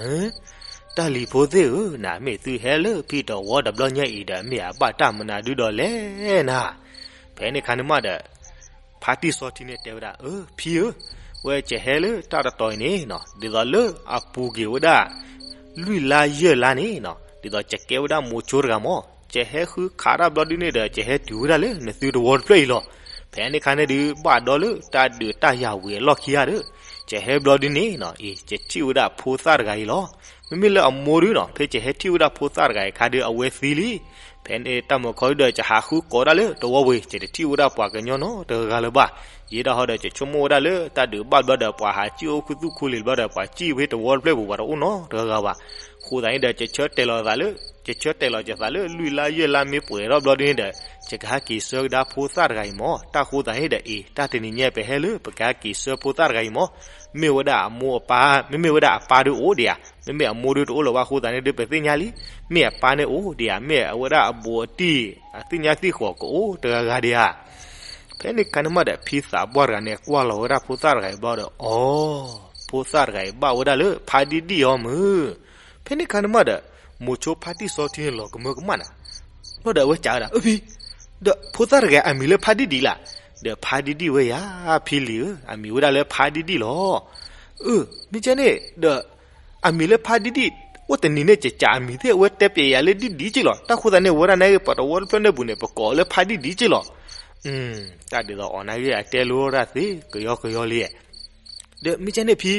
တၢ်လံၤဖိသ့ၣ်ဧၢ, နမ့ၢ်သုဟဲလၢဖံတဝီတဘျီညါအံၤဒီး မ့ၢ်အဘၣ်တၢ်မနုၤဒုဒီးလဲၣ်နၤ. ဖဲန့ၣ်အခါန့ၣ်မးဒီး ဖါတံၢ်စီထံန့ၣ်တဲဝဲဒၣ်, အၢ ဖံဧၢ, ဝဲကဟဲလၢတၢ်တတီၤအံၤန့ၣ်နၤ, ဒ်သိးလၢအပူၤကွံာ်ဝဲဒၣ် လွံၢ်လါယဲၢ်လါန့ၣ်နၤ, ဒ်သိးကကဲဝဲဒၣ်မိၤဆိတဂၤမး, ကဟဲဃုခးတၢ်ဘျီဒုန့ၣ်ဒီး ကဟဲတုၤဝဲဒၣ်လၢနသုတဝီတဖျၢၣ်အံၤလီၤ. ဖဲန့ၣ်အခါန့ၣ်ဒုး ဘၣ်ဒီးလၢတၢ်ဒုးတၢ်ယၤဝံၤအလီၢ်ခံဂၤဒီး ကဟဲဘျီဒုန့ၣ်နၤ, အံၤ ကထံၣ်ဝဲဒၣ်ဖိသၣ်တဂၤအံၤလီၤ. မ့မ့ၢ်လၢအမိၢ်ဒုနၤ, ဖဲကဟဲထံၣ်ဝဲဒၣ်ဖိသၣ်တဂၤအံၤအခါဒုး အဝဲသံလံ. ဖဲန့ၣ်တၢ်မုၢ်ခီဒုဒီး ကဟးဃုကိးဒၣ်လၢတဝီဝံၤ ကတထံၣ်ဝဲဒၣ်ပှၤကညီနီတဂၤဂၤလၢၤဘၣ်. ယဲဒၣ်ဟီဒီး ကဆိကမိၣ်ဝဲဒၣ်လၢတၢ်ဒုးဘၣ်ဘျီဒီး ပှၤဟးစံၣ်အိၣ်ခူသူၣ်ခူလံၤဘျီဒီး ပှၤစံၣ်ဖဲတဝီတဖျၢၣ်ပူၤ ပှၤတအိၣ်နီတဂၤဂၤဘၣ်. အဃိသတးန့ၣ်ဒီး ကဆၢတဲာ်လီၤသးလၢ ကဆၢတဲာ်လီၤက့ၤသးလၢ လွံၢ်လါယဲၢ်လါမ့ၢ်ပှဲၤထီၣ်ဘျီဒုန့ၣ်ဒီး ကကဟဲက့ၤဆှၢကဒါဖိသၣ်တဂၤအံၤမး. တၢ်ဃိသတးန့ၣ်ဒီး အံၤ တၢ်တနံၤညါပဟဲလၢပကဟဲက့ၤဆှၢဖိသၣ်တဂၤအံၤမး. မ့ၢ်ဝဲဒၣ်အမိၢ်အပၢ်, မ့မ့ၢ်ဝဲဒၣ်အပၢ်ဒုအိၣ်ဒံးဧါ, မ့မ့ၢ်အမိၢ်ဒုတအိၣ်လၢၤဘၣ်အဃိသတးန့ၣ်ဒုး ပသ့ၣ်ညါလံ. မ့ၢ်အပၢ်န့ၣ်အိၣ်ဒံးဧါ, မ့ၢ်အဝဲဒၣ်အဘူးအတံၢ် အသ့ၣ်ညါသ့ၣ်ဃီၤကအိၣ်တဂၤဂၤဒံးဧါ. ဖဲန့ၣ်အခါန့ၣ်မးဒီး ဖံသးပှၢ်တဂၤန့ၣ် ကွၢ်လီၤဝဲဒၣ်ဖိသၣ်တဂၤအံၤဘျီဒီး အိ ဖိသၣ်တဂၤအံၤဘၣ်ဝဲဒၣ်လၢဖါဒံၣ်ဒံၣ်အီၤမုၢ်. ဖဲန့ၣ်အခါန့ၣ်မးဒီး မိၤဆိဖါတံၢ်စီထံန့ၣ် လီၤကမၢကမၣ်နၤ. ဘျီဒီးအဝဲစံးဝဲဒၣ်, အၢ ဖံ, ဒီးဖိသၣ်တဂၤအမံၤလၢဖါဒံၣ်ဒံၣ်လၢ်. ဒီးဖါဒံၣ်ဒံၣ်ဝဲယၤ, ဖံလံၤဧၢ, အမံၤဝဲဒၣ်လၢဖါဒံၣ်ဒံၣ်လီၤ. အၢ မ့ၢ်ကဲန့ၣ်ဒီး အမံၤလၢဖါဒံၣ်ဒံၣ် အိၣ်တနံၤန့ၣ် ကစးအမံၤသ့ၣ် အဝဲတဲပျဲယၤလၢဒံၣ်ဒံၣ်က့လီၤ. တၢ်ဃိသတးန့ၣ် ဝဲဒၣ်နာ်ဂ့ၤ ပှၤတဝီတဖျၢၣ်န့ၣ်ပူၤန့ၣ် ပကိးအီၤလၢဖါဒံၣ်ဒံၣ်က့လီၤ. တၢ်ဒ်သိးအီၤနာ်ဂ့ၤ အတဲလိာ်တၢ်သ့ ကယီကယီလံ. ဒီးမ့ၢ်ကဲန့ၣ်ဖံ,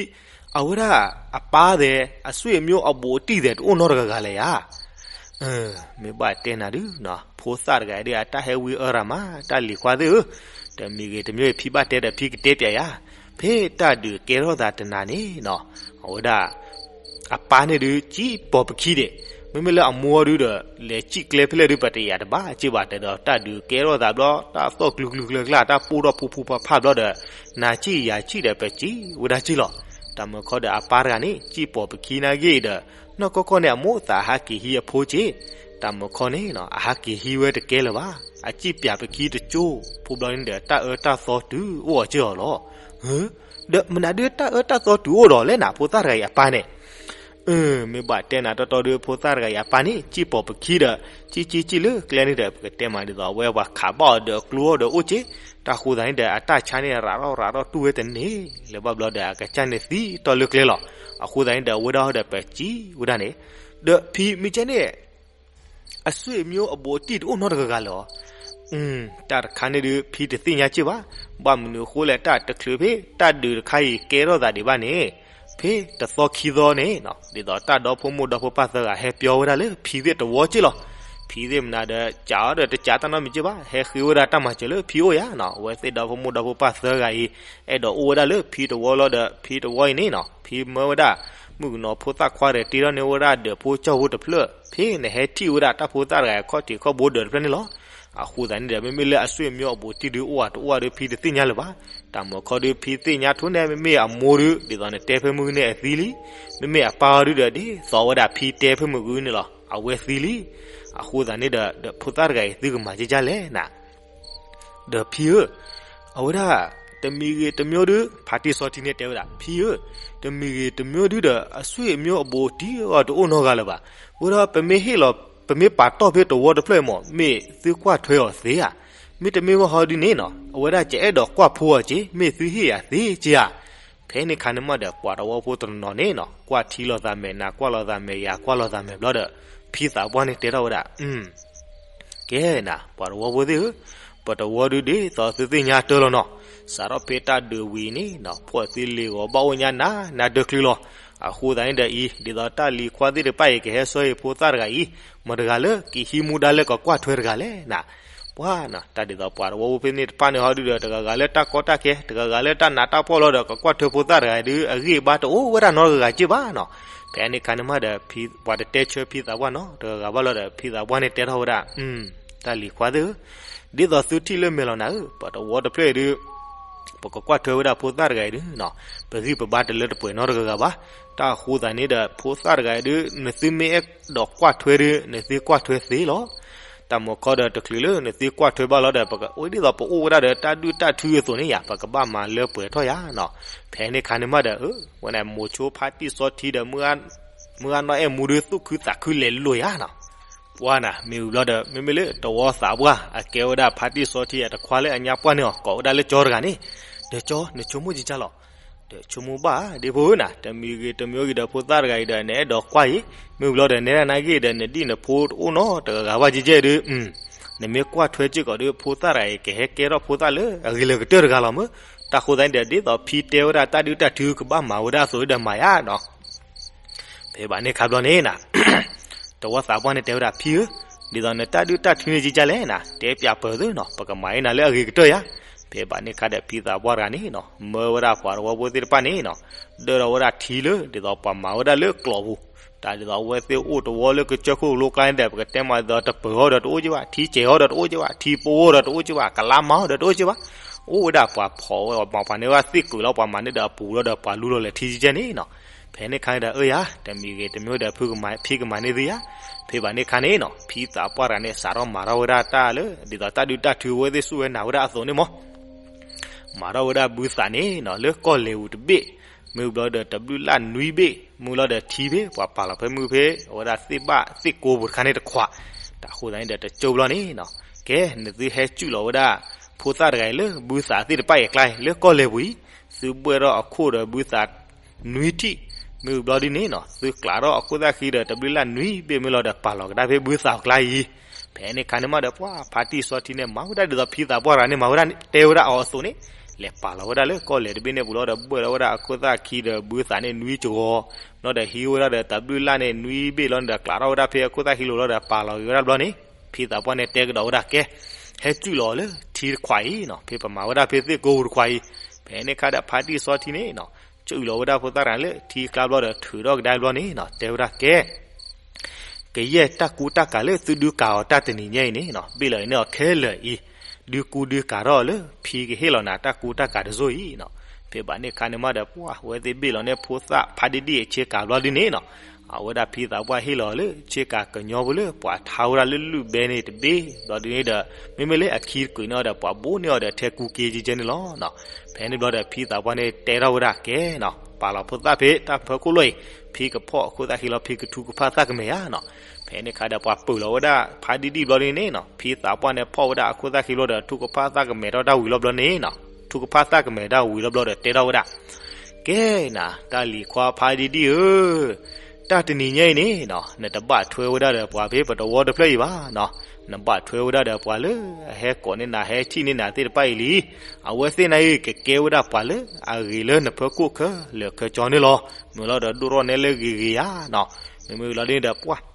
အဝဲဒၣ်အပၢ်သဲး အဆွေမျိုးအဘူးအတံၢ်သဲး တအိၣ်နီတဂၤဂၤလၢၤဧါ. မ့ၢ်ဘၣ်တဲနၤဒုး, ဖိသၣ်တဂၤအံၤဒုး အတၢ်ဟဲဝံအၢရၤမး တၢ်လံၤခွါသ့ၣ်ဧၢ, တမံၤဂ့ၤတမံၤဖံဘၣ်တဲဒီး ဖံကတဲပျဲယၤ. ဖဲတၢ်ဒုးကဲထီၣ်သးတနၤန့ၣ်နၤ, အဝဲဒၣ် အပၢ်န့ၣ်ဒုး စံၣ်ပိာ်ပခံဒံး, မ့မ့ၢ်လၢအမိၢ်ဒုးဒီး လဲၤစံၣ်ကျဲဖဲလဲၣ်ဒုး ပတယာ်တဘၣ်စ့ၢ်ဘၣ်တဲဒီး တၢ်ဒုးကဲထီၣ်သးဘျီ တၢ်သီၣ်ကျူကျူကျၢကျၢ တၢ်ပူထီၣ်ဖူဖူဖးဖးဘျီဒီး နၤစံၣ်ယၤစံၣ်ဒီး ပစံၣ်ဝဲဒၣ်စ့ၢ်လီၤ. တၢ်မုၢ်ခီဒီးအပၢ်တဂၤန့ၣ် စံၣ်ပိာ်ပခံနာ်ဂ့ၤဒီး နီၢ်ကီၢ်ကီၢ်န့ၣ် အမိၢ်သးဟးက့ၤဟံးအဖိက့, တၢ်မုၢ်ခီန့ၣ် အဟးက့ၤဟံးဝဲတကဲလၢၤဘၣ်, အစံၣ်ပျးပခံတကၠိၢ် ဖိဘျီန့ၣ်ဒီး တၢ်အၢတၢ်သီတုၤအိၣ်အီၤစ့ၢ်အီၤလီၤ. ဒီးမနုၤဒုး တၢ်အၢတၢ်သီတုၤအိၣ်ဒီးလဲၣ်နၤ ဖိသၣ်တဂၤအံၤအပၢ်န့ၣ် မ့ၢ်ဘၣ်တဲနၤတီတီဒီး ဖိသၣ်တဂၤအံၤအပၢ်န့ၣ် စံၣ်ပိာ်ပခံဒီး စံၣ်စံၣ်စံၣ်လၢကျဲန့ၣ်ဒီး ပကတဲမးဒ်သိး အဝဲပှၤခးဘၣ်အီၤဒီးကျိအီၤဒီးအိၣ်က့, တၢ်ဃိသးန့ၣ်ဒီး အတၢ်ဆါန့ၣ် ရးထီၣ်ရးထီၣ်တူၢ်ဝဲတန့ၢ်လၢၤဘၣ်ဘျီဒီး အကစၢ်န့ၣ်သံတီၢ်လၢကျဲလီၤ. အဃိသးန့ၣ်ဒီး အဝဲဒၣ်ဟီဒီး ပစံၣ်ဝဲဒၣ်န့ၣ်, ဒီးဖံမ့ၢ်ကဲန့ၣ် အဆွေမျိုးအဘူးအတံၢ်တအိၣ်နီတဂၤဂၤလၢၤဧါ. တၢ်တခါန့ၣ်ဒုး ဖံတသ့ၣ်ညါစ့ၢ်ဘၣ်. ဘၣ်မနုၤအဃိလဲၣ် တၢ်တချုးဖဲ တၢ်ဒုးတခါအံၤကဲထီၣ်သးဒံးဘၣ်န့ၣ်, ဖဲတသီခံသီန့ၣ် ဒ်သိးတၢ်ဒီဖိမိၢ်ဒီဖိပၢ်သၢဂၤဟဲပၠီဝဲဒၣ်လၢဖံသ့ၣ်တဝီစ့ၢ်လီၤ. ဖံသ့ၣ်မနၤဒီး ကးအီၤဒီးတကးတၢ်နီတမံၤစ့ၢ်ဘၣ်, ဟဲဃ့ဝဲဒၣ်တၢ်မၤစၢၤလၢဖံအိၣ်ယါနီၤ. အဝဲသ့ၣ်ဒီဖိမိၢ်ဒီဖိပၢ်သၢဂၤအံၤ အဲၣ်ဒိးအိၣ်ဝဲဒၣ်လၢဖံတဝီလီၤဒီး ဖံတဝီအံၤန့ၣ်နီၤ ဖံမၢဝဲဒၣ် မုၣ်ကနီၤဖိသၣ်ခွါဒီး တ့ထီၣ်န့ၢ်ဝဲဒၣ်ဒီးဖိကၠီၢ်ဖိတဖျၢၣ်, ဖဲနဟဲထံၣ်ဝဲဒၣ်တၢ်ဖိသၣ်တဂၤအခီၣ်ထံးခီၣ်ဘိဒီးတဖျၢၣ်န့ၣ်လီၤ. အဃိသတးန့ၣ်ဒီး မ့မ့ၢ်လၢအဆွေမျိုးအဘူးအတံၢ်ဒုးအိၣ်ဧါတအိၣ်ဧါဒီး ဖံတသ့ၣ်ညါလၢၤဘၣ်. တၢ်မုၢ်ခီဒုး ဖံသ့ၣ်ညါထိန့ၣ် မ့မ့ၢ်အမိၢ်ဒုး ဒ်သိးနတဲဖဲမုၢ်ဂုန့ၣ်အသံလံ. မ့မ့ၢ်အပၢ်အီၤဒုးဒီး ဒ်သိးဝဲဒၣ်ဖံတဲဖဲမုၢ်ဂုန့ၣ်လီၤ အဝဲသံလံ. အဃိသတးန့ၣ်ဒီး ဒီးဖိသၣ်တဂၤအံၤသုကမၤကကၢ်လဲၣ်နၤ ဒီးဖံဧၢ, အဝဲဒၣ် တမံၤဂ့ၤတမံၤဒုး ဖါတံၢ်စီထံန့ၣ်တဲဝဲဒၣ် ဖံဧၢ, တမံၤဂ့ၤတမံၤဒုးဒီး အဆွေမျိုးအဘူးအတံၢ်အီၤတအိၣ်နီတဂၤလၢၤဘၣ်. ဝဲဒီးပမ့ၢ်ဟ့ၣ်လီၤ ပမ့ၢ်ပာ်တီၢ်ဖဲတဝီတဖျၢၣ်အံၤမး မ့ၢ်သုကွၢ်ထွဲအီၤသ့ဧါ. မ့တမ့ၢ်ဝဲဟီဒုန့ၣ်နီၤ အဝဲဒၣ်ကအဲၣ်ဒိးကွၢ်ဖိအီၤက့ၤ မ့ၢ်သုဟ့ၣ်ယၤသ့က့ၤဧါ. ဖဲန့ၣ်ခါန့ၣ်မးဒီး ပှၤတဝီဖိတနီၤနီၤန့ၣ်နီၤ ကွၢ်ထံလိာ်သးမဲာ် နၤကွၢ်လိာ်သးမဲာ် ယၤကွၢ်လိာ်သးမဲာ်ဘျီဒီး ဖံသးပှၢ်န့ၣ်တဲထီၣ်ဝဲဒၣ် ကဲနၤ ပှၤတဝီဖိသ့ၣ်ဧၢ, ပတဝီဒုဒ်သိးသုသ့ၣ်ညါတၢ်လီၤနီၤ, စးထီၣ်ဖဲတၢ်ဒုးဝံၤန့ၣ်နီၤ ဖှီၣ်သ့လ့ၤဂီၤဘၣ်အိၣ်ညါနၤ နၤဒၢးချုးလီၤ. အဃိသတးန့ၣ်ဒီးအံၤ ဒ်သိးတၢ်လံၤခွါသ့ၣ်တဖၣ်အံၤ ကဟဲဆှၢအံၤဖိသၣ်တဂၤအံၤ မတၤတဂၤလၢကဟံးမူဒါလၢကကွၢ်ထွဲတဂၤလဲၣ်နၤ. ပှၤနီၤ တၢ်ဒ်သိးပှၤတဝီဖိဖဲန့ၣ်တဖၣ်န့ၣ်ဟီဒုဒီး တဂၤဂၤလၢတၢ်ကီတၢ်ခဲ တဂၤဂၤလၢတၢ်နးတၢ်ဖှီၣ်လီၤဒီး ကကွၢ်ထွဲဖိသၣ်တဂၤအံၤဒု အဂံၢ်အဘါတအိၣ်ဝဲဒၣ်နီတဂၤဂၤက့ၢ်ဘၣ်နီၤ. ဖဲန့ၣ်ခါန့ၣ်မးဒီး ပှၤတတဲဆၢဖံသးပှၢ်နီတဂၤဂၤဘၣ်လီၤဒီး ဖံသးပှၢ်န့ၣ်တဲထီၣ်ဝဲဒၣ် တၢ်လံၤခွါသ့ၣ်ဧၢ, ဒ်သိးသုထံၣ်လၢမဲာ်လီၤနၤဧၢ, ပှၤတဝီတဖျၢၣ်အံၤဒု ပကကွၢ်ထွဲဝဲဒၣ်ဖိသၣ်တဂၤအံၤဒုနီၤ ပဂံၢ်ပဘါတလၢတပှဲၤနီတဂၤဂၤဘၣ်. တၢ်အဃိသတးန့ၣ်ဒီး ဖိသၣ်တဂၤအံၤဒု နသုမ့ၢ်အဲၣ်ဒိးကွၢ်ထွဲဒု နသုကွၢ်ထွဲသ့လီၤ. တၢ်မုၢ်ခီဒီးတချုးလၢနသုကွၢ်ထွဲဘၣ်လီၤဒီး ပကအိၣ်ဒ်သိးပအိၣ်ဝဲဒၣ်ဒီးတၢ်ဒုၣ်တၢ်ထုအသိးန့ၣ်ယါ ပကဘၣ်မၤလၢပှဲၤထီၣ်ယါနီၤ. ဖဲန့ၣ်ခါန့ၣ်မးဒီး ဝဲန့ၣ်မိၤဆိဖါတံၢ်စီထံဒီး မုၢ်ဂၤနီၢ်အဲၣ်မူဒု သူၣ်ခုသးခုလဲၤလိာ်ယါနီၤ. ပှၤနၤ မ့ၢ်ဝံၤဘျီဒီး မ့မ့ၢ်လၢတဝီသးပှၢ် အကဲဝဲဒၣ်ဖါတံၢ်စီထံအတခွါလၢအညါပှၢ်န့ၣ်အီၤ ကိးဝဲဒၣ်လၢကၠီတဂၤန့ၣ်, ဒီးကၠီ နဆိကမိၣ်ကကၢ်လီၤ. ဒီးဆိကမိၣ်ဘၣ်ဒ့ဖိဧၢနၤ တမံၤဂ့ၤတမံၤဂ့ၤဒီးဖိသၣ်တဂၤအံၤဒီး နအဲၣ်ဒိးကွၢ်အံၤ မ့ၢ်ဝံၤဘျီဒီး နဲဒၣ်နဂ့ၢ်ဒီး နဒံၣ်နဖိတအိၣ်နီတဂၤဂၤဘၣ်ကကဲဒု နမ့ၢ်ကွၢ်ထွဲစ့ၢ်ကီးဒီး ဖိသၣ်တဂၤအံၤ ကဟဲကဲထီၣ်ဖိသၣ်လၢအဂ့ၤလၢကတၢၢ်တဂၤလီၤမၢ်. တၢ်ဃိသတးန့ၣ်ဒီး ဒ်သိးဖံတဲဝဲဒၣ်တၢ်ဒုၣ်တၢ်ထုကဘၣ်မၤဝဲဒၣ်အသိးဒီးမၤယါနီၤ. ဖဲဘၣ်န့ၣ်ခါဘျီန့ၣ်နၤ တဝီသးပှၢ်န့ၣ်တဲဝဲဒၣ် ဖံဧၢ, ဒ်သိးနတၢ်ဒုၣ်တၢ်ထုန့ၣ်ကကၢ်လဲၣ်နၤ တဲပၠးပၢၢ်သုနီၤ ပကမၤအံၤနၤလၢအဂ့ၤကတၢၢ်ယါ. ဖဲဘၣ်န့ၣ်ခါဒီး ဖံသးပှၢ်တဂၤန့ၣ်နီၤ မၢဝဲဒၣ်ပှၤတဝီဖိသ့ၣ်တဖၣ်န့ၣ်နီၤ ဒၢထီၣ်ဝဲဒၣ်ထံလၢ ဒ်သိးပှၤမၤဝဲဒၣ်လၢကျိးပူၤ, တၢ်ဒ်သိးအဝဲသ့ၣ်အိၣ်တဝီလၢကစၢၢ်ခိၣ်လိကျါန့ၣ်ဒီး ပကတဲမးဒ်သိးတပၢၤအီၤဒီးတအိၣ်က့ၢ်ဘၣ်, ထံစဲးအီၤဒီးတအိၣ်က့ၢ်ဘၣ်, ထံပိအီၤဒီးတအိၣ်က့ၢ်ဘၣ်, ကလါမၤအီၤဒီးတအိၣ်က့ၢ်ဘၣ်, အိၣ်ဝဲဒၣ်ပှၤဖီၣ်ဝဲ ပှၤန့ၢ်ဝဲသ့ၣ်ကုာ်လီၤ ပှၤမၤန့ၢ်ဒီးအပူၤလီၤဒီးပှၤလူလီၤလဲၤထံကကဲန့ၣ်နီၤ. ဖဲန့ၣ်ခါန့ၣ်ဒီး အၢယါ တမံၤဂ့ၤတမံၤဒီး ဖုကမၤဖံကမၤန့ၢ်သုယါ. ဖဲဘၣ်န့ၣ်ခါန့ၣ်နီၤ ဖံသးပှၢ်တဂၤန့ၣ် စးထီၣ်မၤထီၣ်ဝဲဒၣ်တၢ်လၢ ဒ်သိးတၢ်ဒုၣ်တၢ်ထုအဝဲသ့ၣ်စူၢ်ဝဲနာ်ဝဲဒၣ်အသိးန့ၣ်မၢ် မၤထီၣ်ဝဲဒၣ်ဘုသးန့ၣ်နီၤ လၢကီၢ်လဲၤပူၤတဘ့ၣ်, မ့ၢ်ဘျီဒီးတဘျုးလၢ်နွံဘ့ၣ်, မ့ၢ်လီၤဒီးထံဘ့ၣ် ပှၤပာ်လီၤဖဲမုၢ်ဖဲ အဝဲဒၣ်သ့ၣ်ဘၣ်သ့ၣ်ကိးပူၤတခါန့ၣ်တခွး, တၢ်ဃိသတးန့ၣ်ဒီးတကၠိဘျီန့ၣ်နီၤ, ကဲ နသုဟဲစုၣ်လီၤဝဲဒၣ် ဖိသၣ်တဂၤအံၤလၢဘုသးသ့ၣ်တဖၣ်အံၤအကျါ လၢကီၢ်လဲၤပူၤအံၤ, သုဘှဲၣ်ထီၣ်အခိၣ်ဒီးဘုသး နွံထံၣ်, မ့ၢ်ဘျီဒ်န့ၣ်နီၤ သုကျးထီၣ်အခိၣ်သၣ်ခံဒီးတဘျုးလၢ်နွံဘ့ၣ် မ့ၢ်လီၤဒီးပာ်လီၤကဒါဖဲဘုသးအကျါအံၤ. ဖဲန့ၣ်ခါန့ၣ်မးဒီး ပှၤဖါတံၢ်စီထံန့ၣ် မၤဝဲဒၣ်ဒ်သိးဖံသးပှၢ်တဂၤန့ၣ် မၤဝဲဒၣ်တဲဝဲဒၣ်အီၤအသိးန့ၣ်, လဲၤပာ်လီၤဝဲဒၣ်လၢကီၢ်လဲၤတဘ့ၣ်န့ၣ်ပူၤလီၤဒီး ဘှဲၣ်ထီၣ်ဝဲဒၣ်အခိၣ်သၣ်ခံဒီးဘုသးန့ၣ်နွံကဂီၤ, နီၤဒီးဟံးဝဲဒၣ်ဒီးတဘျုးလၢ်န့ၣ်နွံဘ့ၣ်လီၤန့ၣ်ဒီး ကျးထီၣ်ဝဲဒၣ်ဖဲအခိၣ်သၣ်ခံလိၤလီၤဒီးပာ်လီၤက့ၤဝဲဒၣ်ဘျီန့ၣ်, ဖံသးပှၢ်န့ၣ်တဲကဒီးဝဲဒၣ်ကဲ ဟဲစုၣ်လီၤလၢထံတခွးအံၤနီၤ ဖဲပမၤဝဲဒၣ်ဖဲသ့ၣ်ကိးပူၤတခွးအံၤ. ဖဲန့ၣ်ခါဒီးဖါတံၢ်စီထံန့ၣ်နီၤ စုၣ်လီၤဝဲဒၣ်ဖိသၣ်တဂၤလၢထံကျါဘျီဒီးထုးထီၣ်ကဒါဘျီန့ၣ်နီၤ တဲဝဲဒၣ်ကဲ ကယဲၢ်တၢ်ကူတၢ်ကၤလၢသုဒုးကၤအီၤတၢ်တနံၤညါအံၤန့ၣ်နီၤ ဘ့ၣ်လီၤအံၤန့ၣ်အီၤခဲလၢာ်အံၤ, ဒုးကူဒုးကၤထီၣ်လၢဖံကဟ့ၣ်လီၤနၤတၢ်ကူတၢ်ကၤတစိၢ်အံၤနီၤ. ဖဲဘၣ်န့ၣ်ခါန့ၣ်မးဒီး ပှၤအဝဲသ့ၣ်ဘ့ၣ်လီၤန့ၢ်ဖိသၣ်ဖါဒံၣ်ဒံၣ်အဆ့ကၤဘျီဒ်န့ၣ်နီၤ အဝဲဒၣ်ဖံသးပှၢ်ဟ့ၣ်လီၤလၢဆ့ကၤကညီဖိလၢပှၤထါဝဲဒၣ်လၢလုၢ်ဘဲန့ၣ်တဘ့ၣ်ဘျီဒ်န့ၣ်ဒီး မ့မ့ၢ်လၢအခံတကုာ်န့ၣ်အီၤဒီး ပှၤဘိးန့ၢ်အီၤဒီးထဲကူက့ၤကကဲန့ၣ်လီၤ. ဖဲန့ၣ်ဘျီဒီးဖံသးပှၢ်န့ၣ်တဲထီၣ်ဝဲဒၣ်ကဲနီၤ ပာ်လီၤဖိသၣ်ဖဲတၢ်ဖၢခိၣ်လီၢ်အံၤ, ဖံကဖီၣ်အခိၣ်သၣ်ခံလီၤ ဖံကထုကဖၣ်သၣ်ကမဲာ်ဧါနီၤ. ဖဲန့ၣ်ခါဒီးပှၤပၢၢ်လီၤဝဲဒၣ်ဖါဒံၣ်ဒံၣ်ဘျီဒ်န့ၣ်နီၤ ဖံသးပှၢ်န့ၣ်ဖီၣ်ဝဲဒၣ်အခိၣ်သၣ်ခံဘျီဒီး ထုကဖၣ်သၣ်ကမဲာ်ထီၣ်တၢ်ဝံၤလီၤဘျီန့ၣ်နီၤ ထုကဖၣ်သၣ်ကမဲာ်တၢ်ဝံၤလီၤဘျီဒီးတဲထီၣ်ဝဲဒၣ် ကဲနၤ တၢ်လံၤခွါဖါဒံၣ်ဒံၣ်ဧၢ, တၢ်တနံၤညါအံၤန့ၣ်နီၤ နတဘၣ်ထွဲဝဲဒၣ်ဒီးပှၤဖဲပတဝီတဖျၢၣ်အံၤဘၣ်နီၤ, နဘၣ်ထွဲဝဲဒၣ်ဒီးပှၤလၢအဟဲကိးန့ၢ်နၤဟဲထံၣ်န့ၢ်နၤသ့ၣ်တဖၣ်အံၤလံ. အဝဲသ့ၣ်န့ၣ်အံၤ ကကဲဝဲဒၣ်ပှၤလၢအဂ့ၤလၢနဖၢခိၣ်ခဲလၢာ်ခဲဆ့န့ၣ်လီၤ. မ့ၢ်လီၤဒီးဒိၣ်ထီၣ်နဲလၢဂ့ၤဂ့ၤဧါနီၤ. မ့မ့ၢ်လီၤဒ်န့ၣ်ဒီးပှၤ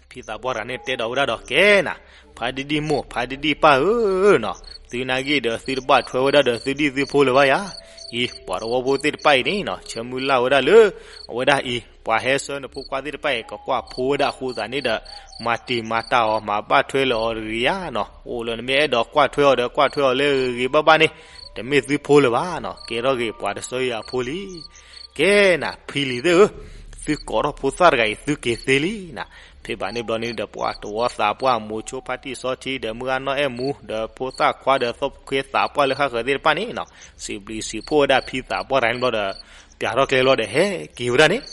ဖံသးပှၢ်တဂၤန့ၣ်တဲဒီးဝဲဒၣ်ဒီးကဲနၤ, ဖါဒံၣ်ဒံၣ်မိၢ် ဖါဒံၣ်ဒံၣ်ပၢ်ဧၢနီၤ, သုနာ်ဂ့ၢ်ဒီးသုတဘၣ်ထွဲဝဲဒၣ်ဒီးသုဒံၣ်သုဖိလၢၤဘၣ်ယၤ. အံၤ ပှၤတဝီဖိသ့ၣ်တဖၣ်အံၤန့ၣ်နီၤ ဆၢမုၢ်လၢ်ဝဲဒၣ်လၢ အဝဲဒၣ်အံၤ ပှၤဟဲဆှၢနဖိခွါသ့ၣ်တဖၣ်အံၤ ကကွၢ်ဖိဝဲဒၣ်အဃိသတးန့ၣ်ဒီး မၤတံၤမၤတၢ်အီၤ မၤဘၣ်ထွဲလၢအီၤတဂ့ၤယၤနီၤ. အိၣ်လၢနမ့ၢ်အဲၣ်ဒိးကွၢ်ထွဲအီၤဒီးကွၢ်ထွဲအီၤလၢဂ့ၤဂ့ၤဘၣ်ဘၣ်န့ၣ် တမ့ၢ်သုဖိလၢၤဘၣ်နီၤ, ကဲထီၣ်ဂ့ၤပှၤတဆှၢယၤဖိလံ ကဲနၤ ဖံလံၤသ့ၣ်ဧၢ, သုကိးထီၣ်ဖိသၣ်တဂၤအံၤ သုက့ၤသ့လံနၤ. ဖဲဘၣ်န့ၣ်ဘျီန့ၣ်ဒီး ပှၤတဝီသးပှၢ် မိၤဆိဖါတံၢ်စီထံဒီး မုၢ်ဂၤနီၢ်အဲၣ်မူ ဒီးဖိသၣ်ခွါဒီးသီခ့သးပှၢ်လၢဃၣ်ဃၢၤသ့ၣ်တဖၣ်န့ၣ်နီၤ, စံးဘျုးစံးဖှိၣ်ဝဲဒၣ်ဖံသးပှၢ်တဂၤန့ၣ်ဘျီဒီး ပၠးထီၣ်ကျဲဘျီဒီး ဟဲက့ၤဝဲဒၣ်န့ၣ်,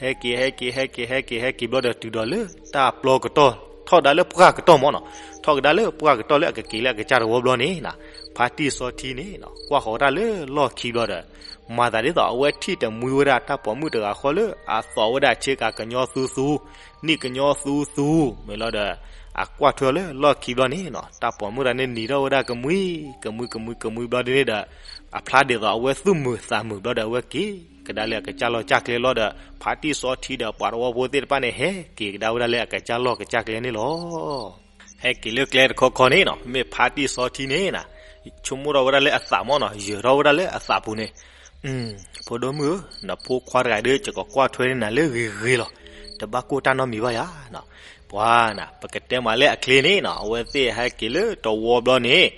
ဟဲက့ၤ ဟဲက့ၤ ဟဲက့ၤ ဟဲက့ၤ ဟဲက့ၤဘျီဒီး တုၤဒီးလၢတၢ်ပျီကတီၢ် ထီၣ်ကဒါလၢပှၢ်ကတီၢ်မ့ၢ်နီၤ, ထီၣ်ကဒါလၢပှၢ်ကတီၢ်လၢအကက့ၤလၢအကစၢ်တဝီဘျီန့ၣ်နီၤ, ဖါတံၢ်စီထံန့ၣ်နီၤ ကွၢ်ဃီၤဝဲဒၣ်လၢလီၢ်ခံဘျီဒီး မၤသးဒ်သိးအဝဲထံၣ်တမှံဝဲဒၣ်တၢ်ပိာ်မုၣ်တဂၤဃီလၢအသိးဝဲဒၣ်ဆ့ကၤကညီသူသူ, နံၣ်ကညီသူသူ, မ့ၢ်လီၤဒီး အကွၢ်ထွဲလၢလီၢ်ခံဘျီန့ၣ်နီၤ, တၢ်ပိာ်မုၣ်တဂၤန့ၣ်နံၤထီၣ်ဝဲဒၣ်ကမှံ, ကမှံကမှံကမှံဘျီဒ်န့ၣ်ဒီး အဖျါဒ်သိးအဝဲသူၣ်မုာ်သးမုာ်ဘျီဒီး အဝဲက့ၤကဒါလၢအကစၢ်လီၢ်ကစၢ်ကျဲလီၤဒီး ဖါတံၢ်စီထံဒီးပှၤတဝီဖိသ့ၣ်တဖၣ်န့ၣ် ဟဲက့ၤကဒါဝဲဒၣ်လၢအကစၢ်လီၢ်ကစၢ်ကျဲန့ၣ်လီၤ. ဟဲက့ၤလၢကျဲတခီခီန့ၣ်နီၤ, မ့မ့ၢ်ဖါတံၢ်စီထံန့ၣ်နီၤ ဆိကမိၣ်ထီၣ်ဝဲဒၣ်လၢအသးမ့ၢ်နီၤ, ယၢၤထီၣ်ဝဲဒၣ်လၢအသးပူၤန့ၣ်, ဖိဒိၣ်မုၣ်ဧၢ, နဖိခွါတဂၤဒုး ယကကွၢ်ထွဲန့ၢ်နၤလၢဂ့ၤဂ့ၤလီၤ, တဘၣ်ကိၢ်တၢ်နီတမံၤဘၣ်ယၤနီၤ. ပှၤနီၤ ပကတဲမးလၢအချ့န့ၣ်နီၤ, အဝဲသ့ၣ်ဟဲက့ၤလၢတဝီဘျီန့ၣ်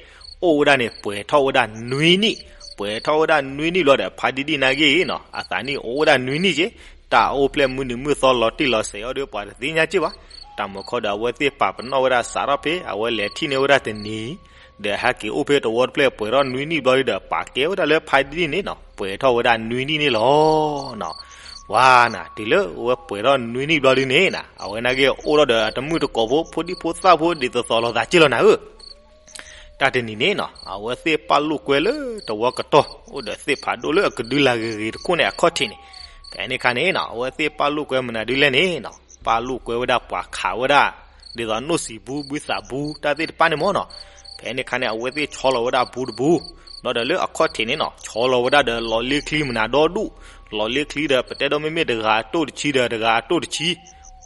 အိၣ်ဝဲဒၣ်န့ၣ် ပှဲၤထီၣ်ဝဲဒၣ်နွံနံၣ်, ပှဲၤထီၣ်ဝဲဒၣ်နွံနံၣ်ဘျီဒီး ဖါဒံဒံနာ်က့နီၤ အသးနံၣ်အိၣ်ဝဲဒၣ်နွံနံၣ်က့, တၢ်အိၣ်ဖျဲၣ်မုၢ်နံၤမုၢ်သီလီၤတံၢ်လီၤဆဲးအီၤဒီး ပှၤတသ့ၣ်ညါက့ဘၣ်. တၢ်မုၢ်ခီဒီး အဝဲသ့ၣ်ပာ်ပနီၣ်ဝဲဒၣ်စးထီၣ်ဖဲ အဝဲလဲၤထံၣ်န့ၢ်ဝဲဒၣ်တနံၤ ဒီးဟဲက့ၤအိၣ်ဖဲတဝီတဖျၢၣ်ပှဲၤထီၣ်နွံနံၣ်ဘျီဒီး ပာ်ကဲဝဲဒၣ်လၢဖါဒံဒံန့ၣ်နီၤ ပှဲၤထီၣ်ဝဲဒၣ်နွံနံၣ်န့ၣ်လီၤနီၤ. ပှၤနီၤ တုၤလၢအဝဲပှဲၤထီၣ်နွံနံၣ်ဘျီဒုန့ၣ်နီၤ အဝဲနာ်က့အိၣ်ထီၣ်ဒီးအတမုၣ်တကိးဖိ ဖိဒံဖိသၣ်ဖိဒ်သိးသိးလိာ်သးက့လီၤနၤဧၢ. တၢ်တနံၤန့ၣ်နီၤ အဝဲသ့ၣ်ပာ်လိာ်ကွဲလၢတဝီကတီၢ် အိၣ်ဒီးသ့ၣ်ဖးဒိၣ်လၢအကဒုလာ်ဂ့ၤဂ့ၤတခိၣ်န့ၣ်အခီၣ်ထံးန့ၣ်, ဖဲန့ၣ်အခါန့ၣ်နီၤ အဝဲသ့ၣ်ပာ်လိာ်ကွဲမနုၤဒုလဲၣ်န့ၣ်နီၤ ပာ်လိာ်ကွဲဝဲဒၣ်ပှၤခးဝဲဒၣ် ဒ်သိးနိၣ်စံာ်ဘူ ဘုသးဘူ တၢ်သ့ၣ်တဖၣ်န့ၣ်မ့ၢ်နီၤ. ဖဲန့ၣ်အခါန့ၣ် အဝဲသ့ၣ်ဆီလီၤဝဲဒၣ်ဘူတဘူ, ဘျီဒီးလၢအခီၣ်ထံးန့ၣ်နီၤ ဆီလီၤဝဲဒၣ်ဒီးလီၤလ့ချံမနုၤဒီဒူၣ်, လီၤလ့ချံဒီး ပတဲဒီးမ့မ့ၢ်တဂၤအတိၢ်တဆံဒီးတဂၤအတိၢ်တဆံ,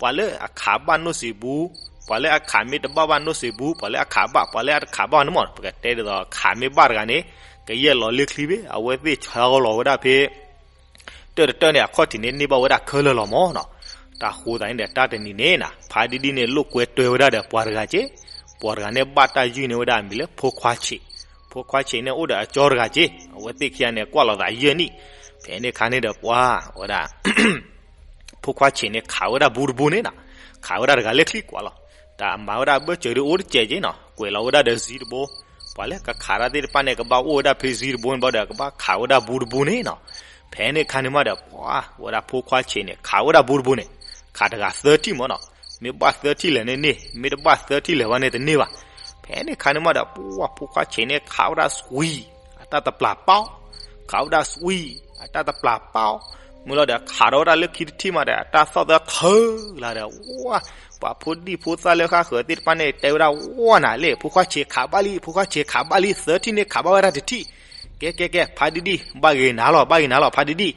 ပှၤလၢအခးဘၣ်နိၣ်စံာ်ဘူ ပှၤလၢအခးမ့ၢ်တဘၣ်ဘၣ်နိၣ်စံာ်ဘူ ပှၤလၢအခးဘၣ် ပှၤလၢအတခးဘၣ်န့ၣ်မ့ၢ် ပကတဲဒ်သိးခးမ့ၢ်ဘၣ်တဂၤန့ၣ် ကယဲၢ်လီၤလ့ချံဘ့ၣ် အဝဲသ့ၣ်ဆီလီၤဝဲဒၣ်ဖဲ တၢၢ်တတၢၢ်န့ၣ် အခီၣ်ထံးန့ၣ်န့ၢ်ဘၣ်ဝဲဒၣ်ခဲလၢာ်လီၤမ့ၢ်နီၤ. တၢ်ဃိသးန့ၣ်ဒီး တၢ်တနံၤန့ၣ်နီၤ ဖါဒံဒံန့ၣ် လိာ်ကွဲတွဲဝဲဒၣ်ဒီးပှၤတဂၤက့, ပှၤတဂၤန့ၣ်ဘၣ်တၢ်ယုၢ်န့ၢ်ဝဲဒၣ်အမံၤလၢဖိခွါဆံး, ဖိခွါဆံးန့ၣ်အိၣ်ဒီးအကၠီတဂၤက့, အဝဲသ့ၣ်ခံဂၤန့ၣ် ကွၢ်လိာ်သးယဲၢ်နံၣ်, ဖဲန့ၣ်အခါန့ၣ်ဒီးပှၤ ဝဲဒၣ် ဖိခွါဆံးန့ၣ် ခးဝဲဒၣ်ဘူတဘူန့ၣ်နီၤ, ခးဝဲဒၣ်တဂၤလၢချံကွၢ်လီၤ. တၢ်မၤဝဲဒၣ်ဘၢၣ်စၢၤဒုးအိၣ်တစဲးက့နီၤ, ကွဲးလီၤဝဲဒၣ်ဒီးစံတဘိ, ပှၤလၢကခးတၢ်သ့ၣ်တဖၣ်န့ၣ် ကဘၣ်အိၣ်ဝဲဒၣ်ဖဲစံတဘိန့ၣ်ဘျီဒီး ကဘၣ်ခးဝဲဒၣ်ဘူတဘူန့ၣ်နီၤ. ဖဲန့ၣ်အခါန့ၣ်မးဒီး ပှၤဝဲဒၣ်ဖိခွါဆံးန့ၣ် ခးဝဲဒၣ်ဘူတဘူန့ၣ်, ခးတဂၤသၢထံၣ်မ့ၢ်နီၤ, မ့ၢ်ဘၣ်သၢထံၣ်လဲၣ်န့ၣ်န့ၢ်, မ့ၢ်တဘၣ်သၢထံၣ်လဲၣ်ဘၣ်န့ၣ်တန့ၢ်ဘၣ်. ဖဲန့ၣ်အခါန့ၣ်မးဒီး ပှၤဖိခွါဆံးန့ၣ် ခးဝဲဒၣ် sweet အတၢ်တပျၢ်ပီၢ်, ခးဝဲဒၣ် sweet အတၢ်တပျၢ်ပီၢ်, မ့ၢ်လီၤဒီး ခးဒီးဝဲဒၣ်လၢခံတထံၣ်မးဒီး အတၢ်သီၣ်သၢထၢလၢဒီး ဝါ, ပှၤဖိဒံဖိသၣ်လၢဃၣ်ဃၢၤသ့ၣ်တဖၣ်န့ၣ် တဲဝဲဒၣ်ဝါနၤလဲၣ်, ဖိခွါဆံးခးဘၣ်လံ, ဖိခွါဆံးခးဘၣ်လံ, သၢထံၣ်န့ၣ်ခးဘၣ်ဝဲဒၣ်တထံၣ်, ကဲကဲကဲ ဖါဒံဒံ ဘၣ်ဂ့ၤနၤလီၤ, ဘၣ်ဂ့ၤနၤလီၤ ဖါဒံဒံ.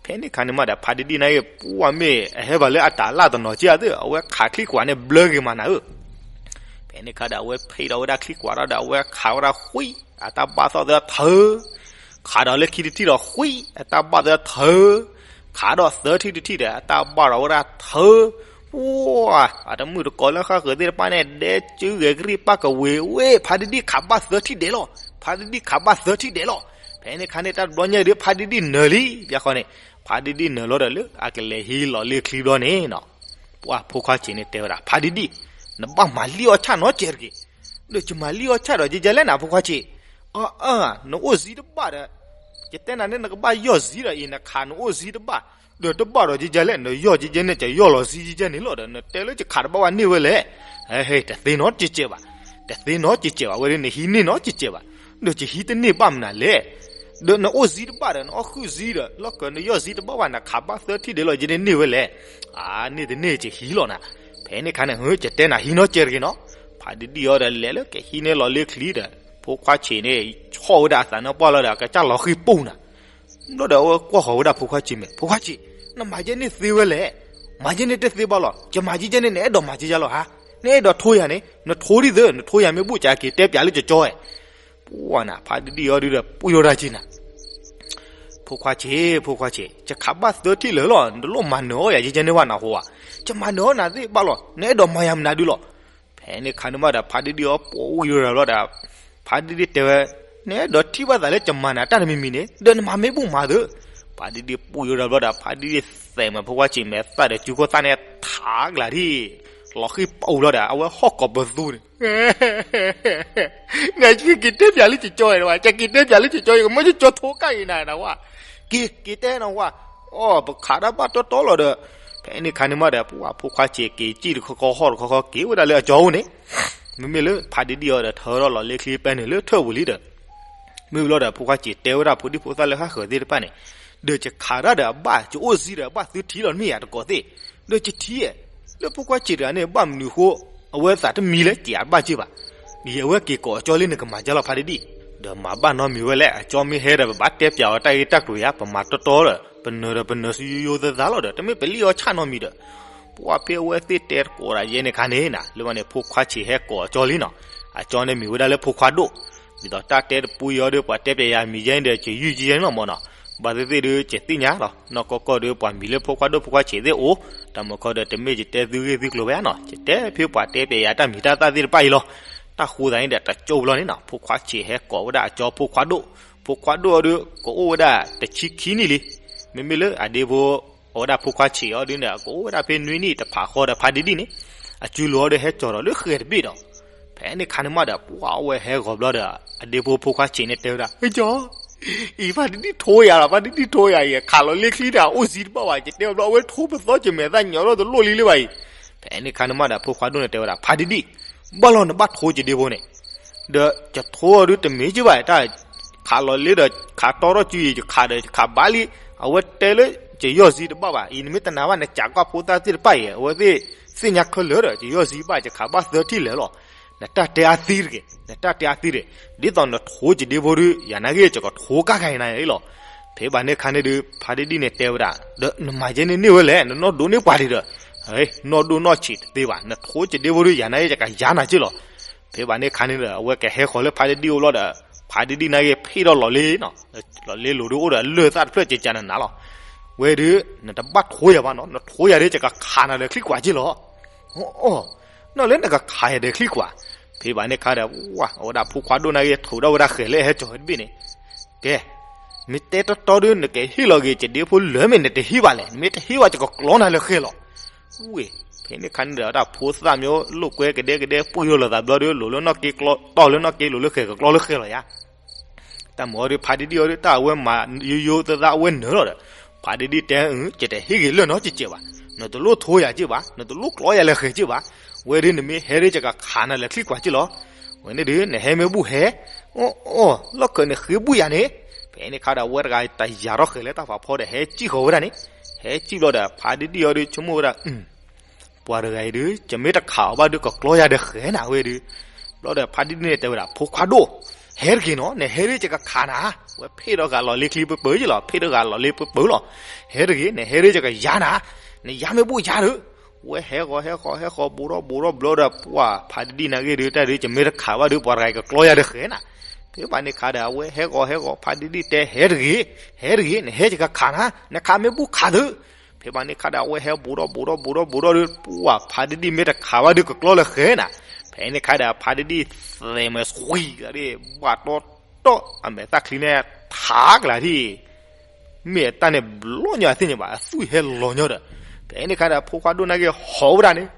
ဖဲန့ၣ်အခါန့ၣ်မးဒီး ဖါဒံဒံနာ်က့ ပှၤမ့ၢ်အဟဲဘၣ်လၢအတၢ်လၢ်တနီၤက့အသ့ၣ် အဝဲခးချံကွၢ်န့ၣ်ဘျၢဂ့ၤမးနၤဧၢ. ဖဲန့ၣ်အခါဒီး အဝဲဖံးဒီးဝဲဒၣ်ချံကွၢ်ဒီး အဝဲခးဝဲဒၣ် sweet အတၢ်ဘၣ်သီၣ်သၢထၢ, ခးဒီးလၢခံတထံၣ်ဒီး sweet အတၢ်ဘၣ်သၢထၢ, ခးဒီးသၢထံၣ်တထံၣ်ဒီး အတၢ်ဘၣ်ဒီးဝဲဒၣ်ထၢ, ဝါ, အတမုၣ်တကိးလၢဃၣ်ဃၢၤသ့ၣ်တဖၣ်န့ၣ် ဒဲကၠူဂဲၤကရံၣ်ပၣ်ကဝ့ၤဝဲ, ဖါဒံဒံခးဘၣ်သၢထံၣ်ဒဲးလီၤ, ဖါဒံဒံခးဘၣ်သၢထံၣ်ဒဲးလီၤ. ဖဲန့ၣ်အခါန့ၣ် တၢ်တဘျီညါဒီး ဖါဒံဒံနၢၤလံ, ဘၣ်ဃီန့ၣ် ဖါဒံဒံနၢၤလီၤဒီးလၢအကလဲၤဟံးလီၤလ့ချံဘျီန့ၣ်နီၤ, ပှၤဖိခွါဆံးန့ၣ်တဲဝဲဒၣ် ဖါဒံဒံ, နဘၣ်မၤလံအီၣ်ဆၣ်နီတစဲးတဂ့ၤ. ဒီးယမၤလံအီၣ်ဆၣ်ဒီးယဲယဲလဲၣ်နၤ ဖိခွါဆံး, အၢ, နအိၣ်စံတဘၣ်ဒီး ယတဲနၤန့ၣ် နကဘၣ်ယီၢ်စံဒီးအံၤ နခးနအိၣ်စံတဘၣ်, ဒီးတဘၣ်ဒီးယဲယဲလဲၣ် နယီၢ်ယဲယဲန့ၣ် ယယီၢ်လီၤစံယဲယဲန့ၣ်လီၤဒီး နတဲလၢယခးတဘၣ်ဘၣ်န့ၢ်ဝဲလဲၣ်. ဟဲ တသ့နီတစဲးဘၣ်, တသ့နီတစဲးဘၣ် ဝဲဒၣ်နဟံးန့ၢ်နီတစဲးဘၣ်, ဒီးယဟံးတန့ၢ်ဘၣ်မနုၤလဲၣ်. ဒီးနအိၣ်စံတဘၣ်ဒီး နအီၣ်ဃုာ်စံဒီး လီၢ်ကၢၤနယီၢ်စံတဘၣ်ဘၣ် နခးဘၣ်သၢထံၣ်ဒဲးလီၤ ယဒ်န့ၢ်ဝဲလဲၣ်. အါ န့ၢ်တန့ၢ်ယဟံးလီၤနၤ. ဖဲန့ၣ်အခါန့ၣ် ယတဲနၤဟံးနီတစဲးတဂ့ၤနီၤ. ဖါဒံဒံအီၤဒီးလဲၤလၢကဟံးန့ၢ်လီၤလ့ချံဒီး ဖိခွါဆံးန့ၣ် ဆီၣ်ဝဲဒၣ်အသးနါပှၢ်လီၤဒီး အကစၢ်လီၤဃံၤပူၤနၤ. ဘျီဒီးအဝဲကွၢ်ဃီၤဝဲဒၣ်ဖိခွါဆံးမဲာ်, ဖိခွါဆံး, နမၤယဲန့ၢ်သ့ဝဲလဲၣ်. မၤယဲန့ၢ်တသ့ဘၣ်လီၤ. ယမၤယဲယဲန့ၢ် နအဲၣ်ဒိးမၤယဲယဲလီၤဧါ. နအဲၣ်ဒိးထိယၤန့ၣ် နထိဒ်သိး နထိယၤမ့ၢ်ဘူၣ်ကးက့ၤတဲပၠးလၢကကၠီဝဲ ပှၤနၤ ဖါဒံဒံအီၤဒုဒီး ပှံၢ်ဝဲဒၣ်က့နၤ. ဖိခွါဆံး, ဖိခွါဆံး, ယခးဘၣ်သၢထံၣ်လၢာ်လီၤ. နတလိၣ်မၤနၢၤအီၣ်ယၤယဲယဲန့ၢ်ဘၣ်နၤဟိဧါ. ယမၤနၢၤအီၣ်နၤသ့ဘၣ်လီၤ. နအဲၣ်ဒိးမၤယၤမနုၤဒုလီၤ. ဖဲန့ၣ်အခါန့ၣ်မးဒီး ဖါဒံဒံအီၤပှံၢ်ဝဲဒၣ်ဘျီဒီး ဖါဒံဒံတဲဝဲ, နအဲၣ်ဒိးထံၣ်ဘၣ်သးလၢယမၤနၤတၢ်တမံၤမံၤန့ၣ် ဒီးနမၤမ့ၢ်ဘူၣ်မၤသၢ. ဖါဒံဒံပှံၢ်ဝဲဒၣ်ဘျီဒီး ဖါဒံဒံသဲးမး ဖိခွါဆံးမဲာ်သၣ်ဒီး စုခိၣ်သၣ်န့ၣ်ထးကလၤဒံး လီၤဃံၤပူၤဘျီဒီး အဝဲဟီၣ်ကိးပသူန့ၣ် နက့ၤတဲပၠးလၢကကၠီဝဲနဝဲ, ကက့ၤတဲပၠးလၢကကၠီ ယကမၢကကၠီထိကၣ်အံၤနၤနဝဲ, က့ၤက့ၤတဲနဝဲ, အိ ပခးတၢ်ဘၣ်တီတီလီၤဒီး ဖဲန့ၣ်ခါန့ၣ်မးဒီး ပှၤဖိခွါဆံးက့ၤစံၣ်တခီခီဟီၣ်တခီခီက့ၤဝဲဒၣ်လၢအကၠီအိၣ်န့ၣ်, မ့မ့ၢ်လၢဖါဒံဒံၣ်အီၤဒီးထၢထီၣ်လီၤလ့ချံပဲနုာ်လၢထၢၣ်ပူၤလံဒီး, မ့ၢ်ဘျီဒီးဖိခွါဆံးတဲဝဲဒၣ်ဖိဒံဖိသၣ်လၢဟးဃၢၤသ့ၣ်တဖၣ်န့ၣ်, ဒီးယခးတၢ်ဒီးအဘၣ် ယအိၣ်စံဒီးအဘၣ်သုထံၣ်လီၤ မ့ၢ်ယၤတကိးသ့ၣ်, ဒီးယထံၣ်, လၢဖိခွါဆံးတဂၤန့ၣ် ဘၣ်မနုၤဃိ အဝဲသးတမံလၢက့ၤအဘၣ်က့ၢ်ဘၣ်, ယဝဲက့ၤကိးအကၠီလံ နကမၤကၢ်လီၤဖါဒံဒံၣ်, ဒီးမၤဘၣ်နီတမံၤဝဲလဲၣ် အကၠီမ့ၢ်ဟဲဒီး ပဘၣ်တဲပၠးအီၤတၢ်ဂ့ၢ်တၢ်ကျိၤယါ ပမၤတီတီဒီး ပနၢၤဒီးပနၢၤဆူယိယိသးသးလီၤဒီး တမ့ၢ်ပလံၣ်အီၤဆၣ်နီတမံၤဒီး ပှၤဖဲအဝဲသ့ၣ်တဲတကိးဒၣ်ယဲန့ၣ်ခါန့ၣ်နၤ လၢဘၣ်န့ၣ် ဖိခွါဆံးဟဲကိးအကၠီလံနီၤ, အကၠီန့ၣ်မ့ၢ်ဝဲဒၣ်လၢဖိခွါဒိၣ်, ဒ်သိးတၢ်တဲတပူယီၤဒီး ပှၤတဲပၠးယၤမံၤယဲန့ၣ်ဒီး ယယုၢ်ယဲန့ၣ်လီၤမၢ်နီၤ, ဘၣ်သ့ၣ်သ့ၣ်ဒီး ယသ့ၣ်ညါလီၤ နီၢ်ကီၢ်ကီၢ်ဒီး ပှၤမံၤလၢဖိခွါဒိၣ်ဖိခွါဆံးသ့ၣ်အိၣ်, တၢ်မုၢ်ခီဒီး တမ့ၢ်ယတဲသုဂ့ၢ်သုကျိၤဝဲနီၤ ယတဲဖဲပှၤတဲပၠးယၤတၢ်မံၤတၢ်သၣ်သ့ၣ်တဖၣ်အံၤလီၤ, တၢ်ဃိသးန့ၣ်ဒီး တကၠိဘျီန့ၣ်နီၤ ဖိခွါဆံးဟဲကိးဝဲဒၣ်အကၠီဖိခွါဒိၣ်, ဖိခွါဒိၣ်အီၤဒီး ကအိၣ်ဝဲဒၣ်တဆံခံနံၣ်လံ, မ့မ့ၢ်လၢအဒ့ဖိ အဝဲဒၣ်ဖိခွါဆံးအီၤဒုန့ၣ် ကအိၣ်ဝဲဒၣ်ဖဲနွံနံၣ်တဖးဃီဒီးဖါဒံဒံၣ်န့ၣ်, အစုလိၤအီၤဒီးဟဲကၠီၤဒီးလၢဃဲၤတဘ့ၣ်ဒီး, ဖဲန့ၣ်ခါန့ၣ်မးဒီး ပှၤအဝဲဟဲဂီၤဘျီဒီး အဒ့ဖိဖိခွါဆံးန့ၣ်တဲဝဲဒၣ် ကၠီ အံၤဖါဒံဒံၣ်ထိယၤလီၤ ဖါဒံဒံၣ်ထိယၤအံၤ ခးလီၤလ့ချံဒီး အိၣ်စံတဘၣ်ဘၣ် ယတဲဘျီအဝဲထိပသီ ယမဲာ်သၣ်ညီထီၣ်တလိၣ်လံလၢၤဘၣ်အံၤ, ဖဲန့ၣ်ခါန့ၣ်မးဒီး ဖိခွါဒိၣ်န့ၣ်တဲဝဲဒၣ် ဖါဒံဒံၣ်, ဘၣ်လီၤနဘၣ်ထိယဒ့ဖိန့ၣ် ဒီးယထိအီၤဒုတမ့ၢ်က့ဘၣ် တၢ်ခးလီၤလ့ဒီး ခးတီထီၣ်စုအံၤ ယခးဒီးယခးဘၣ်လံ, အဝဲတဲလၢ ယယီၢ်စံတဘၣ်ဘၣ် အံၤ နမ့ၢ်တနာ်ဘၣ် နကးကွၢ်ဖိသၣ်သ့ၣ်တဖၣ်အံၤ အဝဲသ့ၣ်သ့ၣ်ညါခဲလၢာ်ဒီး ယယီၢ်စံဘၣ် ယခးဘၣ်သၢထံၣ်လဲာ်လီၤ, နတၢ်တဲအါသံတဂ့ၤ နတၢ်တဲအါသံတဂ့ၤ, ဒ်သိးနထိယဒ့ဖိဒု ယၤနာ်က့ ယကထိကၣ်ကၢ်အံၤနၤလီၤ, ဖဲဘၣ်န့ၣ်ခါန့ၣ်ဒု ဖါဒံဒံၣ်န့ၣ်တဲဝဲဒၣ် ဒီးနမၤယဲန့ၣ်န့ၢ်ဝဲလဲၣ် နနီၢ်ဒိးန့ၢ်ပှၤဒံးဒီး နီၢ်ဒိၣ်နီၢ်ဆံးတသ့ဘၣ် နထိယဒ့ဖိဒု ယၤနာ်က့ ယကယၤနၤက့လီၤ, ဖဲဘၣ်န့ၣ်ခါန့ၣ်ဒီး အဝဲကဟဲဃီၤလၢဖါဒံဒံၣ်အိၣ်ဘျီဒီး ဖါဒံဒံၣ်နာ်က့ ဖ့ၣ်ထီၣ်လီၤလ့နီၤ, လီၤလ့လိၤဒုအိၣ်ဒီးအလၢၢ်သၣ်တဖျၢၣ် ကကနနၤလီၤ, ဝဲဒု နတဘၣ်ထိယၤဘၣ်နီၤ နထိယၤဒီး ယကခးနၤဒီးချံကွၢ်က့လီၤ, အီ နီၢ်လၢနကခးယၤဒီးချံကွၢ်, ဖဲဘၣ်န့ၣ်ခါဒီး ဝဲ အဝဲဒၣ်ဖိခွါဒိၣ်နာ်က့ ထုးထီၣ်ဝဲဒၣ်ဃဲၤလၢအဟဲကၠီၤဝဲတဘ့ၣ်န့ၣ်, ကဲ မ့ၢ်တဲတီတီဒု နကဟ့ၣ်လီၤက့ၤ ယဒ့ဖိလၢမ့ၢ်နတဟ့ၣ်ဘၣ်လဲၣ် နမ့ၢ်တဟ့ၣ်ဘၣ် ယကကျီနၤလၢဃဲၤလီၤ, ဝ့ၢ် ဖဲန့ၣ်ခါန့ၣ်ဒီး တၢ်ဖိသၣ်မ့ၢ်လိာ်ကွဲကဒဲကဒဲ ပှံၢ်ထီၣ်လိာ်သးဘျီဒီး လိၤလၢနီၢ်က့ကျီ တီၢ်လၢနီၢ်က့ လိၤလၢဃဲၤကကျီလၢဃဲၤလီၤယါ တၢ်မၤအီၤဒီး ဖါဒံဒံၣ်အီၤဒီး တၢ်အဝဲမၤယိယိသးသး အဝဲနၢၤလီၤဒီး ဖါဒံဒံၣ်တဲ အၢ ယတဟ့ၣ်က့ၤလၢၢ်နီတစဲးဘၣ်, နတလိၣ်ထိယၤက့ဘၣ်, နတလိၣ်ကျီယၤလၢဃဲၤက့ဘၣ်, ဝဲဒု နမ့ၢ်ဟဲဒု ယကခးနၤလၢချံကွၢ်က့လီၤ, ဝဲန့ၣ်ဒု နဟဲမ့ၢ်ဘူၣ်ဟဲ, အီ အီ လီၢ်ခၢးန့ၣ်ဃ့ဘူၣ်ယၤန့ၣ်, ဖဲန့ၣ်ခါဒီး အဝဲတဂၤတယာ်ထီၣ်ဃဲၤလၢတၢ်ဖးဖီဒီး ဟဲစံၣ်ဃီၤဝဲဒၣ်န့ၣ်, ဟဲစံၣ်ဘျီဒီး ဖါဒံဒံၣ်အီၤဒု ဆိကမိၣ်ဝဲဒၣ် ပှၤတဂၤအံၤဒု ယမ့ၢ်တခးအီၤဘၣ်ဒု ကကျီယၤဒီးဃဲၤနၤဝဲဒု, ဘျီဒီးဖါဒံဒံၣ်န့ၣ်တဲဝဲဒၣ် ဖိခွါဒိၣ်, ဟဲတဂ့ၤနီၤ နဟဲဒု ယကခးနၤ, ဝဲဖ့ၣ်ထီၣ်ဃာ်လီၤလ့ချံပၢပၢက့လီၤ ဖ့ၣ်ထီၣ်ဃာ်လီၤလ့ပၢပၢလီၤ, ဟဲတဂ့ၤ နဟဲဒု ယကယၤနၤ, နယၤမ့ၢ်ဘူၣ်ယၤဒီး, ဝဲဟဲဃီၤဟဲဃီၤဟဲဃီၤ ဘူးထီၣ်ဘူးထီၣ်ဘျီဒီး ပှၤဖါဒံဒံၣ်နာ်က့ဒု တၢ်ဒု ယမ့ၢ်တခးဘၣ်ဒု ပှၤတဂၤအံၤကကျီယၤဒီးဃဲၤနၤ, ဖဲဘၣ်န့ၣ်ခါဒီး အဝဲဟဲဃီၤဟဲဃီၤ ဖါဒံဒံၣ်တဲ ဟဲတဂ့ၤ, ဟဲတဂ့ၤ နဟဲယကခးနၤ, နခးမ့ၢ်ဘူၣ်ခးသု ဖဲဘၣ်န့ၣ်ခါဒီး အဝဲဟဲဘူးထီၣ်ဘူးထီၣ်ဘူးထီၣ်ဘူးထီၣ်ဒီး ပှၤဖါဒံဒံၣ်မ့ၢ်တခးဘၣ်ဒု ကကျီလၢဃဲၤနၤ, ဖဲန့ၣ်ခါဒီး ဖါဒံဒံၣ်သဲးမၤဆွံကလၤဒ် ဘၣ်တီတီ အမဲာ်သၣ်ချံန့ၣ် ထးကလၤဒ် မ့ၢ်အတၢ်န့ၣ်ဘျီညီအသ့ၣ်ညါဘၣ် အသွံၣ်ဟဲလီၤညီဒီး, ဖဲန့ၣ်ခါဒီး ဖိခွါဒိၣ်နာ်က့ဟီၣ်ဝဲဒၣ်န့ၣ်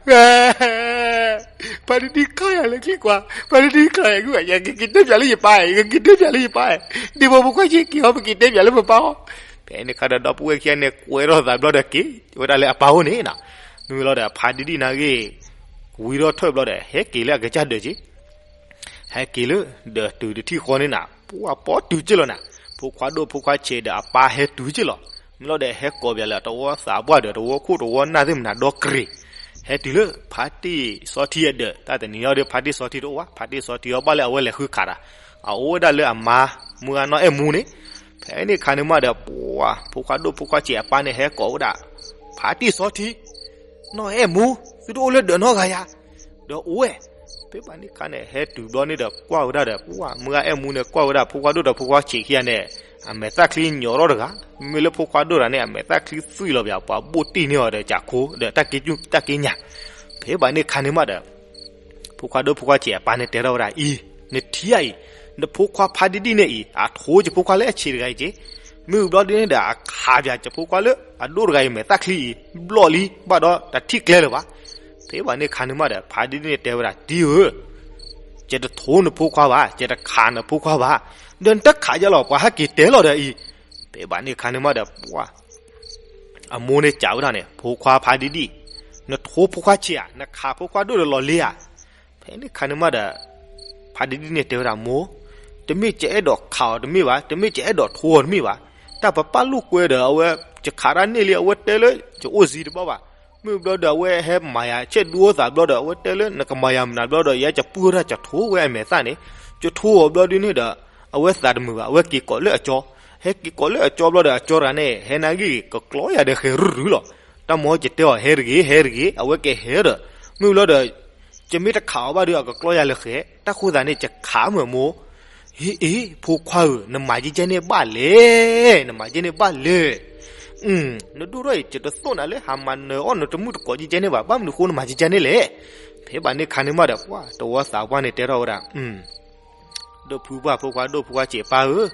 ဖါဒံဒံၣ်ခးယၤလၢချံကွၢ်, ဖါဒံဒံၣ်ခးယၤ ယကက့ၤတဲပၠးလၢယပၢ်, ယကက့ၤတဲပၠးလၢယပၢ်, ဒ့ဖိဖိခွါဆံးက့ၤဟီ ပက့ၤတဲပၠးလၢပပၢ်အီၤ, ဖဲန့ၣ်ခါဒီး ဒီပုၢ်ဝဲၢ်ခံဂၤန့ၣ် ကွဲထီၣ်သးဘျီဒီးက့ၤဝဲဒၣ်လၢအပၢ်အိၣ်န့ၣ်နီၤ, မ့ၢ်ဝံၤလီၤဒီး ဖါဒံဒံၣ်နာ်က့ ဝံထီၣ်ထၢၣ်ဘျီဒီး ဟဲက့ၤလၢအကစၢ်ဒၢးက့ၤ ဟဲက့ၤလၢ ဒီးတုၤတထံၣ်ဃီန့ၣ်နၤ ပှၤပိာ်တုၤက့ၢ်လီၤနၤ, ဖိခွါဒိၣ်ဖိခွါဆံးဒီးအပၢ်ဟဲတုၤက့ၢ်လီၤ, မ့ၢ်လီၤဒီးဟဲကိးပၠးလၢတဝီသးပှၢ်ဒီး တဝီခိၣ်တဝီနၢ်သ့ၣ်မနၤဒီကရ့ၤ, ဟဲတုၤလၢဖါတံၢ်စီထံအဒၢး, တၢ်တနံၤအံၤဒီး ဖါတံၢ်စီထံတအိၣ်ဘၣ်, ဖါတံၢ်စီထံအီၤဘၣ်လၢအဝဲလဲၤဃုခးတၢ်, အအိၣ်ဝဲဒၣ်လၢအမါ မုၢ်ဂၤနီၢ်အဲၣ်မူန့ၣ်, ဖဲန့ၣ်ခါန့ၣ်မးဒီး ပှၤ ဖိခွါဒိၣ်ဖိခွါဆံးအပၢ်န့ၣ်ဟဲကိးဝဲဒၣ် ဖါတံၢ်စီထံ နီၢ်အဲၣ်မူ, သုတအိၣ်လၢဒၢးနီတဂၤယၤ, ဒီးအိၣ်ဝဲ, ဖဲဘၣ်န့ၣ်ခါန့ၣ် ဟဲတုၤဘျီန့ၣ်ဒီးကွၢ်ဝဲဒၣ်ဒီး ပှၤမုၢ်ဂၤအဲၣ်မူန့ၣ် ကွၢ်ဝဲဒၣ်ဖိခွါဒိၣ်ဒီးဖိခွါဆံးခံဂၤန့ၣ် အမဲာ်သၣ်ချံညီထီၣ်တဂၤ, မ့မ့ၢ်လၢဖိခွါဒိၣ်တဂၤန့ၣ် အမဲာ်သၣ်ချံသွံၣ်လီၤပၠး ပှၤဘိၣ်တံၢ်န့ၢ်အီၤဒီးကးခိ ဒီးတၢ်က့ၤကၠူၣ်တၢ်က့ၤညၣ်, ဖဲဘၣ်န့ၣ်ခါန့ၣ်မးဒီး ဖိခွါဒိၣ်ဖိခွါဆံးအပၢ်န့ၣ်တဲထီၣ်ဝဲဒၣ်အံၤ, နထံၣ်ဧါအံၤ, နဖိခွါဖါဒံဒံၣ်န့ၣ်အံၤ အထိယဖိခွါလၢအဆံးတဂၤအံၤက့ၤ, မ့ၢ်ဝံၤဘျီဒ်န့ၣ်ဒီး အခးပၠးယဖိခွါလၢအဒိၣ်တဂၤအံၤမဲာ်သၣ်ချံအံၤ ဘျီၣ်လံ ဘၣ်ဒီးတထံၣ်ကျဲလၢၤဘၣ်, ဖဲဘၣ်န့ၣ်ခါန့ၣ်မးဒီး ဖါဒံဒံၣ်န့ၣ်တဲဝဲဒၣ် တံၤဧၢ, ယတထိနဖိခွါဘၣ်, ယတခးနဖိခွါဘၣ်, ဒီးနတခးယၤလီၤ ပှၤဟဲက့ၤတဲလီၤဒီးအံၤ, ဖဲဘၣ်န့ၣ်ခါန့ၣ်မးဒီး ပှၤ အမိၢ်န့ၣ်စံးဝဲဒၣ်န့ၣ်, ဖိခွါဖါဒံဒံၣ်, နထိဖိခွါဆံးဧါ, နခးဖိခွါဒိၣ်ဒီးလီၤလ့ဧါ. ဖဲန့ၣ်အခါန့ၣ်မးဒီး ဖါဒံဒံၣ်န့ၣ်တဲဝဲဒၣ်, မိၢ်, တမ့ၢ်ယအဲၣ်ဒိးခးအီၤတမ့ၢ်ဘၣ်, တမ့ၢ်ယအဲၣ်ဒိးထိအီၤတမ့ၢ်ဘၣ်. တၢ်ပပာ်လိာ်ကွဲဒီး အဝဲ ယခးတၢ်န့ၢ်လံ အဝဲတဲလၢ ယအိၣ်စံတဘၣ်ဘၣ်. မ့ၢ်ဘျီဒီး အဝဲဟဲမၤယၤ ဆဲးဒူအသးဘျီဒီး အဝဲတဲလၢ နကမၤယၤမနုၤဘျီဒီး ယဲယပုၢ်ဝဲဒၣ် ယထိဝဲအမဲာ်သၣ်န့ၣ်, ယထိအီၤဘျီဒုန့ၣ်ဒီး အဝဲသးတမုာ်ဘၣ်, အဝဲက့ၤကိးလၢအကၠီ, ဟဲက့ၤကိးလၢအကၠီဘျီဒီး အကၠီတဂၤန့ၣ် ဟဲနာ်ဂ့ၢ်ဂ့ၤ ကကျီယၤဒီးဃဲၤရုၢ်ရုၢ်လီၤ. တၢ်မ့ၢ်ယတဲအီၤ ဟဲတဂ့ၤ ဟဲတဂ့ၤ, အဝဲကဟဲဒီး မ့ၢ်ဘျီဒီး ယမ့ၢ်တခးအီၤဘၣ်ဒီး အကကျီယၤလၢဃဲၤ, တၢ်ဃိသးန့ၣ် ယခးမုာ်မိၢ်. ဟ့အ့, ဖိခွါဧၢ, နမၤကဲကဲန့ၣ်ဘၣ်လဲၣ်, နမၤကဲန့ၣ်ဘၣ်လဲၣ်. နဒိၣ်ထီၣ်အံၤ ယတသိၣ်နၤလၢဟးမၤနၢၤအီၣ်နတမုၣ်တကိးကဲကဲန့ၣ်ဘၣ်, ဘၣ်မနုၤဃိနမၤကဲကဲန့ၣ်လဲၣ်. ဖဲဘၣ်န့ၣ်ခါန့ၣ်မးဒီး ပှၤတဝီသးပှၢ်န့ၣ်တဲထီၣ်ဝဲဒၣ်, ဒိၣ်ဖုပှၢ် ဖိခွါဒိၣ် ဖိခွါဆံးအပၢ်ဧၢ,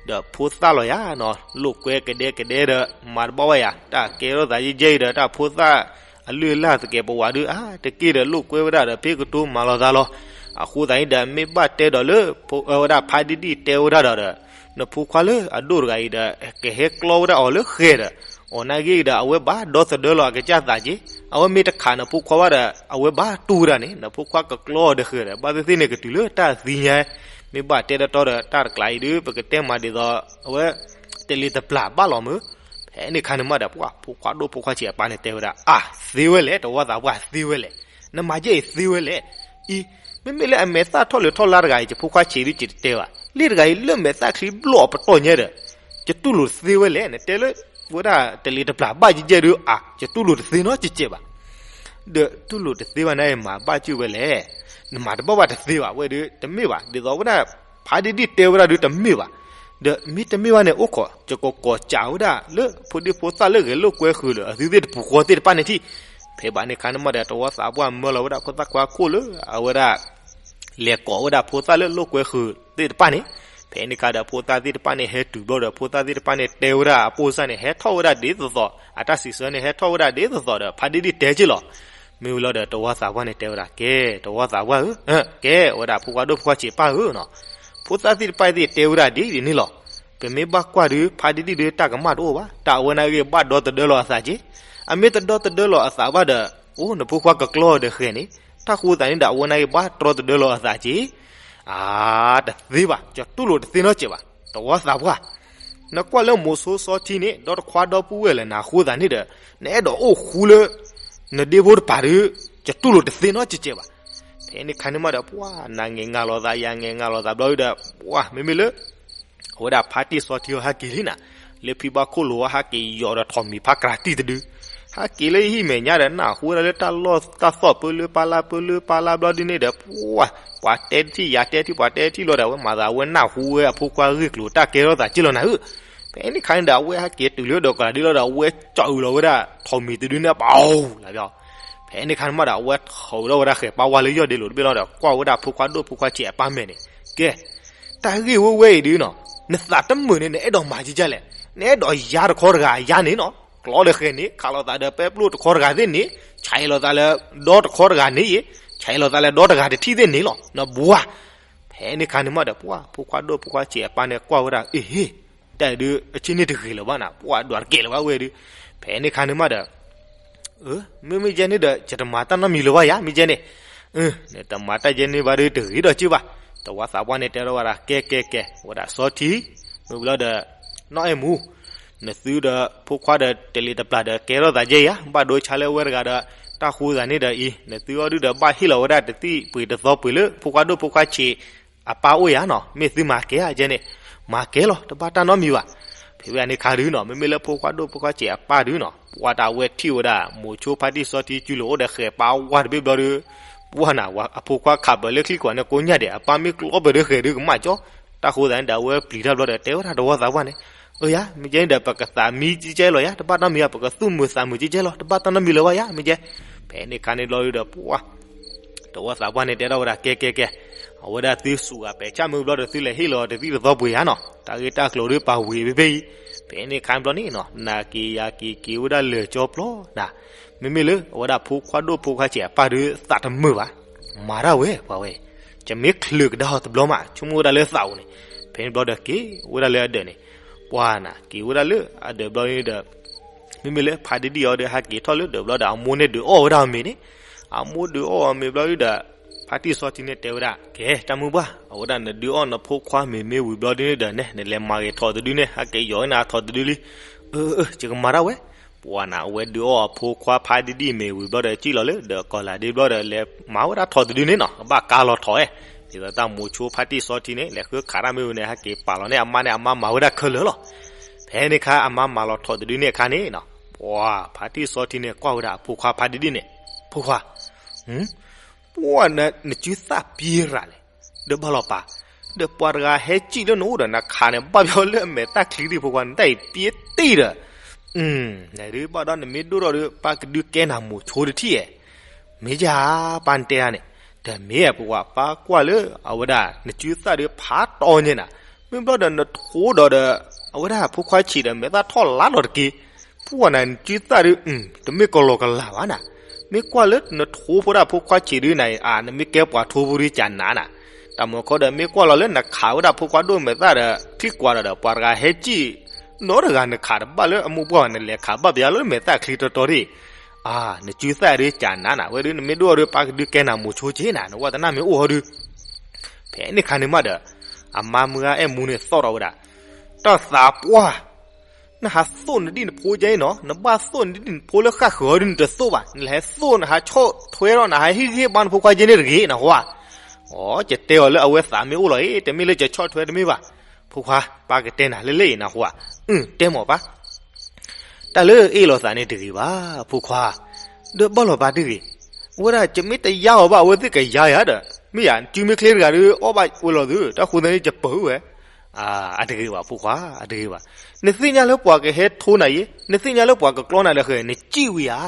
ဒီးဖိသၣ်လီၤယၤနီၤ, လိာ်ကွဲကဒဲကဒဲဒီး မၤတဘၣ်ဝဲယၤ, တၢ်ကဲထီၣ်သးယဲၢ်ယဲၢ်ဒီး တၢ်ဖိသၣ်အလုၢ်အလၢ်သကဲးပဝးဒုး အါတက့ၢ်ဒီး လိာ်ကွဲဝဲဒၣ်ဒီး ဖ့ကတိၤမၤလီၤသးလီၤ. အဃိသတးန့ၣ်ဒီး မ့ၢ်ဘၣ်တဲဒီးလၢ ဝဲဒၣ်ဖါဒံဒံၣ်တဲဝဲဒၣ်ဒီးဒီး နဖိခွါလၢအဒိၣ်တဂၤအံၤဒီး ကဟဲကျီဝဲဒၣ်အီၤလၢဃဲၤဒီး အီၤနာ်ဂ့ၢ်ဒီး အဝဲဘၣ်ဒီသဒၢလီၤအကစၢ်သးက့, အဝဲမ့ၢ်တခးနဖိခွါဘၣ်ဒီး အဝဲဘၣ်တူၢ်ဝဲဒၣ်န့ၣ် နဖိခွါကကျီအီၤဒီးဃဲၤဒီး ဘၣ်သ့ၣ်သ့ၣ်န့ၣ် ကတုၤလၢတၢ်သံညါ, မ့ၢ်ဘၣ်တဲတတီဒီး တၢ်တကျးအံၤဒုး ပကတဲမၤဒ်သိး အဝဲ တလ့ၤတပျၢ်ဘၣ်လီၤမုၢ်. ဖဲန့ၣ်ခါန့ၣ်မးဒီး ပှၤဖိခွါဒိၣ် ဖိခွါဆံးအပၢ်န့ၣ်တဲဝဲဒၣ်, အါ, သ့ဝဲလဲၣ်, တဝီသးပှၢ်သ့ဝဲလဲၣ်, နမၤယဲၢ်အံၤသ့ဝဲလဲၣ်. အံၤ, မ့မ့ၢ်လၢအမဲာ်သၣ်ထီၣ်လၢထီၣ်လါတဂၤအံၤ ယဖိခွါဆံးဒုး ယတတဲဘၣ်, လၢတဂၤအံၤလၢမဲာ်သၣ်ချံဘျီၣ်အပတီၢ်ညါဒီး ယတူၢ်လိာ်တသ့ဝဲလဲၣ်, နတဲလၢ ဝဲဒၣ်တလ့ၤတပျၢ်ဘၣ်ယဲၢ်ယဲၢ်ဒုး အါ, ယတူၢ်လိာ်တသ့နီတစဲးဘၣ်. ဒီးတူၢ်လိာ်တသ့ဘၣ်န့ၣ် မၤဘၣ်ကၢ်ဝဲလဲၣ်, နမၤတဘၣ်ဘၣ်တသ့ဘၣ်ဝဲဒုး တမ့ၢ်ဘၣ်, ဒ်သိးဝဲဒၣ် ဖါဒံဒံၣ်တဲဝဲဒၣ်ဒုးတမ့ၢ်ဘၣ်. ဒီးမ့ၢ်တမ့ၢ်ဘၣ်န့ၣ် အိၣ်ခိး ယကကိးစးဝဲဒၣ်လၢ ဖိဒံဖိသၣ်လၢဂဲၤလိာ်ကွဲဃုာ်လၢ အသုသ့ၣ်တပူၤဃီသ့ၣ်တဖၣ်န့ၣ်ထံၣ်. ဖဲဘၣ်န့ၣ်ခါန့ၣ်မးဒီး တဝီသးပှၢ်မၢလီၤဝဲဒၣ်ဖိသၣ်ခွါခိၣ်လၢ အဝဲဒၣ် လဲၤကိးဝဲဒၣ်ဖိသၣ်လၢလိာ်ကွဲဃုာ်သ့ၣ်တဖၣ်န့ၣ်. ဖဲန့ၣ်ခါဒီး ဖိသၣ်သ့ၣ်တဖၣ်န့ၣ် ဟဲတုၤဘျီဒီး ဖိသၣ်သ့ၣ်တဖၣ်န့ၣ် တဲဝဲဒၣ်အပိၢ်စၢ်န့ၣ် ဟဲထီၣ်ဝဲဒၣ်ဒ်သိးသိး, အတၢ်စံးဆၢန့ၣ် ဟဲထီၣ်ဝဲဒၣ်ဒ်သိးသိးဒီး ဖါဒံဒံၣ်တဲက့ၢ်လီၤ. မ့ၢ်ဝံၤလီၤဒီး တဝီသးပှၢ်န့ၣ်တဲဝဲဒၣ်, ကဲ တဝီသးပှၢ်ဧၢ, ကဲ ဝဲဒၣ်ဖိခွါဒိၣ် ဖိခွါဆံးပၢ်ဧၢနီၤ, ဖိသၣ်သ့ၣ်တဖၣ်သ့ၣ်တဲဝဲဒၣ်ဒ်အံၤန့ၣ်လီၤ. ပမ့ၢ်ဘၣ်ကွၢ်ဒုး ဖါဒံဒံၣ်ဒုး တၢ်ကမၣ်တအိၣ်ဘၣ်, တၢ်အဝဲနာ်ဂ့ၢ် ဘၣ်ဒီသဒၢလီၤအသးက့, အမ့ၢ်တဒီသဒၢလီၤအသးဘၣ်ဒီး အိၣ် နဖိခွါကကျီဒီးဃဲၤန့ၣ်, တၢ်ဃိသးန့ၣ်ဒီး အဝဲနာ်ဂ့ၢ် ဘၣ်တြီသဒၢလီၤအသးက့. အါ, တသ့ဘၣ်, ယတူၢ်လိာ်တသ့နီတစဲးဘၣ်, တဝီသးပှၢ်. နကွၢ်လၢမိၤဆိစီထံန့ၣ် ဒီတခွါဒီပုၢ်ဝဲၢ်လဲၣ် နဃိသးန့ၣ်ဒီး နအဲၣ်ဒိးအိၣ်ဃူလၢ နဒ့ဖိတပၤဒီး ယတူၢ်လိာ်တသ့နီတစဲးဘၣ်. ဖဲန့ၣ်ခါန့ၣ်မးဒီး ပှၤ နၤငဲၤငါလီၤသး ယၤငဲၤငါလီၤသးဘျီဒီး ပှၤ မ့မ့ၢ်လၢ အဝဲဒၣ်ဖါတံၢ်စီထံဟီ ဟဲက့ၤလံနၤ, လၢဖံဘၣ်ခိၣ်လိၤဟီဟဲက့ၤယီၤဒီးထိးမံၤဖးကြၢးတံၢ်တဒု, ဟဲက့ၤလၢဟံၣ်မဲာ်ညါဒီး နၢ်ဟူဝဲဒၣ်လၢတၢ်လီၢ်တၢ်သီၣ်ပၢလၢပၢ်လၢ်ပၢလၢပၢ်လၢ်ဘျီဒုန့ၣ်ဒီး ပှၤ ပှၤတဲတထံၣ်ယၤတဲတထံၣ် ပှၤတဲတထံၣ်လီၤဒီး အဝဲမၤသး အဝဲနၢ်ဟူဝဲအဖိခွါဂ့ၢ်ကျိၤတၢ်ကဲထီၣ်သးက့ၢ်လီၤနၤဧၢ. ဖဲန့ၣ်ခါန့ၣ်ဒီး အဝဲဟဲက့ၤတုၤလၢဒီးကလးဒုလီၤဒီး အဝဲကၠီအုးလီၤဝဲဒၣ်ထိးမံၤတဒုန့ၣ် ပအိၣ်လၢပျီ ဖဲန့ၣ်ခါန့ၣ်မးဒီး အဝဲထီၣ်ဝဲဒၣ်ဝဲဒၣ်ဃဲၤပာ်ဝါလၢယီၢ်ဒ့လိာ်တဘ့ၣ်လီၤဒီး ကွၢ်ဝဲဒၣ်ဖိခွါဒိၣ်ဖိခွါဆံးအပၢ်မဲာ်န့ၣ်, ကဲ, တၢ်ဂ့ၢ်ဝဲဝဲအံၤဒုနီၤ, နသးတမုာ်န့ၣ် နအဲၣ်ဒိးမၤကကလဲၣ်, နအဲၣ်ဒိးယါတခီတဂၤယါန့ၣ်နီၤ, ကျီဒီးဃဲၤန့ၣ် ခးလိာ်သးဒီးပဲပျိၢ်တခီတဂၤသ့ၣ်န့ၣ်, ဆဲးလိာ်သးလၢဒီတခီတဂၤန့ၣ်ယဲ, ဆဲးလိာ်သးလၢဒီတဂၤတထံၣ်သ့ၣ်န့ၣ်လီၤ, နဘှါ ဖဲန့ၣ်ခါန့ၣ်မးဒီး ပှၤ ဖိခွါဒိၣ်ဖိခွါဆံးအပၢ်န့ၣ်ကွၢ်ဝဲဒၣ်, အ့ဟ့, တၢ်အံၤဒုး အဆ့ၣ်န့ၣ်တဂ့ၤလၢၤဘၣ်နၤ, ပှၤဒွးတကဲလၢၤဘၣ်ဝဲဒုး, ဖဲန့ၣ်ခါန့ၣ်မးဒီး မ့မ့ၢ်ယဲန့ၣ်ဒီး ယတမၤတၢ်နီတမံၤလၢၤဘၣ်ယၤ, မ့ၢ်ယဲန့ၣ်, နတမၤတၢ်ယဲန့ၣ်ဘၣ်ဒီး တဂ့ၤဒီးက့ဘၣ်, တဝီသးပှၢ်န့ၣ်တဲထီၣ်ဝဲဒၣ် ကဲကဲကဲ, ဝဲဒၣ်စီထံ, မ့ၢ်ဝံၤလီၤဒီး နီၢ်အဲၣ်မူ နသုဒီးဖိခွါဒီးတလ့ၤတပျၢ်ဒီးကဲထီၣ်သးယဲၢ်ယၤ, ဘၣ်ဒိဆါလၢဝဲတဂၤဒီး, တၢ်ဃိသးန့ၣ်ဒီးအံၤ နသုအီၤဒုဒီးဘၣ်ဟ့ၣ်လီၤဝဲဒၣ်တသံၣ်ပှ့ၤတသီပှ့ၤလၢ ဖိခွါဒိၣ်ဖိခွါဆံးအပၢ်အိၣ်ယၤနီၤ, မ့ၢ်သုမၤကဲဧါယဲန့ၣ်, မၤကဲလီၤ တဘၣ်တၢ်နီတမံၤဘၣ်. ဖဲဝဲန့ၣ်ခါဒုနီၤ မ့မ့ၢ်လၢဖိခွါဒိၣ်ဖိခွါဆံးအပၢ်ဒုနီၤ ပှၤတၢ်ဝဲထံၣ်ဝဲဒၣ် မိၤဆိဖါတံၢ်စီထံ စုလိာ်အိၣ်ဒီးဃဲၤပာ်ဝါတဘ့ၣ်ဘျီဒီး ပှၤနၤ အဖိခွါခးပၢၤလၢချံကွၢ်န့ၣ်ကိးညါဒဲး အပၢ်မ့ၢ်ကျီပၢၤဒီးဃဲၤဒုကမၣ်ကၠီ, တၢ်ဃိသးန့ၣ်ဒီး အဝဲပျံၤတၢ်ဘျီဒီး တဲဝဲဒၣ်တဝီသးပှၢ်န့ၣ်, အၢယၤ မ့ၢ်ကဲန့ၣ်ဒီး ပကသးမံကဲလီၤယၤ တဘၣ်နီတမံၤဘၣ်, ပကသူၣ်မုာ်သးမုာ်ကဲလီၤ တဘၣ်တၢ်နီတမံၤလၢၤဘၣ်ယၤ မ့ၢ်ကဲ. ဖဲန့ၣ်ခါန့ၣ်ဘျီဒီး ပှၤ တဝီသးပှၢ်န့ၣ်တဲထီၣ်ဝဲဒၣ် ကဲကဲကဲ, အဝဲဒၣ်သုစူးဂၤပဲာ်ဆၣ်မုၢ်ဘျီဒီး သုလဲၤဟ့ၣ်လီၤတသံၣ်တသီပှ့ၤယၤနီၤ, တၢ်ဂ့ၢ်တၢ်ကျိၤဒုပာ်ဝံၤဖဲဖဲအံၤ. ဖဲန့ၣ်ခါဘျီန့ၣ်နီၤ နၤက့ၤယၤက့ၤက့ၤဝဲဒၣ်လၢာ်ကၠီပျီနၤ, မ့မ့ၢ်လၢအဝဲဒၣ်ဖိခွါဒိၣ်ဖိခွါဆံးအပၢ်ဒုးသးတမုာ်ဘၣ်, မၤတၢ်ဝဲပှၤဝဲ, ယမ့ၢ်ချုးကဒါအီၤတဘျီမး ဆိကမိၣ်ဝဲဒၣ်လၢသးအိၣ်န့ၣ်, ဖဲန့ၣ်ဘျီဒီးက့ၤဝဲဒၣ်လၢအဒၢးန့ၣ်, ပှၤနၤ က့ၤဝဲဒၣ်လၢအဒၢးဘျီန့ၣ်ဒီး မ့မ့ၢ်လၢဖါတံၢ်ဒံၣ်အီၤဒီး ဟဲက့ၤထီၣ်လၢဒၢးဘျီဒီး အမိၢ်န့ၣ်ဒုးအီၣ်ဝဲဒၣ်အီၤမ့ၤန့ၣ်, အမိၢ်ဒုးအီၣ်အီၤမ့ၤဘျီဒီး ဖါတံၢ်စီထံန့ၣ်တဲဝဲဒၣ်, ကဲ တၢ်မုၢ်ပှၢ် အဝဲဒၣ်နဒုးအီၣ်နဖိခွါမ့ၤမ့ၢ်ဝံၤဘျီဒ်န့ၣ်ဒီး နဲ နလဲၤမၤဂ့ၤထီၣ်တဒုန့ၣ် ဟဲက့ၤယီၤနၤထီၣ်တဒုလံ. အၢ အၢ ယကမၤတၢ်ဝဲ. ပှၤနၤ အဝဲဒုးအီၣ်အဖိခွါဖါတံၢ်ဒံၣ်မ့ၤဝံၤဘျီဒီး စံၣ်လီၤလၢဒၢးကီၤလၤဒ့ဘျီဒီး လဲၤမၤဝဲဒၣ်ထီၣ်တဒုန့ၣ်နီၤ, ကဘၣ်ကါလီၤထီၣ်ဝဲ. ဒ်သိးတၢ်မိၤဆိဖါတံၢ်စီထံန့ၣ် လဲၤဃုခးတၢ်မ့ၢ်ဝံၤန့ၣ် ဟဲက့ၤပာ်လီၤန့ၢ်အမါန့ၣ် အမါမၤဝဲဒၣ်ခဲလၢာ်လီၤ. ဖဲန့ၣ်အခါ အမါမၤလီၤထီၣ်တဒုန့ၣ်အခါန့ၣ်နီၤ, ပှၤဖါတံၢ်စီထံန့ၣ် ကွၢ်ဝဲဒၣ်အဖိခွါဖါတံၢ်ဒံၣ်န့ၣ်, ဖိခွါ ပှၤနစုသၣ်ပံရၤလဲၣ်, ဒီးဘၣ်လီၤပာ်, ဒီးပှၤတဂၤဟဲစံၣ်လၢနအိၣ်ဒီး နခးန့ၣ် ဘၣ်ပယီၤလၢအမဲာ်သၣ်ချံဒံး ဖိခွါ နတၢ်အံၤပံတံၢ်ဒီး, နဒုးဘၣ်ဒီးနမ့ၢ်ဒိၣ်ထီၣ်ဒီး ပၢ်ကဒုးကဲနၤမိၤဆိတထံၣ်ဧါ. မ့ၢ်ယၤ ပၢ်နတဲဧါန့ၣ်, တမ့ၢ်ဧါ ဖိခွါ ပၢ်ကွၢ်လၢအဝဲဒၣ် နစုသၣ်ဒီးဖးတီညါနၤ, မ့ၢ်ဘျီဒီးနထိဒီးဒီး အဝဲဒၣ်ဖိခွါဆံးဒီး မဲာ်သၣ်ထီၣ်လါလီၤတက့ၢ်. ပှၤနၤ နစုသၣ်ဒီး တမ့ၢ်ကလီၤကလးဘၣ်နၤ, မ့ၢ်ကွၢ်လၢနထိဖိဒၣ်ဖိခွါဆံးဒုးနၤအံၤ နမ့ၢ်ကဲပှၤထိဖိဒုးကနၤနၤ, တၢ်မၤခီဒီး မ့ၢ်ကွၢ်လီၤလၢနခးဝဲဒၣ်ဖိခွါဒိၣ်မဲာ်သၣ်ဒီး ချံကွၢ်ဒီးဒီး ပှၤတဂၤဟဲစံၣ် နီတဂၤနခးတဘၣ်လၢအမိၢ်ပှၢ်ဘၣ် နလဲၤခးဘၣ်ပယီၤလၢမဲာ်သၣ်ချံတီတီဒံး, နစုသၣ်ဒုးကနၤနၤ ဝဲဒုး နမ့ၢ်ဒိၣ်ဒီး ပၢ်ကဒုးကဲနၤမိၤဆိက့ၤနၤ နဝဲတနၢ်မ့ၢ်အိၣ်ဟီဒုး. ဖဲန့ၣ်အခါန့ၣ်မးဒီး အမါမုၢ်ဂၤအဲၣ်မူန့ၣ်သီၣ်ထီၣ်ဝဲဒၣ်, တၢ်သးပှၢ် နဟးသိၣ်နဒံၣ်နဖိကဲအံၤနီၤ, နဘၣ်သိၣ်နဒံၣ်နဖိလၢဃၣ်ဃၢၤအီၤဒုး နတသိၣ်ဘၣ်, နဟဲသိၣ် နဟးဆီၣ်ထွဲထီၣ် နဟးဟ့ၣ်ဂံၢ်ဟ့ၣ်ဘါနဖိခွါကဲန့ၣ်တဂ့ၤ နဟါ. အိ ယတဲအီၤလၢအဝဲသးမ့ၢ်အိၣ်လီၤအံၤ တမ့ၢ်လၢယဆီၣ်ထွဲတမ့ၢ်ဘၣ်. ဖိခွါ ပၢ်ကတဲနၤလၢလၢအံၤ နဟါ. အု တဲမ့ၢ်ပၢ် တၢ်လၢအ့ၣ်လိာ်သးန့ၣ်တဂ့ၤဘၣ် ဖိခွါ, ဒီးဘၣ်လီၤပာ်တဂ့ၤ. အဝဲဒၣ်ကမ့ၢ်တယါအီၤဘၣ် အဝဲသ့ၣ်ကယါယၤဒီး မ့ၢ်ယၤ စုမ့ၢ်ချ့တဂၤဒီး အီၣ်ဘၣ်ဝဲလီၤသု တၢ်ဃိသတးန့ၣ် ယပၢၤဝဲ. အတဂ့ၤဘၣ် ဖိခွါ အတဂ့ၤဘၣ်. နသ့ၣ်ညါလၢပှၤကဟဲထိနၤအံၤ, နသ့ၣ်ညါလၢပှၤကကျီနၤလၢဃဲၤ နစံၣ်ဝံၤဧါ.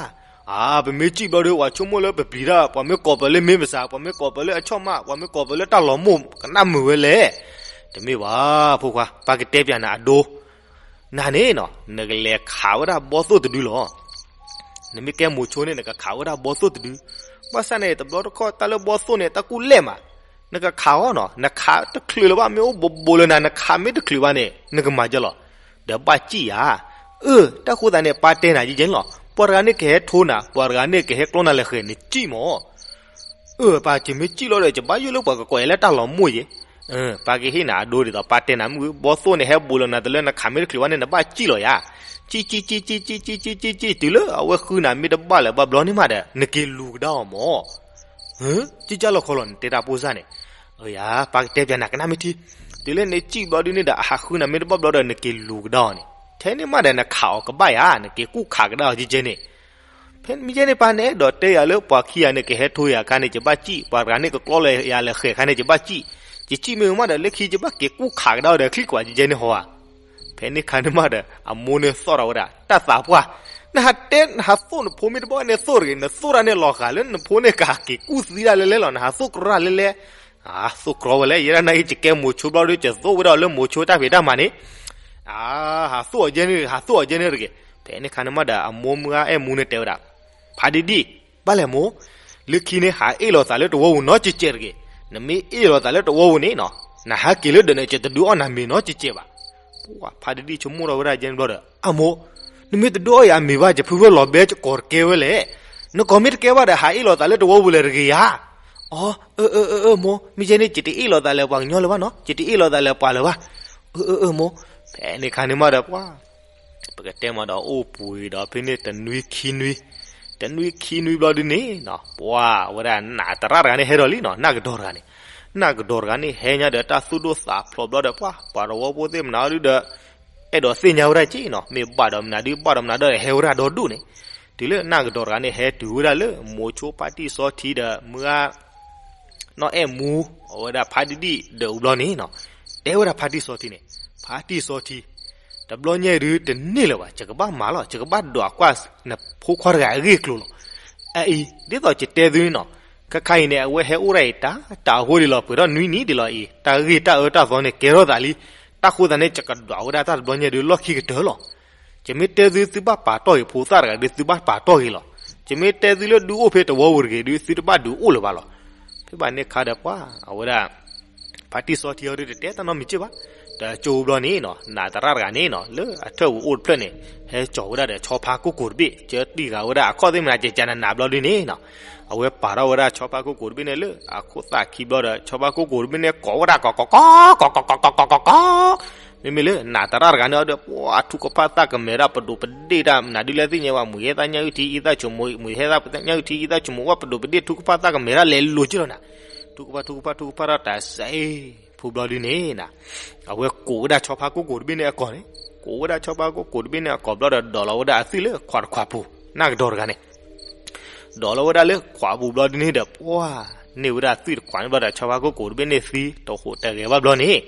အ ပမ့ၢ်စံၣ်ဘျီဒီး ပှၤဆိကမိၣ်လၢပပျံၤတၢ် ပှၤမ့ၢ်ကိးပၢၤလၢမ့ၢ်ပစး ပှၤမ့ၢ်ကိးပၢၤလၢအဆီၣ်မး ပှၤမ့ၢ်ကိးပၢၤလၢတၢ်လီၤမိၢ်ကနၣ်မုာ်ဝဲလဲၣ်. တမ့ၢ်ဘၣ် ဖိခွါ ပၢ်ကတဲပျးနၤအဒိ နၤန့ၣ်နီၤ နကလဲၤခးဝဲဒၣ်ဘီသိၣ်တဒုလီၤ. နမ့ၢ်ကဲမိၤဆိန့ၣ် နကခးဝဲဒၣ်ဘီသိၣ်တဒု. ဘၣ်ဆၣ်န့ၣ် တဘျီတခီၣ် တၢ်လၢဘီသိၣ်န့ၣ် တၢ်ကူၣ်လဲၢ်မး, နကခးအီၤနီၤ နခးတချုးလၢၤဘၣ် မ့ၢ်အိၣ်ဘူးဘူးလၢနၤ နခးမ့ၢ်တချုးဘၣ်န့ၣ် နကမၤယဲလီၤ. ဒီးဘၣ်စံၣ်ဧါ. အၢ တၢ်ဃိသတးန့ၣ် ပၢ်တဲနၤယဲယဲန့ၣ်လီၤ. ပှၤတဂၤန့ၣ်ကဟဲထိနၤ ပှၤတဂၤန့ၣ်ကဟဲကျီနၤလၢဃဲၤ နစံၣ်မး အၢ ပၢ် ယမ့ၢ်စံၣ်လီၤဒီး ယဘၣ်ယိၣ်လၢပှၤကကိးယၤလၢတၢ်လီၤမိၢ်ယဲ. ပၢ်ကဟ့ၣ်နၤအဒိဒ်သိး ပၢ်တဲနၤမုၢ် ဘီသိၣ်န့ၣ် ဟဲဘူးလီၤနၤတလၢ နခးမ့ၢ်တချုးဘၣ်န့ၣ် နဘၣ်စံၣ်လီၤယၤ. စံၣ် စံၣ် စံၣ် စံၣ် တုၤလၢအဝဲဃုနၤမ့ၢ်တဘၣ်လၢၤဘၣ်ဘျီန့ၣ်မးဒီး နက့ၤလူၤကဒါအီၤမး. ဟၢ ကၢ်ကၢ်လီၤခီလီၤ နတဲတၢ်ပိၢ်စၢ်န့ၣ်. အၢယၤ ပၢ်ကတဲပျးနၤကနၣ်မ့ၢ်ထံ, တုၤလၢနစံၣ်ဘျီဒုန့ၣ်ဒီး အဟးဃုနၤမ့ၢ်တဘၣ်ဘျီဒီး နက့ၤလူၤကဒါအီၤန့ၣ်. ထဲန့ၣ်မးဒီး နခးအီၤကဘၣ်ယၤ နက့ၤကူၣ်ခးကဒါအီၤကဲကဲန့ၣ်. ဖဲမ့ၢ်ကဲန့ၣ် ပၢ်န့ၣ်အဲၣ်ဒိးတဲယၤလၢ ပှၤခံဂၤန့ၣ် ကဟဲထိယၤအခါန့ၣ် ယဘၣ်စံၣ်, ပှၤတဂၤန့ၣ် ကကျီလၢယၤလၢဃဲၤအခါန့ၣ် ယဘၣ်စံၣ်, ယစံၣ်မ့ၢ်ဝံၤမးဒီး လၢခံ ယဘၣ်က့ၤကူၣ်ခးကဒါအီၤဒီး ချံကွၢ်ကဲကဲန့ၣ်ဟီဧါ. ဖဲန့ၣ်အခါန့ၣ်မးဒီး အမိၢ်န့ၣ်သီၣ်ထီၣ်ဝဲဒၣ် တၢ်သးပှၢ်, နဟးတဲ နဟးသိၣ်နဖိမ့ၢ်တဘၣ်န့ၣ်သိၣ်တဂ့ၤ, နသိၣ်တၢ်န့ၣ်လီၤဂာ်လၢနဖိန့ၣ် ကဟးက့ၤကူၣ်သံတၢ်လဲလဲလီၤ, နဟးသိၣ်ကြီတၢ်လဲလဲ. အၢ သိၣ်ကြီဝဲလဲၣ်, ယဲဒၣ်နာ်က့ ယကဲမိၤဆိဘျီဒီး ယသိၣ်ဝဲဒၣ်လၢမိၤဆိတၢ်ဖံးတၢ်မၤန့ၣ်. အၢ ဟးသိၣ်အီၤကဲန့ၣ် ဟးသိၣ်အီၤကဲန့ၣ်တဂ့ၤ. ဖဲန့ၣ်အခါန့ၣ်မးဒီး အမိၢ်မုၢ်ဂၤအဲၣ်မူန့ၣ်တဲဝဲဒၣ် ဖါဒံၣ်ဒံၣ်, ဘၣ်လဲၣ်မိၢ်, လၢခံန့ၣ် ဟးအ့ၣ်လိာ်သးလၢတဝီပူၤနီတကဲးတဂ့ၤ. နမ့ၢ်အ့ၣ်လိာ်သးလၢတဝီပူၤန့ၣ်နီၤ, နဟးက့ၤလၢဒၢးန့ၣ် ယတဒုးအီၣ်နၤမ့ၤနီတကဲးဘၣ်. ပှၤဖါဒံၣ်ဒံၣ်ဆိကမိၣ်ထီၣ်ဝဲဒၣ်ကဲန့ၣ်ဘျီဒီး အမိၢ်, နမ့ၢ်တဒုးအီၣ်ယၤမ့ၤဘၣ် ယဖုဖုလီၤဘဲကီၢ်တကဲဝဲလဲၣ်. နကီၢ်မ့ၢ်တကဲဘၣ်ဒီး ဟးအ့ၣ်လိာ်သးလၢတဝီပူၤလဲၣ်တဂ့ၤဧါ. အၢ အၢ အၢ အၢ မိၢ်, မ့ၢ်ကဲန့ၣ် ယတအ့ၣ်လိာ်သးလၢပှၤကညီလၢၤဘၣ်နီၤ, ယတအ့ၣ်လိာ်သးလၢပှၤလၢၤဘၣ်. အၢ အၢ အၢ မိၢ်. ဖဲန့ၣ်အခါန့ၣ်မးဒီးပှၤ ပကတဲမးဒီးအိၣ်ပှဲၤဒီးဖဲန့ၣ်တနွံခံနွံ, တနွံခံနွံဘျီဒုန့ၣ်နီၤ, ပှၤဝဲဒၣ်နးတရၣ်တဂၤန့ၣ်ဟဲဒီးလံနီၤ, နၢ်ကဒီးတဂၤန့ၣ်, နၢ်ကဒီးတဂၤန့ၣ်ဟဲညါဒီးတၢ်သူၣ်ဒိၣ်သးဖျိးဘျီဒီး ပှၤ ပှၤတဝီဖိသ့ၣ်မနုၤဒုဒီး အဲၣ်ဒိးသ့ၣ်ညါဝဲဒၣ်က့နီၤ, မ့ၢ်ဘၣ်ဒီးမနုၤဒု ဘၣ်ဒီးမနုၤဒီးဟဲဝဲဒၣ်ဒီဒူၣ်န့ၣ်, တုၤလၢနၢ်ကဒီးတဂၤန့ၣ် ဟဲတုၤဝဲဒၣ်လၢမိၤဆိဖါတံၢ်စီထံဒီး မုၢ်ဂၤ နီၢ်အဲၣ်မူ အဝဲဒၣ်ဖါဒံၣ်ဒံၣ်ဒီးအူဘျီန့ၣ်နီၤ, တဲဝဲဒၣ်ဖါတံၢ်စီထံန့ၣ်, ဖါတံၢ်စီထံ, တဘျီညါဒုတန့ၢ်လၢၤဘၣ်, ယကဘၣ်မၤလီၤ, ယကဘၣ်ဒွးကွၢ်နဖိခွါတဂၤအဂ့ၢ်အကျိၤလီၤ. အအံၤ ဒ်သိးယတဲသုန့ၣ်နီၤ, ခဲခါအံၤန့ၣ် အဝဲဟဲအိၣ်ဒၣ်အံၤ တၢ်တၢ်အဃိဒ်လီၤ, ပှဲၤထီၣ်နွံနံၣ်ဒ်လီၤအံၤ, တၢ်ဂ့ၢ်တၢ်အၢတၢ်သီန့ၣ် ကဲထီၣ်သးလံ, တၢ်ဃိသးန့ၣ် ယကဒွးဝဲဒၣ်တၢ်တဘျီညါဒုလီၢ်ခံကတၢၢ်လီၤ. ယမ့ၢ်တဲသု သုဘၣ်ပာ်တီၢ်ဂ့ၤ, ဖိသၣ်တဂၤဒု သုဘၣ်ပာ်တီၢ်ဂ့ၤလီၤ. ယမ့ၢ်တဲသုလၢဒုးအိၣ်ဖဲတဝီပူၤတဂ့ၤဒု သုတဘၣ်ဒုးအိၣ်လၢၤဘၣ်လီၤ. ဖဲဘၣ်န့ၣ်အခါဒီးပှၤ အဝဲဒၣ် ဖါတံၢ်စီထံအီၤဒုတတဲတၢ်နီတမံၤက့ဘၣ်, တကၠိဘျီန့ၣ်နီၤ နးတရၣ်တဂၤန့ၣ်နီၤ လၢအထၢၣ်ပူၤအိၣ်တဖျၢၣ်န့ၣ် ဟဲကၠီၤဝဲဒၣ်ဒီးဆီဖါကိၢ်ကိၤတဘ့ၣ် ကၢတံၢ်ဃာ်ဝဲဒၣ်အခီၣ်သ့ၣ်မနၤ ကကနနးဘျီဒုန့ၣ်နီၤ အဝဲပာ်ထီၣ်ဝဲဒၣ်ဆီဖါကိၢ်ကိၤတဘ့ၣ်န့ၣ်လၢအခိၣ်သၣ်ခံဘျီဒီး ဆီဖါကိၢ်ကိၤတဘ့ၣ်န့ၣ် ကိးဝဲဒၣ်ကီးကီးကီး ကီးကီးကီးကီးကီး မ့မ့ၢ်လၢနးတရၣ်တဂၤန့ၣ်ဒီး ပှၤထူကဖၣ်သၣ်ကမဲာ်ဒၣ်ပဒိးပဒ့ၣ်တၢ် မနုၤဒုလဲၣ်သ့ၣ်ညါဝဲ မုၢ်ဟဲသၣ်ညၣ်အုၣ်ထံ အံသၣ်ဆိမိၣ် မုၢ်ဟဲသၣ်ညၣ်အုၣ်ထံ အံသၣ်ဆိမိၣ်ဝဲ ပဒိးပဒ့ၣ်ထူကဖၣ်သၣ်ကမဲာ်ဒၣ်လဲၤလိၤက့လီၤနၤ ထူကဖၣ်ထူကဖၣ်ထူကဖၣ်ထီၣ်တၢ်စဲအ့ ဖိဘျီဒုန့ၣ်နၤ အဝဲကိးဝဲဒၣ်ဆီဖါကိၢ်ကိၤတဘ့ၣ်န့ၣ်အကိးန့ၣ် ကိးဝဲဒၣ်ဆီဖါကိၢ်ကိၤတဘ့ၣ်န့ၣ်အကိးဘျီဒီး ဒိးလီၤဝဲဒၣ်အသွံၣ်လၢခွးတခွးပူၤ နၢ်ကဒီးတဂၤန့ၣ် ဒိးလီၤဝဲဒၣ်လၢခွးပူၤဘျီဒုန့ၣ်ဒီး ပှၤန့ၢ်ဝဲဒၣ်သွံၣ်တခွးန့ၣ်ဘျီဒီး ဆီဖါကိၢ်ကိၤတဘ့ၣ်န့ၣ်သံ တဟူးတဂဲၤဘၣ်ဘျီန့ၣ်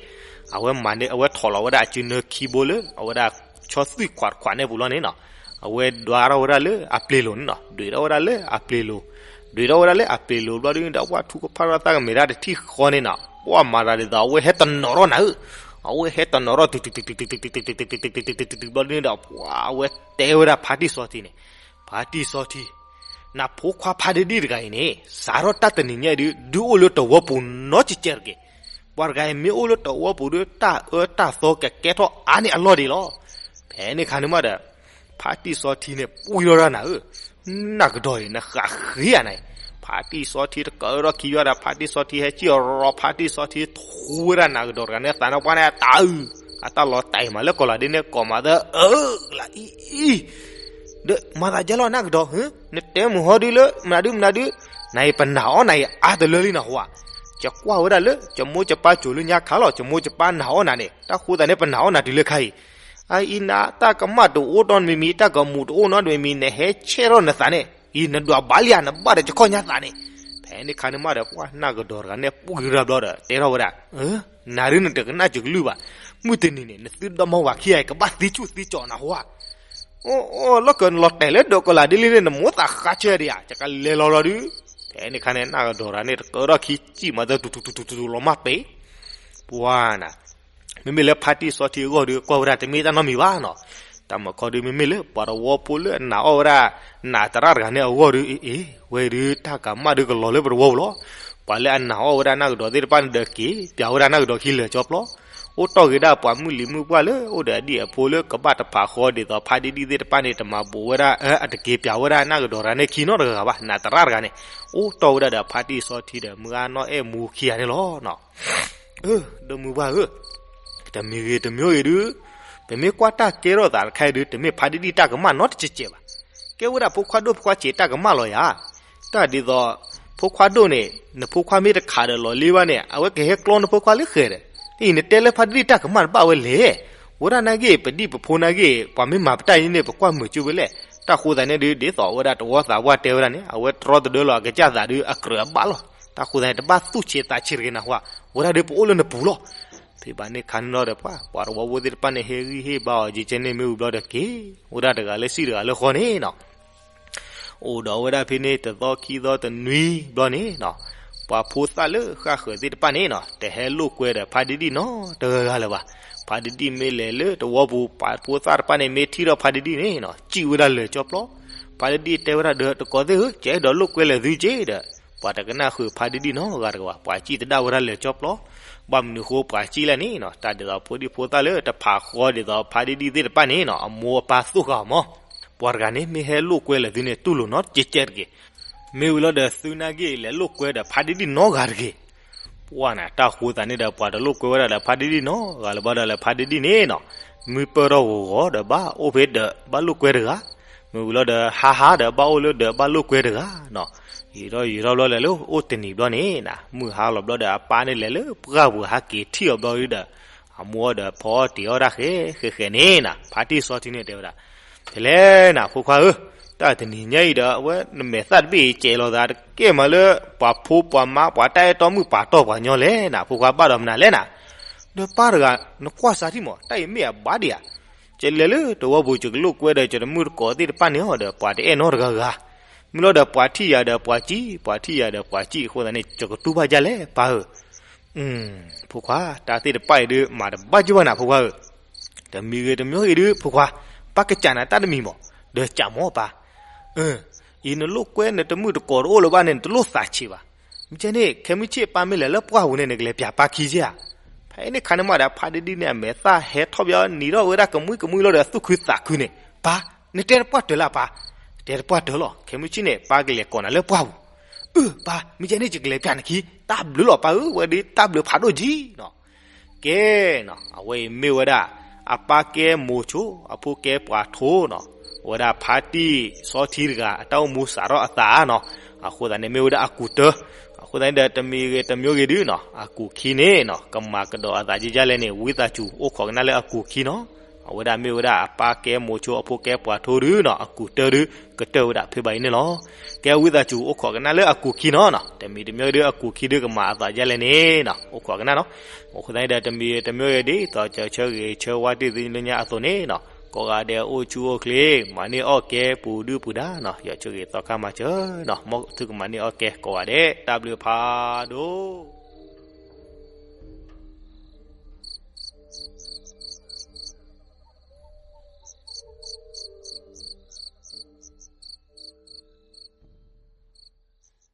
အဝဲမၤန့ၢ် အဝဲထိးလီၤဝဲဒၣ်အစုနၢခံဘိလၢ အဝဲဒၣ်ဆီသွံၣ်ခွးတခွးန့ၣ်ပူၤလီၤန့ၣ်နီၤ အဝဲဒွးထီၣ်ဝဲဒၣ်လၢအပျ့ၤလိၤန့ၣ်နီၤ ဒွဲးထီၣ်ဝဲဒၣ်လၢအပျ့ၤလိၤ ဒွဲးထီၣ်ဝဲဒၣ်လၢအပျ့ၤလိၤဘျီဒုန့ၣ်ဒီး ပှၤထူကဖၣ်ထီၣ်သၣ်ကမဲာ်ဒၣ်တထံၣ်ဃီန့ၣ်နီၤ ပှၤမၤသးဒ်သိး အဝဲဟဲတနီၤထီၣ်နၤဧၢ အဝဲဟဲတနီၤထီၣ် တုၤတုၤတုၤတုၤတုၤတုၤတုၤတုၤတုၤတုၤတုၤတုၤတုၤတုၤတုၤဘျီဒုန့ၣ်ဒီး ပှၤအဝဲတဲဝဲဒၣ်ဖါတံၢ်စီထံန့ၣ် ဖါတံၢ်စီထံ နဖိခွါဖါဒံဒံတဂၤအံၤန့ၣ် စးထီၣ်တၢ်တနံၤညါအံၤဒု ဒုအိၣ်လၢတဝီပူၤနီတစဲးတက့ၢ်. ပှၤတဂၤအံၤမ့ၢ်အိၣ်လၢတဝီပူၤဒီး တၢ်အၢတၢ်သီကကဲထီၣ်အါန့ၢ်အလီၢ်ဒံးလီၤ. ဖဲန့ၣ်အခါန့ၣ်မးဒီး ဖါတံၢ်စီထံန့ၣ် ပှံၢ်ထီၣ်ဒၣ်နၤဧၢ, နၢ်ကဒီးအံၤ နဃးဃ့ဧါနၤအံၤ. ဖါတံၢ်စီထံတကးထီၣ်ခံယွၤဒီး ဖါတံၢ်စီထံဟဲစံၣ်အီၤရီၤ ဖါတံၢ်စီထံထူဝဲဒၣ်နၢ်ကဒီးတဂၤန့ၣ် သးနါပှၢ်န့ၣ် တၢ်အုၣ် အတၢ်လီၤတၢ်အံၤမးလၢကီးလီၤဒ်န့ၣ် ကိးမၤသၢ အၢ လၢအံၤအံၤ ဒီးမၤသးဒ်လဲၣ်နၢ်ကဒီးဧၢ, နတဲမုၢ်ဟီဒုလၢမနုၤဒုမနုၤဒု, နၤအံၤပနာ်အီၣ်နၤအံၤအါတလၢလံနၢ်ဟူဧါ. ယကွၢ်ဝဲဒၣ်လၢ ယမိၢ်ယပၢ်စိၤလၢညါခါလီၤ, ယမိၢ်ယပၢ်နာ်အီၣ်နၤန့ၣ် တၢ်ဃိသတးန့ၣ် ပနာ်အီၣ်နၤတုၤလၢခါအံၤ. အအံၤနၤ တၢ်ကမၣ်တအိၣ်နီတမံၤမံၤ တၢ်ကမူးတအိၣ်နီတမံၤမံၤ နဟဲဆဲးထီၣ်နသးန့ၣ် အံၤနဒွးဘၣ်လံဧါ, နဘၣ်ဒီးယခီၣ်ညါသးန့ၣ်. ဖဲန့ၣ်ခါန့ၣ်မးဒီး ပှၤနၢ်ကဒီးတဂၤန့ၣ် ပှံၢ်ရၤဘျီဒီး တဲထီၣ်ဝဲဒၣ် နၤဒုနတကနၣ်စၢၤကလုၢ်ဘၣ်, မုၢ်တနံၤန့ၣ် နသုဒီမါဝၤခံဂၤအံၤ ကဘၣ်သံဆူၣ်သံကၠီနၢ်ဟူဧါ. အိၣ်အိၣ် လီၢ်ကလီၤတဲာ်လၢဒိးကလၤဒ်လံန့ၣ် နမိၢ်သးဃါဆၢဒံးဧါ, ယကလဲၤလီၤလီၤဒု. ဖဲန့ၣ်ခါန့ၣ် နၢ်ကဒီးတဂၤန့ၣ် တကးထီၣ်ခံစံၣ်မၤသၢ တူတူတူတူတူလီၤမၢ်ပ့ၤ ပှၤနၤ မ့မ့ၢ်လၢဖါတံၢ်စီထံအဂီၢ်ဒီး ကွၢ်ဝဲဒၣ်တမ့ၢ်တၢ်နီတမံၤဘၣ်နီၤ. တၢ်မၤခီဒု မ့မ့ၢ်လၢပှၤတဝီဖိလၢအနာ်အီၣ်ဝဲဒၣ် နးတရၣ်တဂၤန့ၣ်အဂီၢ်ဒီး အ့ၣ် ဝဲဒု တၢ်ကမၣ်ဒုကလီၤလၢပတဝီပူၤလီၤ. ပှၤလၢအနာ်အီၣ်ဝဲဒၣ်နၢ်ကဒီးသ့ၣ်တဖၣ်န့ၣ်ဒီးက့ၤ ပၠးဝဲဒၣ်နၢ်ကဒီးခံလၢာ်ကၠီပျီ အိၣ်တီၢ်ဂ့ၤဒၣ်ပှၤမုၢ်လံၤမုၢ်ပှၢ်လၢအိၣ်ဒီးအဒံၣ်အဖိလၢကဘၣ်တဖးဃီဒ်သိးဖါဒံဒံသ့ၣ်တဖၣ်န့ၣ် တမၤဘူးဝဲဒၣ် အတက့ၤပၠးဝဲဒၣ်နၢ်ကဒီးတဂၤန့ၣ်ခံနီတဂၤဘၣ် နးတရၣ်တဂၤန့ၣ် အိၣ်တီၢ်ဝဲဒၣ်ဒီးဖါတံၢ်စီထံဒီး မုၢ်ဂၤနီၢ်အဲၣ်မူခံဂၤန့ၣ်လီၤ. ဒီးမုၢ်ပှၢ်ဧၢ, တမံၤဂ့ၤတမံၤဂ့ၤဒု ပမ့ၢ်ကွၢ်တၢ်ကဲထီၣ်သးတခါအံၤဒု တမ့ၢ်ဖါဒံဒံတၢ်ကမၣ်နီတစဲးစဲးဘၣ်. ကဲဝဲဒၣ်ဖိခွါဒိၣ်ဖိခွါစဲးတၢ်ကမၣ်လီၤယၤ. တၢ်ဒ်သိး ဖိခွါဒိၣ်န့ၣ် နဖိခွါမ့ၢ်တခးဒီးလီၤလ့ဘၣ်န့ၣ် အဝဲကဟဲကျီနဖိခွါလၢဃဲၤဒီး နအံၤနတဲလၢဖါဒံဒံတၢ်ကမၣ်တဘၣ်ဝဲလဲၣ်. ဝဲဒၣ်နာ်က့ ပဒံၣ်ပဖိနာ်က့ ပှၤမ့ၢ်မၤပတၢ်အံၤန့ၣ် ပကွၢ်မုာ်ကၠိဝဲလဲၣ်. တၢ်ဃိသတးန့ၣ်ဒု ဒ်သိးဝဲဒၣ်တဝီသးပှၢ်တဲဝဲဒၣ်န့ၣ် အဝဲတြီတဒၢလီၤအကစၢ်သးဒု အကြၢးအဘၣ်လီၤ. တၢ်ဃိသတးန့ၣ် တဘၣ်သူၣ်ဆံးသးဆံးတဂ့ၤနၢ်ဟူဧါ, ဝဲဒၣ်ဒုပအိၣ်လၢနပူၤလီၤ. ဖဲဘၣ်န့ၣ်ခါန့ၣ်ဒီးပှၤ ပှၤတဝီဖိသ့ၣ်တဖၣ်န့ၣ် ဟ့ၣ်ဂံၢ်ဟ့ၣ်ဘါအီၤကဲန့ၣ် မ့ၢ်ဝံၤဘျီဒီးက့ၤ ဝဲဒၣ်တဂၤလၢစံၣ်တဂၤလၢဃီန့ၣ်နီၤ အိၣ်ဒီးဝဲဒၣ်ဖဲန့ၣ် တသီခံသီတနွံဘျီန့ၣ်နီၤ ပှၤဖိသၣ်လၢဃၣ်ဃၢၤသ့ၣ်တဖၣ်န့ၣ်နီၤ တဟဲလိာ်ကွဲဒီးဖါဒံဒံနီတဂၤဂၤလၢၤဘၣ်. ဖါဒံဒံမ့ၢ်လဲၤလၢတဝီပူၤ ပှၤဖိသၣ်တဖၣ်န့ၣ် မ့ၢ်ထံၣ်ထီၣ်ဖါဒံဒံန့ၣ်နီၤ စံၣ်ဝဲဒၣ်လၢာ်ကၠီပျီ. ဖါဒံဒံတဲဝဲဒၣ်ဒီး တကိးသ့ၣ်ဧၢ, ကအဲၣ်ဒိးလိာ်ကွဲလၢာ်သုက့ဒီး ပှၤတကနၣ်ဃုာ်ဖါဒံဒံနီတဂၤတဂၤဘၣ်. ပှၤစံၣ်တဒၣ်ဝဲဒၣ်လၢာ်ကၠီပျီ. ဘၣ်မနုၤဃိပှၤစံၣ်လဲၣ်န့ၣ်နီၤ တၢ်ဒ်သိးဖိဒံဖိသၣ်လၢတဖးဃီဒ်သိးဖါဒံဒံသ့ၣ်တဖၣ်န့ၣ်နီၤ အမိၢ်အပၢ်သိၣ်ဃာ်အီၤမး ပှၤတဂၤန့ၣ်မ့ၢ်ဟဲလိာ်ကွဲလၢာ်သုန့ၣ် တူၢ်လိာ်နီတကဲကဲတဂ့ၤ. မ့ၢ်ဝံၤလီၤဒီးသုနာ်က့ လဲၤလိာ်ကွဲဒီးဖါဒံဒံနီဂၤတဂ့ၤ. ပှၤန့ၣ် တၢ်ဃိသတးန့ၣ်ဒီး ပှၤတလိာ်ကွဲဝဲဒၣ်ဒီးဖါဒံဒံနီဂၤလၢၤဘၣ်ဒီး လဲၤဖါဒံဒံန့ၣ်နီၤ မုၢ်ပၢၢ်ထီၣ်ဂီၤဂီၤဒီး ဘၣ်အိၣ်ဖဲဒီး ဘၣ်လိာ်ကွဲတဂၤ. မ့ၢ်ဝံၤလီၤဒီး ဟါဟါဒီး ဘၣ်အိၣ်လၢဒီး ဘၣ်လိာ်ကွဲတဂၤနီၤ. ယံာ်ထီၣ်ယံာ်ထီၣ်ဘျီလဲၤလၢအိၣ်တနံၤဘျီန့ၣ်နီၤ မုၢ်ဟါလီၤဘျီဒီး အပၢ်န့ၣ်လဲၤလၢပှၢ်ပူၤဟးက့ၤထံၣ်အီၤဘျီဒီး အမိၢ်ဒီးဖီအီၣ်တ့ၤအီၣ်တၢ်ဃဲဃဲဃဲန့ၣ်နီၤ ဖါတံၢ်စီထံန့ၣ်တဲဝဲဒၣ် ဖဲလဲၣ်နၤ ဖိခွါဧၢ, တၢ်တနံၤညါအံၤဒီး အဝဲနမဲာ်သၣ်တဘ့ၣ်အံၤ ကဲးလိာ်သးတကဲမးလၢ ပှၤဖိပှၤမါ ပှၤတၢ်အဲၣ်တီမုၣ်ပာ်တီၢ်ပှၤညီလဲၣ်နၤ ဖိခွါဘၣ်ဒီးမနုၤလဲၣ်နၤ. ဒီးပၢ်တဂၤ နကွၢ်စးထံၣ်မး တၢ်အံၤမ့ၢ်အဘၣ်ဒံးဧါ. ယလဲၤလၢတဝီပူၤ ယကလိာ်ကွဲဒီး ယတမုၣ်တကိးသ့ၣ်တဖၣ်န့ၣ်အီၤဒီး ပှၤတအဲၣ်နီတဂၤဂၤ မ့ၢ်လီၤဒီးပှၤထံၣ်ယၤဒီးပှၤစံၣ် ပှၤထံၣ်ယၤဒီးပှၤစံၣ်အဃိသတးန့ၣ် ယကတူၢ်ဘၣ်ဒ်လဲၣ်ပၢ်ဧၢ. ဖိခွါ တၢ်သ့ၣ်တဖၣ်အံၤဒု မၤတဘၣ်ကၠိဘၣ်နၤဖိခွါဧၢ. တမံၤဂ့ၤတမံၤဂ့ၤဒု ဖိခွါ ပၢ်ကစၢ်နၤတၢ်တမံၤမး ဒီးကၢ်မးပၢ်. အံၤနလိာ်ကွဲနတမုၣ်တကိးတအိၣ်လၢၤဘၣ်န့ၣ် နတလိၣ်သးဆံးဘၣ်. မ့ၢ်ကဲန့ၣ် ခဲမုၢ်ဆ့ၣ်ပၢ်မ့ၢ်လဲၤလၢပှၢ်ပူၤန့ၣ် နကလဲၤပၠးပၢ်ခံက့ဧါ. ဖဲန့ၣ်ခါန့ၣ်မးဒီး ဖါဒံဒံန့ၣ် အမဲာ်သၣ်ဟဲထီၣ်ဘၣ်နံၤထီၣ်ဝဲဒၣ်ကမှံကမှံလီၤဒီး သူၣ်ခုသးခုန့ၣ်, ပၢ်, နတဲတပှၢ်တၢၢ်လၢအပၢ်, တဲတပှၢ်တၢၢ်လီၤ. ခဲမုၢ်ဆ့ၣ်န့ၣ် ပၢ်ကလဲၤကိးနၤလၢပှၢ်ပူၤ. အၢ ပၢ်, မ့ၢ်ကဲန့ၣ် ယကလဲၤပျၢ်နခံ, တၢ်ဘျုးလီၤပၢ်ဧၢ, ဝဲဒၣ်တၢ်ဘျုးဖးဒိၣ်ကံနီၤ. ကဲနီၤ, အဝဲအံၤမ့ၢ်ဝဲဒၣ် အပၢ်ကဲမိၤဆိ, အဖိကဲပှၤထိနီၤ. အဝဲဒၣ်ဖါတံၢ်စီထံတဂၤ အတၢ်အိၣ်မူစးထီၣ်အသးနီၤ. အဃိသတးန့ၣ်မ့ၢ်ဝဲဒၣ်အကူာ်တၢ, အဃိသတးန့ၣ်ဒီး တမံၤဂ့ၤတမံၤဂ့ၤဒုနီၤ, အကူာ်ခံန့ၣ်နီၤ ကမၤကဒီးအသးဒ်လဲၣ်န့ၣ် ဝံသးစူၤအိၣ်ခိးကနၣ်လၢအကူာ်ခံနီၤ. အဝဲဒၣ်မ့ၢ်ဝဲဒၣ်အပၢ်ကဲမိၤဆိ အဖိကဲပှၤထိဒုနီၤ, အကူာ်တၢဒု ကတၢၢ်ဝဲဒၣ်ဖဲဘၣ်အံၤန့ၣ်လီၤ. ကဲဝံသးစူၤအိၣ်ခိးကနၣ်လၢအကူာ်ခံနီၤနီၤ, တမံၤတမံၤဂ့ၤဒု အကူာ်ခံဒုကမၤအသးဒ်လဲၣ်န့ၣ်နီၤ အိၣ်ခိးကနၣ်နီၤ. အဃိသတးန့ၣ်ဒီး တမံၤတမံၤဂ့ၤဒ်သိး ကဆၢဂ့ၤဆၢဝါတ့ၢ်သုလၢညါအသိးန့ၣ်နီၤ, ကိးဂၤဒဲးအိၣ်ဆူၣ်အိၣ်ချ့, မၤန့ၢ်အီၣ်ကဲပူၤဒုၣ်ပူၤဒါနီၤ, ယွၤဆိၣ်ဂ့ၤသီခါမၤစၢၤနီၤ, မ်သုကမၤန့ၢ်အီၣ်ကဲကိးဂၤဒဲး, တၢ်ဘျုးဖးဒိၣ်